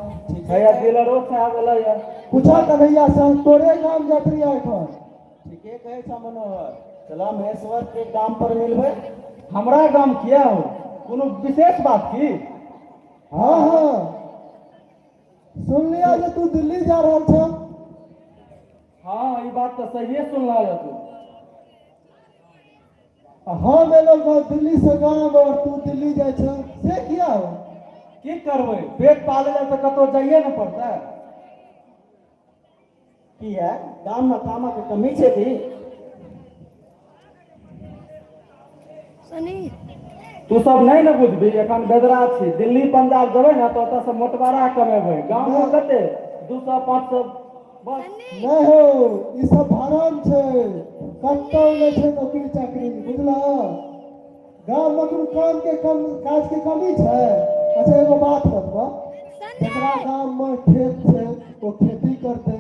भैया डीलरो साहब एलै। पूछा कन्हैया से, तोरे गाम जाइत रहियै एखन। ठीके कहै छ मनोहर, चला महेश्वर के गाम पर मिलबै। हमरा गाम किया हो, कोनो विशेष बात की? हाँ हाँ सुनलिया जे तू दिल्ली जा रहल छ। हाँ ई बात तऽ सहिए सुनला तू। हम एलहुँ गाँव दिल्ली से गाम और तू दिल्ली जाइ छ, से किया हो? की करबै, पेट पालै लए तऽ कतहु जाइए ने पड़तै। किया गाम में कामक कमी छै की? तू सब नहीं ने बुझबी, एखन बेदरा छी। दिल्ली पंजाब जेबै ने तऽ ओतऽ से मोटबारा कमेबै, गाँव में कते 200 500 बस। नहीं हो, ई सब भरम छै, कतौ नहि छै नौकरी चाकरी, बुझल? गाम में कोनो काम के कम काज के कमी छै? अच्छा एगो बात बतबऽ, जकरा गाम में खेत छै ओ खेती करतै,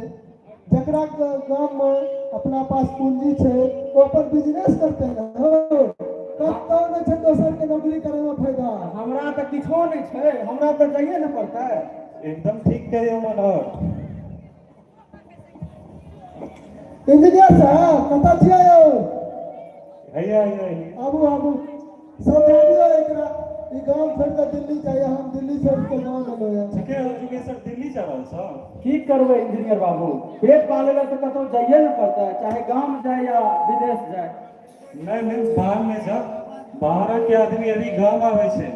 जकरा गाम में अपना पास पूंजी छै ओ अपन बिजनेस करतै ने। हो कतौ नहि छै दोसर के नौकरी करे में फायदा। हमरा तऽ किछो नहि छै, हमरा तऽ जाइए ने पड़तै। एकदम ठीक कहियो मनोहर। इंजीनियर साहब कतऽ छियै यौ? हैया हैया आबू आबू, समझाबियौ एकरा, ई गाम छोड़ि कऽ दिल्ली जाइए, हम दिल्ली छोड़ि कऽ गाम एलहुँ यऽ। ठीके हो जुगेसर, दिल्ली जा रहल छौ? की करबै इंजीनियर बाबू, पेट पालै लए तऽ कतहु जाइए ने पड़तै, चाहे गाम जाय या विदेश जाय। नहीं नहीं बाहर नहीं जा, बाहर के आदमी अभी गाम आबै छै।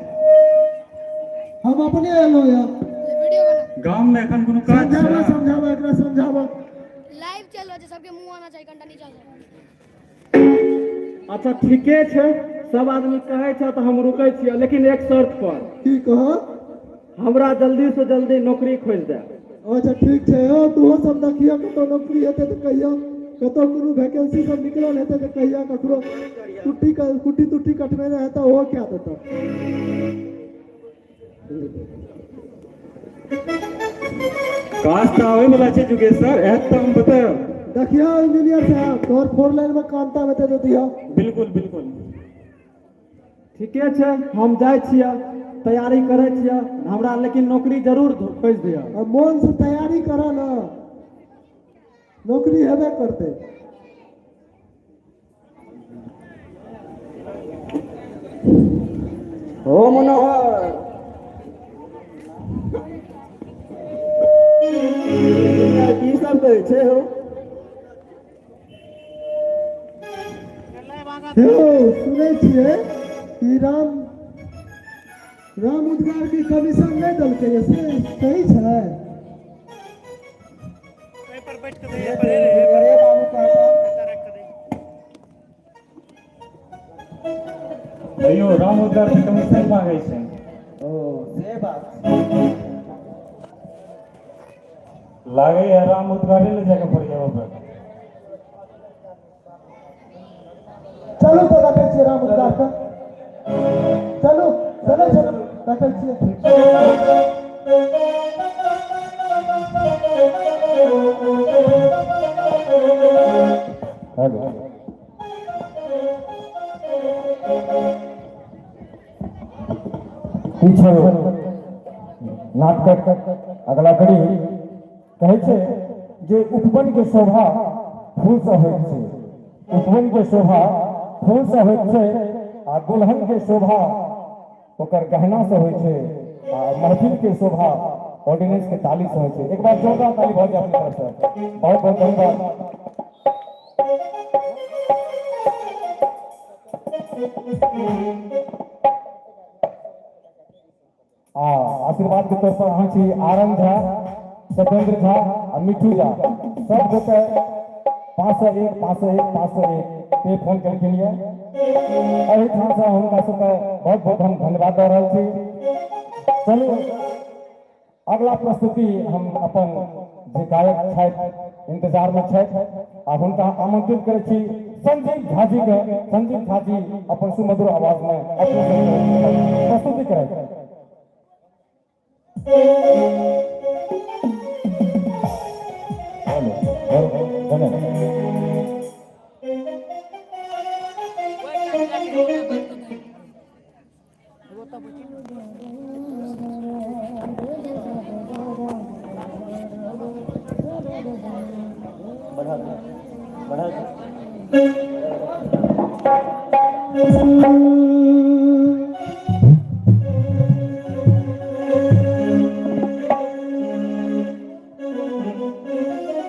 हम अपने एलहुँ यऽ। गाम में एखन कोनो काज छै? समझाबऽ समझाबऽ एकरा समझाबऽ। लाइव चल रहल छै, सबके मुंह आना चाही कनिटा नीचा से। अच्छा ठीके छै, सब आदमी कहै छै तऽ हम रुकै छियै, लेकिन एक शर्त पर। की कह? हमरा जल्दी से जल्दी नौकरी खोजि दे। अच्छा ठीक छै, हँ तूहो सब देखियौ कतौ नौकरी हेतै तऽ कहियौ, कतौ कोनो वैकेंसी सब निकलल हेतै तऽ कहिया, ककरो कुट्टी कुट्टी तुट्टी कटबेने हेतै ओहो कए देतौ। काज तऽ आबै वाला छै जुगेसर, एत तऽ हम बतायब। देखियौ इंजीनियर साहब, तोहर 4 लाइन में काम ताम हेतै तऽ दिहऽ। बिल्कुल बिल्कुल। ठीके छै, हम जाइ छियै, तैयारी करै छियै, हमरा लेकिन नौकरी जरूर खोजि दिअ। आ मोन से तैयारी करऽ ने, नौकरी हेबे करतै। हो मनोहर, कहै छै हौ। यौ सुनै छियै ई राम राम उद्गार के कमीशन नहि देलकै से सही छै? बड़े बाबू कहता भैयो राम उद्गार के कमीशन मांगे छै। ओ से बात लागे है राम उद्गारे ले जाके पड़ जाओ पर। चलू तऽ देखै छियै राम उद्गार के, चलू चलै चलू देखै छियै। हेलो पीछे नाटकक अगला कड़ी कहै छै जे उपवन के शोभा फूल से होइत छै, उपवन के शोभा फूल से होइत छै आ दुल्हन के शोभा ओकर गहना से होइ छै आ महफिल के शोभा ऑर्डिनेंस के ताली से होइ छै। एक बार जोरदार ताली भऽ जाय अपनी तरफ से। बहुत बहुत धन्यवाद। आ आशीर्वाद के तौर पर अहाँ छी आरन झा, सत्येंद्र झा आ मिठू झा, सब गोटे 501 501 501 पे फोन केलखिन ये। एहिठाम से हुनका सबके बहुत बहुत हम धन्यवाद दऽ रहल छी। चलू अगला प्रस्तुति हम अपन जे गायक छथि इंतजार में छथि आ हुनका आमंत्रित करै छी संजीव झा जी के। संजीव झा जी अपन सुमधुर आवाज में अपने सबके प्रस्तुति करै। हेलो धन्यवाद। बढ़ा दो, बढ़ा दो।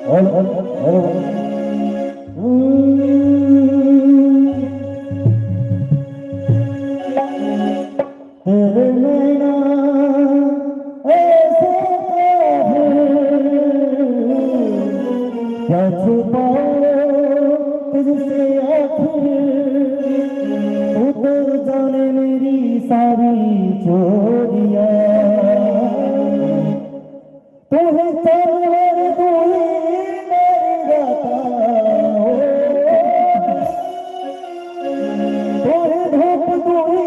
हेलो हेलो तेरे नैना ऐसे क्या छुपाऊं तुझसे आखिर, तू तो जाने मेरी सारी चोरियां, तू ही चांद तू ही मेरी राता, तू ही धूप तू ही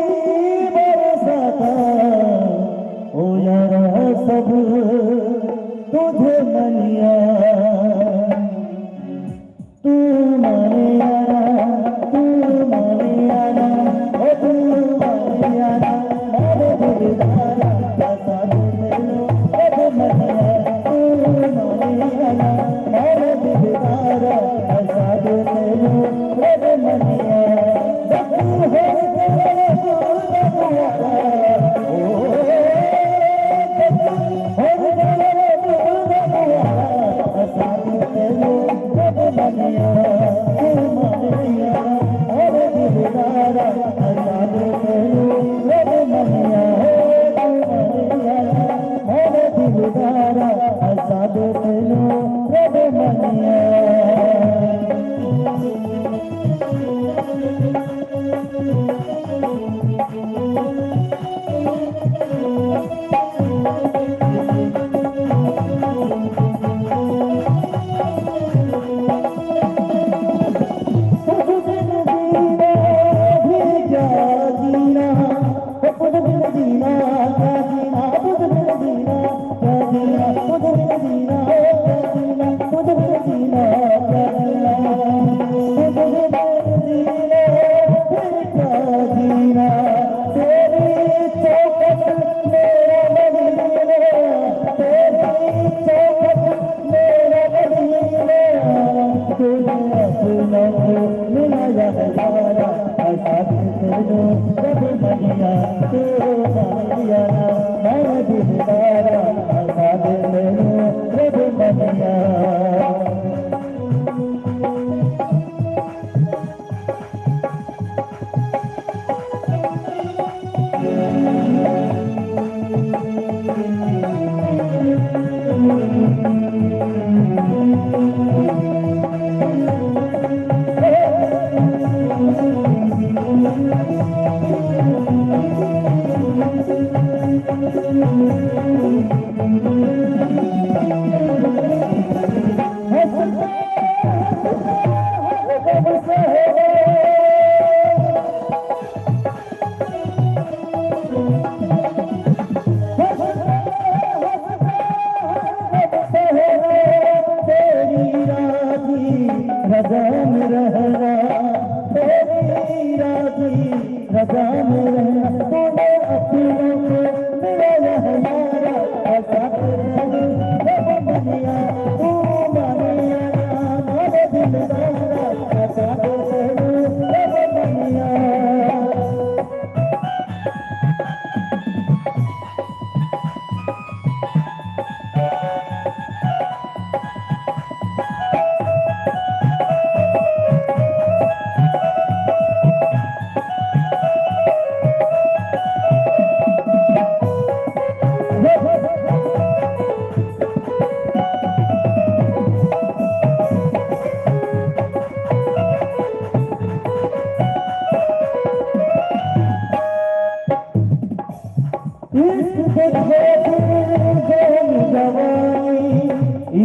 बरसाता, ओ यारा सब तुझे मनिया, तू माने यारा, तू माने यारा, ओ तू माने यारा, माने दिलदारा, ऐसा मेलो अब मनिया, तू माने यारा, माने दिलदारा, ऐसा मेलो अब मनिया, तू हो दिलदारा, आजाद तेरो रब मनिया।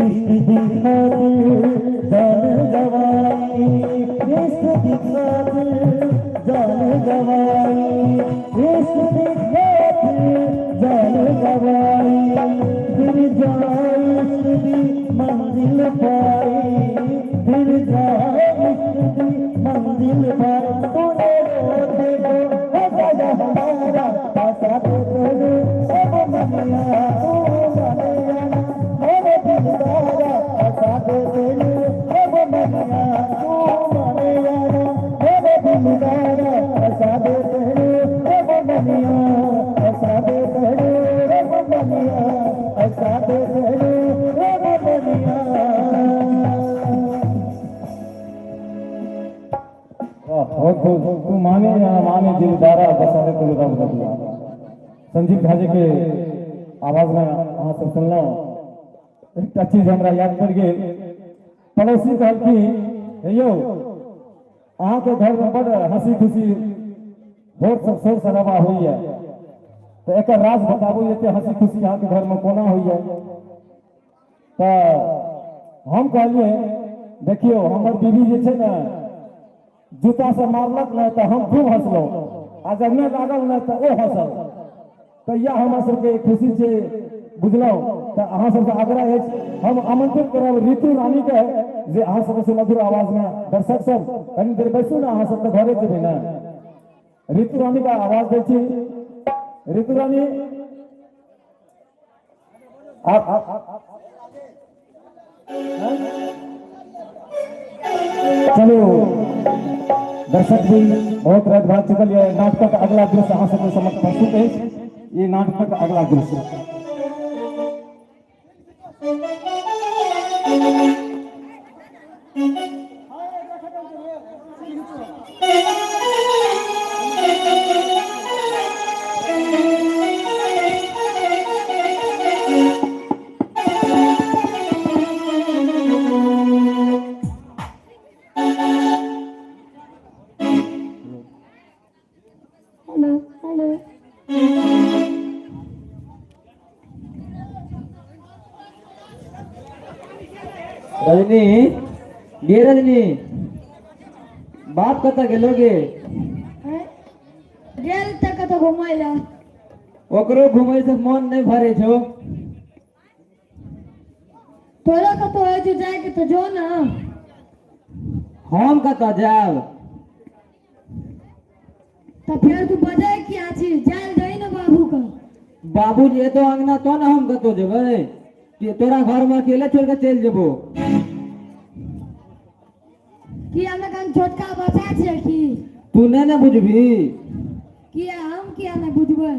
इश्क दी खातिर जान गवाई, इश्क दी खातिर जान गवाई, इश्क दी खातिर जान गवाई, फिर जाए इश्क दी मंजिल पाई, फिर जाए इश्क दी मंजिल पाई। तूने रोते को हंसाया हमारा, आशा तो तेरे सब मनिया, तू मनिया मेरे दिलदारा, आशा तो तेरे सब मनिया, तू मनिया मेरे दिलदारा, आशा तो तेरे सब मनिया, आशा तो तेरे सब मनिया, आशा तो तेरे सब मनिया। बहुत खूब। तू माने या ना माने दिलदारा, बसा दे तू रब बदला। संजीव झा जी के आवाज में अहाँ सब सुनलहुँ। एकटा चीज हमरा याद पड़ि गेल, पड़ोसी कहलखिन हे यौ अहाँके घरमे बड़ हंसी खुशी भोर सब शोर शराबा होइए, तऽ एकर राज बताबू एते हंसी खुशी अहाँके घरमे कोना होइए। तऽ हम कहलियै देखियौ हमर बीबी जे छै ने जूता से मारलक ने तऽ हम खूब हंसलहुँ, आ जब नहि लागल ने तऽ ओ हंसल। तऽ इएह हमरा सबके खुशी छै, बुझलहुँ। तऽ अहाँ सबके आग्रह अछि, हम आमंत्रित करब रितु रानी के जे अहाँ सबके सुमधुर आवाज में दर्शक सब कनी देर बैसू ने, अहाँ सब तऽ घरे जेबै ने। रितु रानी के आवाज दै छी। रितु रानी आप चलो दर्शक भी बहुत रात भऽ चुकल यऽ। नाटकक अगला दृश्य अहाँ सबके समक्ष प्रस्तुत अछि। ई नाटकक अगला दृश्य। Hello hello. Rajni गे रजनी, बाप कतऽ गेलो गे? गेल तऽ कतऽ घुमय लए। ओकरो घुमै से मन नहि भरे छौ। तोरा कतौ होइ छौ जायके तऽ जो ने। हम कतऽ जायब? तऽ फेर तू बजै किया छी? जायल दही ने बाबू के। बाबूजी एतो अंगना तो ने हम कतौ जेबै, कि तोरा घर में अकेले छोड़ के चलि जेबो? कि हम एखन छोटका बच्चा छियै की? तू नहि ने बुझबी। किया हम किया नहि बुझबै?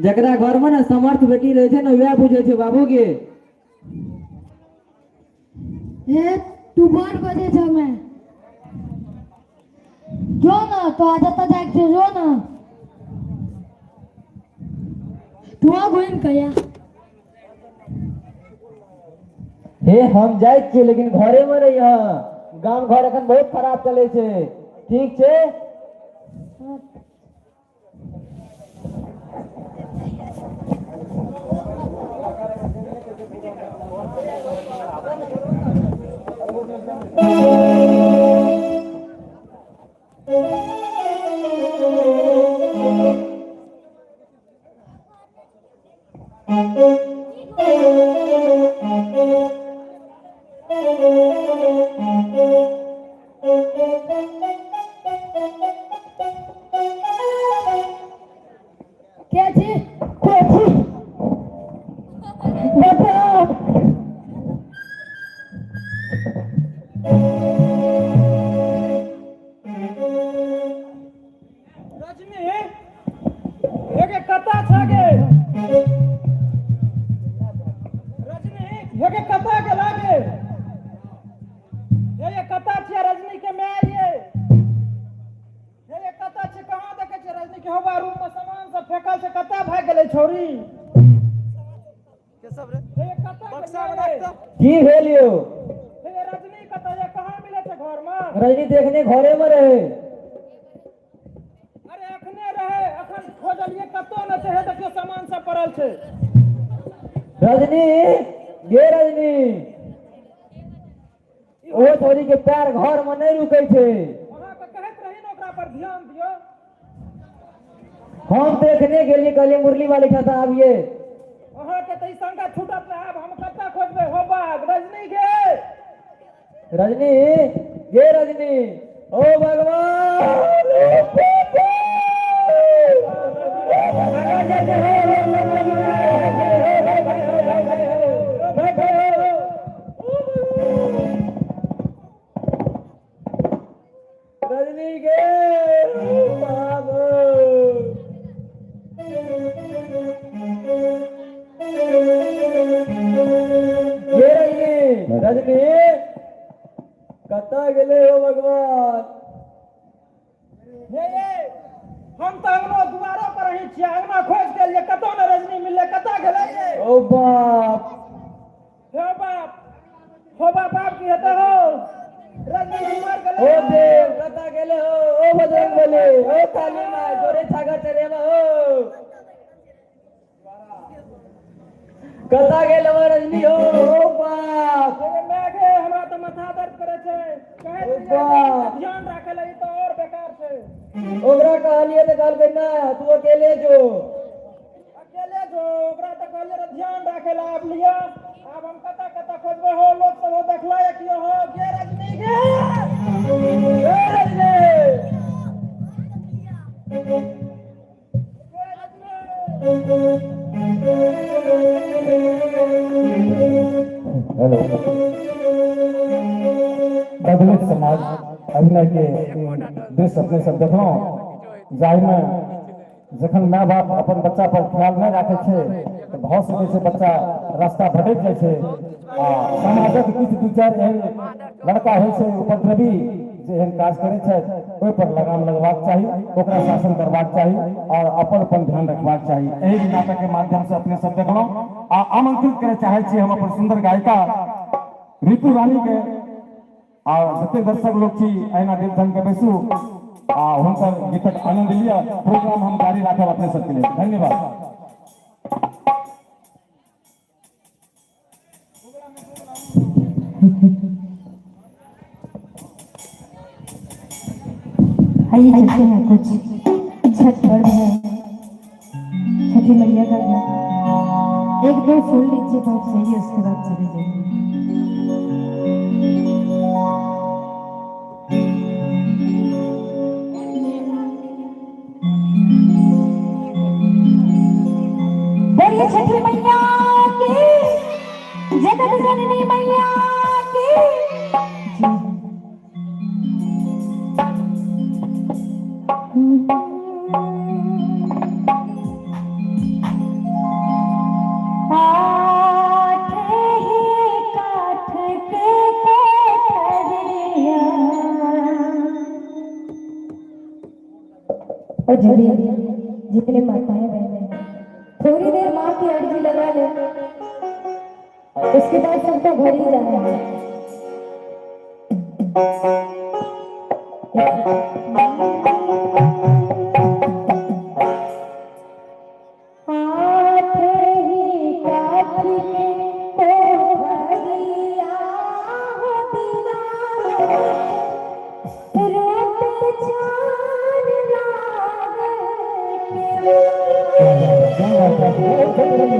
जकरा घर में ने समर्थ बेटी रहै छै ने वएह बुझै छै बाबू के। हे तू बड़ बजै छ हमे। जो न तो आ जतऽ जाइके छौ जो न। तू घुमि कऽ आ। हे हम जाइ छियै लेकिन घरे में रहिह, गाम घर एखन बहुत खराब चलै छै। ठीक छै? के छी? के छी? बचाओ! रजनी हे कतऽ छ गे? रजनी हे कतऽ गेला गे? हे कतऽ छियै रजनी के माय ये? हे कतऽ छै? कहाँ देखै छियै रजनी के? हवा रूम में सामान सब फेकल छै, कतऽ भागि गेलै छौरी? हे कतऽ गेलै? की भेल यौ? हे रजनी कतऽ ये? कहाँ मिलै छै घर में? रजनी देखने घरे में रहे। अरे अखने रहे, अखन खोजलिए कतौ न छै। हे देखियौ सामान सब पड़ल छै। रजनी गे रजनी, ओ छोरी के पैर घर में नहीं रुकै छै। अहाँके कहैत रही ने ओकरा पर ध्यान दियौ। हम देखने गेलिए, कहलिए मुरली वाले खाता आबिए। अहाँके तऽ ई शंका छूटत नहि। आब हम कतऽ खोजबै? हो बाग रजनी गे, रजनी गे रजनी, ओ भगवान, रजनी गे बाबू। गे रजनी, रजनी कतऽ गेलै हो भगवान? हे ये, हम तऽ अंगना दुआरो पर रही छियै, अंगना खोज के लिए कतौ ने रजनी मिललै, कतऽ गेलै ये? ओ बाप, हे बाप, हो बाप, आब की हेतै हो? रजनी मर गेलै। ओ देव कतऽ गेलै हो? ओ बजरंग बली, ओ काली माय, जोरे छागर चढ़ेबा हो, कतऽ गेलै हो रजनी हो? ओ बाप, हे माय गे, हमरा तऽ माथा दर्द करै छै। कहैत ओ रहियै बाप, ध्यान राखै लए, ई तऽ और बेकार छै। ओकरा कहलियै तऽ कहलकै ना, तू अकेले जो। अकेले जो? ओकरा तऽ कहलियै रह ध्यान राखै लए। आब लिअ, आब हम कतऽ कतऽ खोजबै हो? लोक सब हो देखला या कियो हो? गे रजनी गे, गे रजनी, गे रजनी। हेलो, बदलैत समाज अभिनय के दृश्य अपने सब देखलहुँ, जाहिमे जखन माय बाप अपन बच्चा पर ख्याल नहि राखै छै तऽ भऽ सकै छै बच्चा रास्ता भटकि जाइ छै, आ समाजक किछु दू चारि एहन लड़का होइ छै उपद्रवी जे एहन काज करै छथि, ओहि पर लगाम लगबाक चाही, ओकरा शासन करबाक चाही और अपन अपन ध्यान रखबाक चाही। एहि नाटक के माध्यम से अपने सब देखलहुँ आ आमंत्रित करय चाहै छी हम अपन सुंदर गायिका रितु रानी के, आ जतेक दर्शक लोग छी अहिना दिल थामि के बैसू आ हुनकर गीतक आनंद लिअ। प्रोग्राम हम जारी राखब अपने सबके लेल। धन्यवाद। आइए चलते हैं, कुछ छठ पर्व है, छठी मैया का गीत एक दो सुन लीजिए, बहुत सही है, उसके बाद चले जाइए। बोलिए छठी मैया की, जगत जननी मैया की। आठ ही काठ के कोठरिया। और जल्दी जितने माताएं बहनें हैं, थोड़ी देर माँ की अर्जी लगा ले, उसके बाद सबको घर ही जाना है। आठ ही काठ के कोठरिया हो दीनानाथ, रूप चार लागे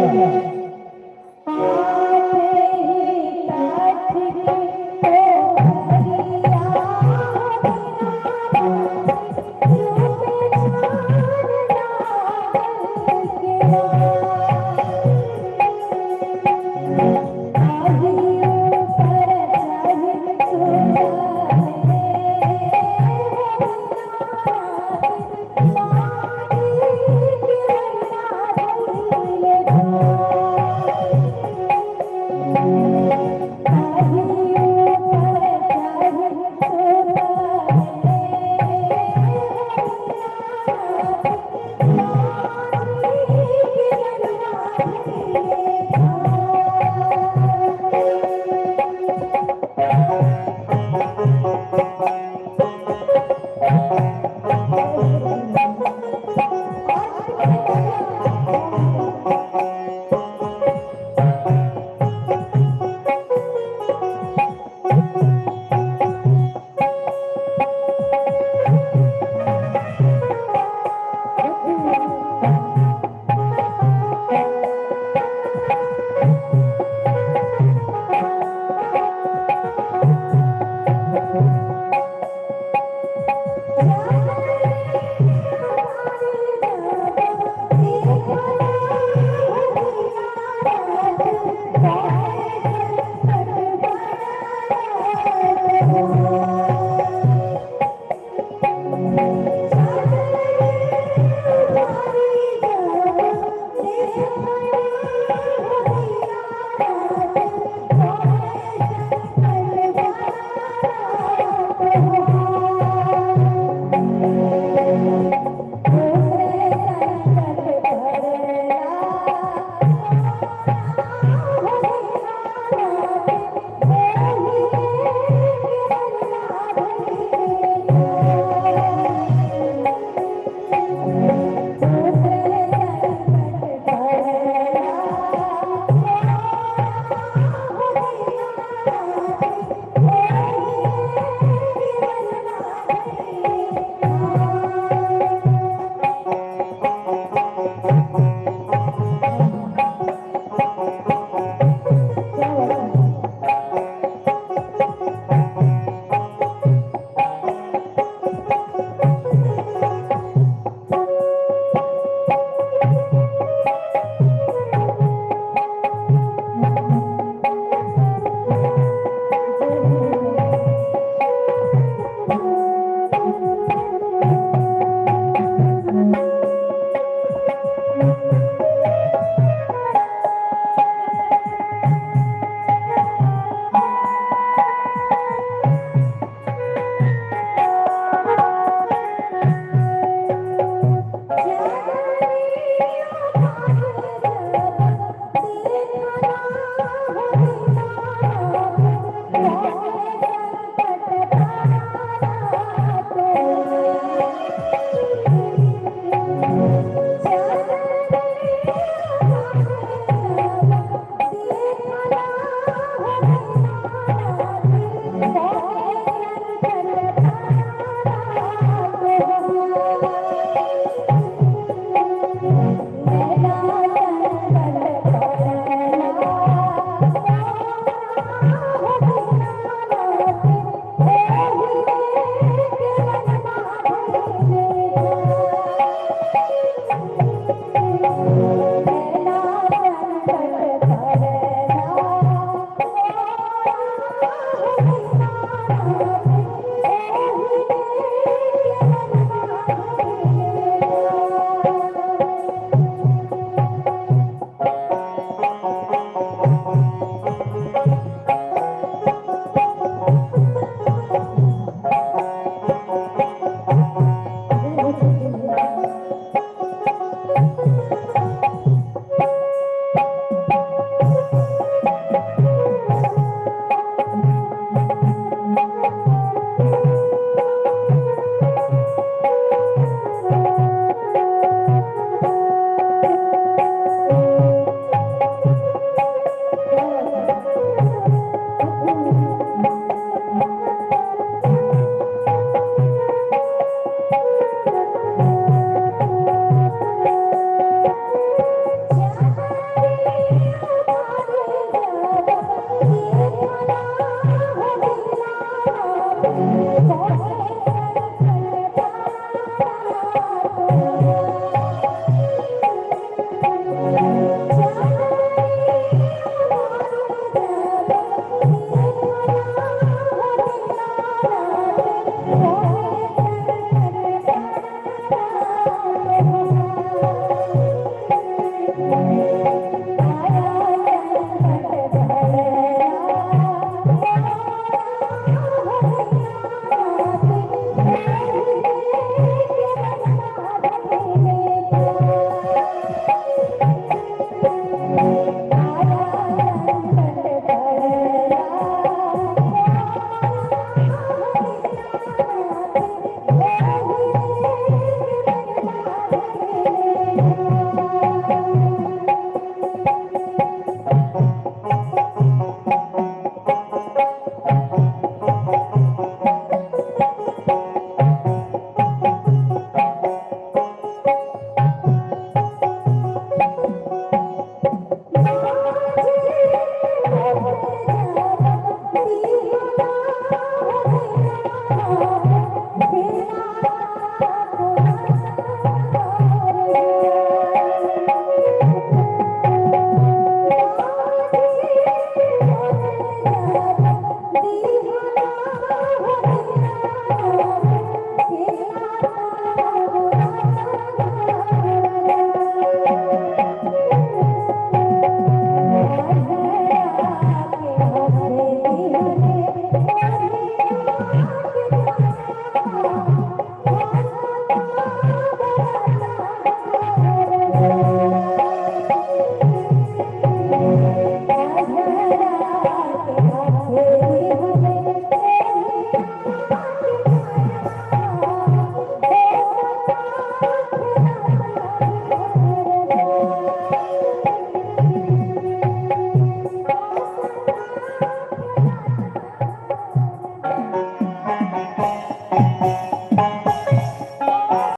के। आठ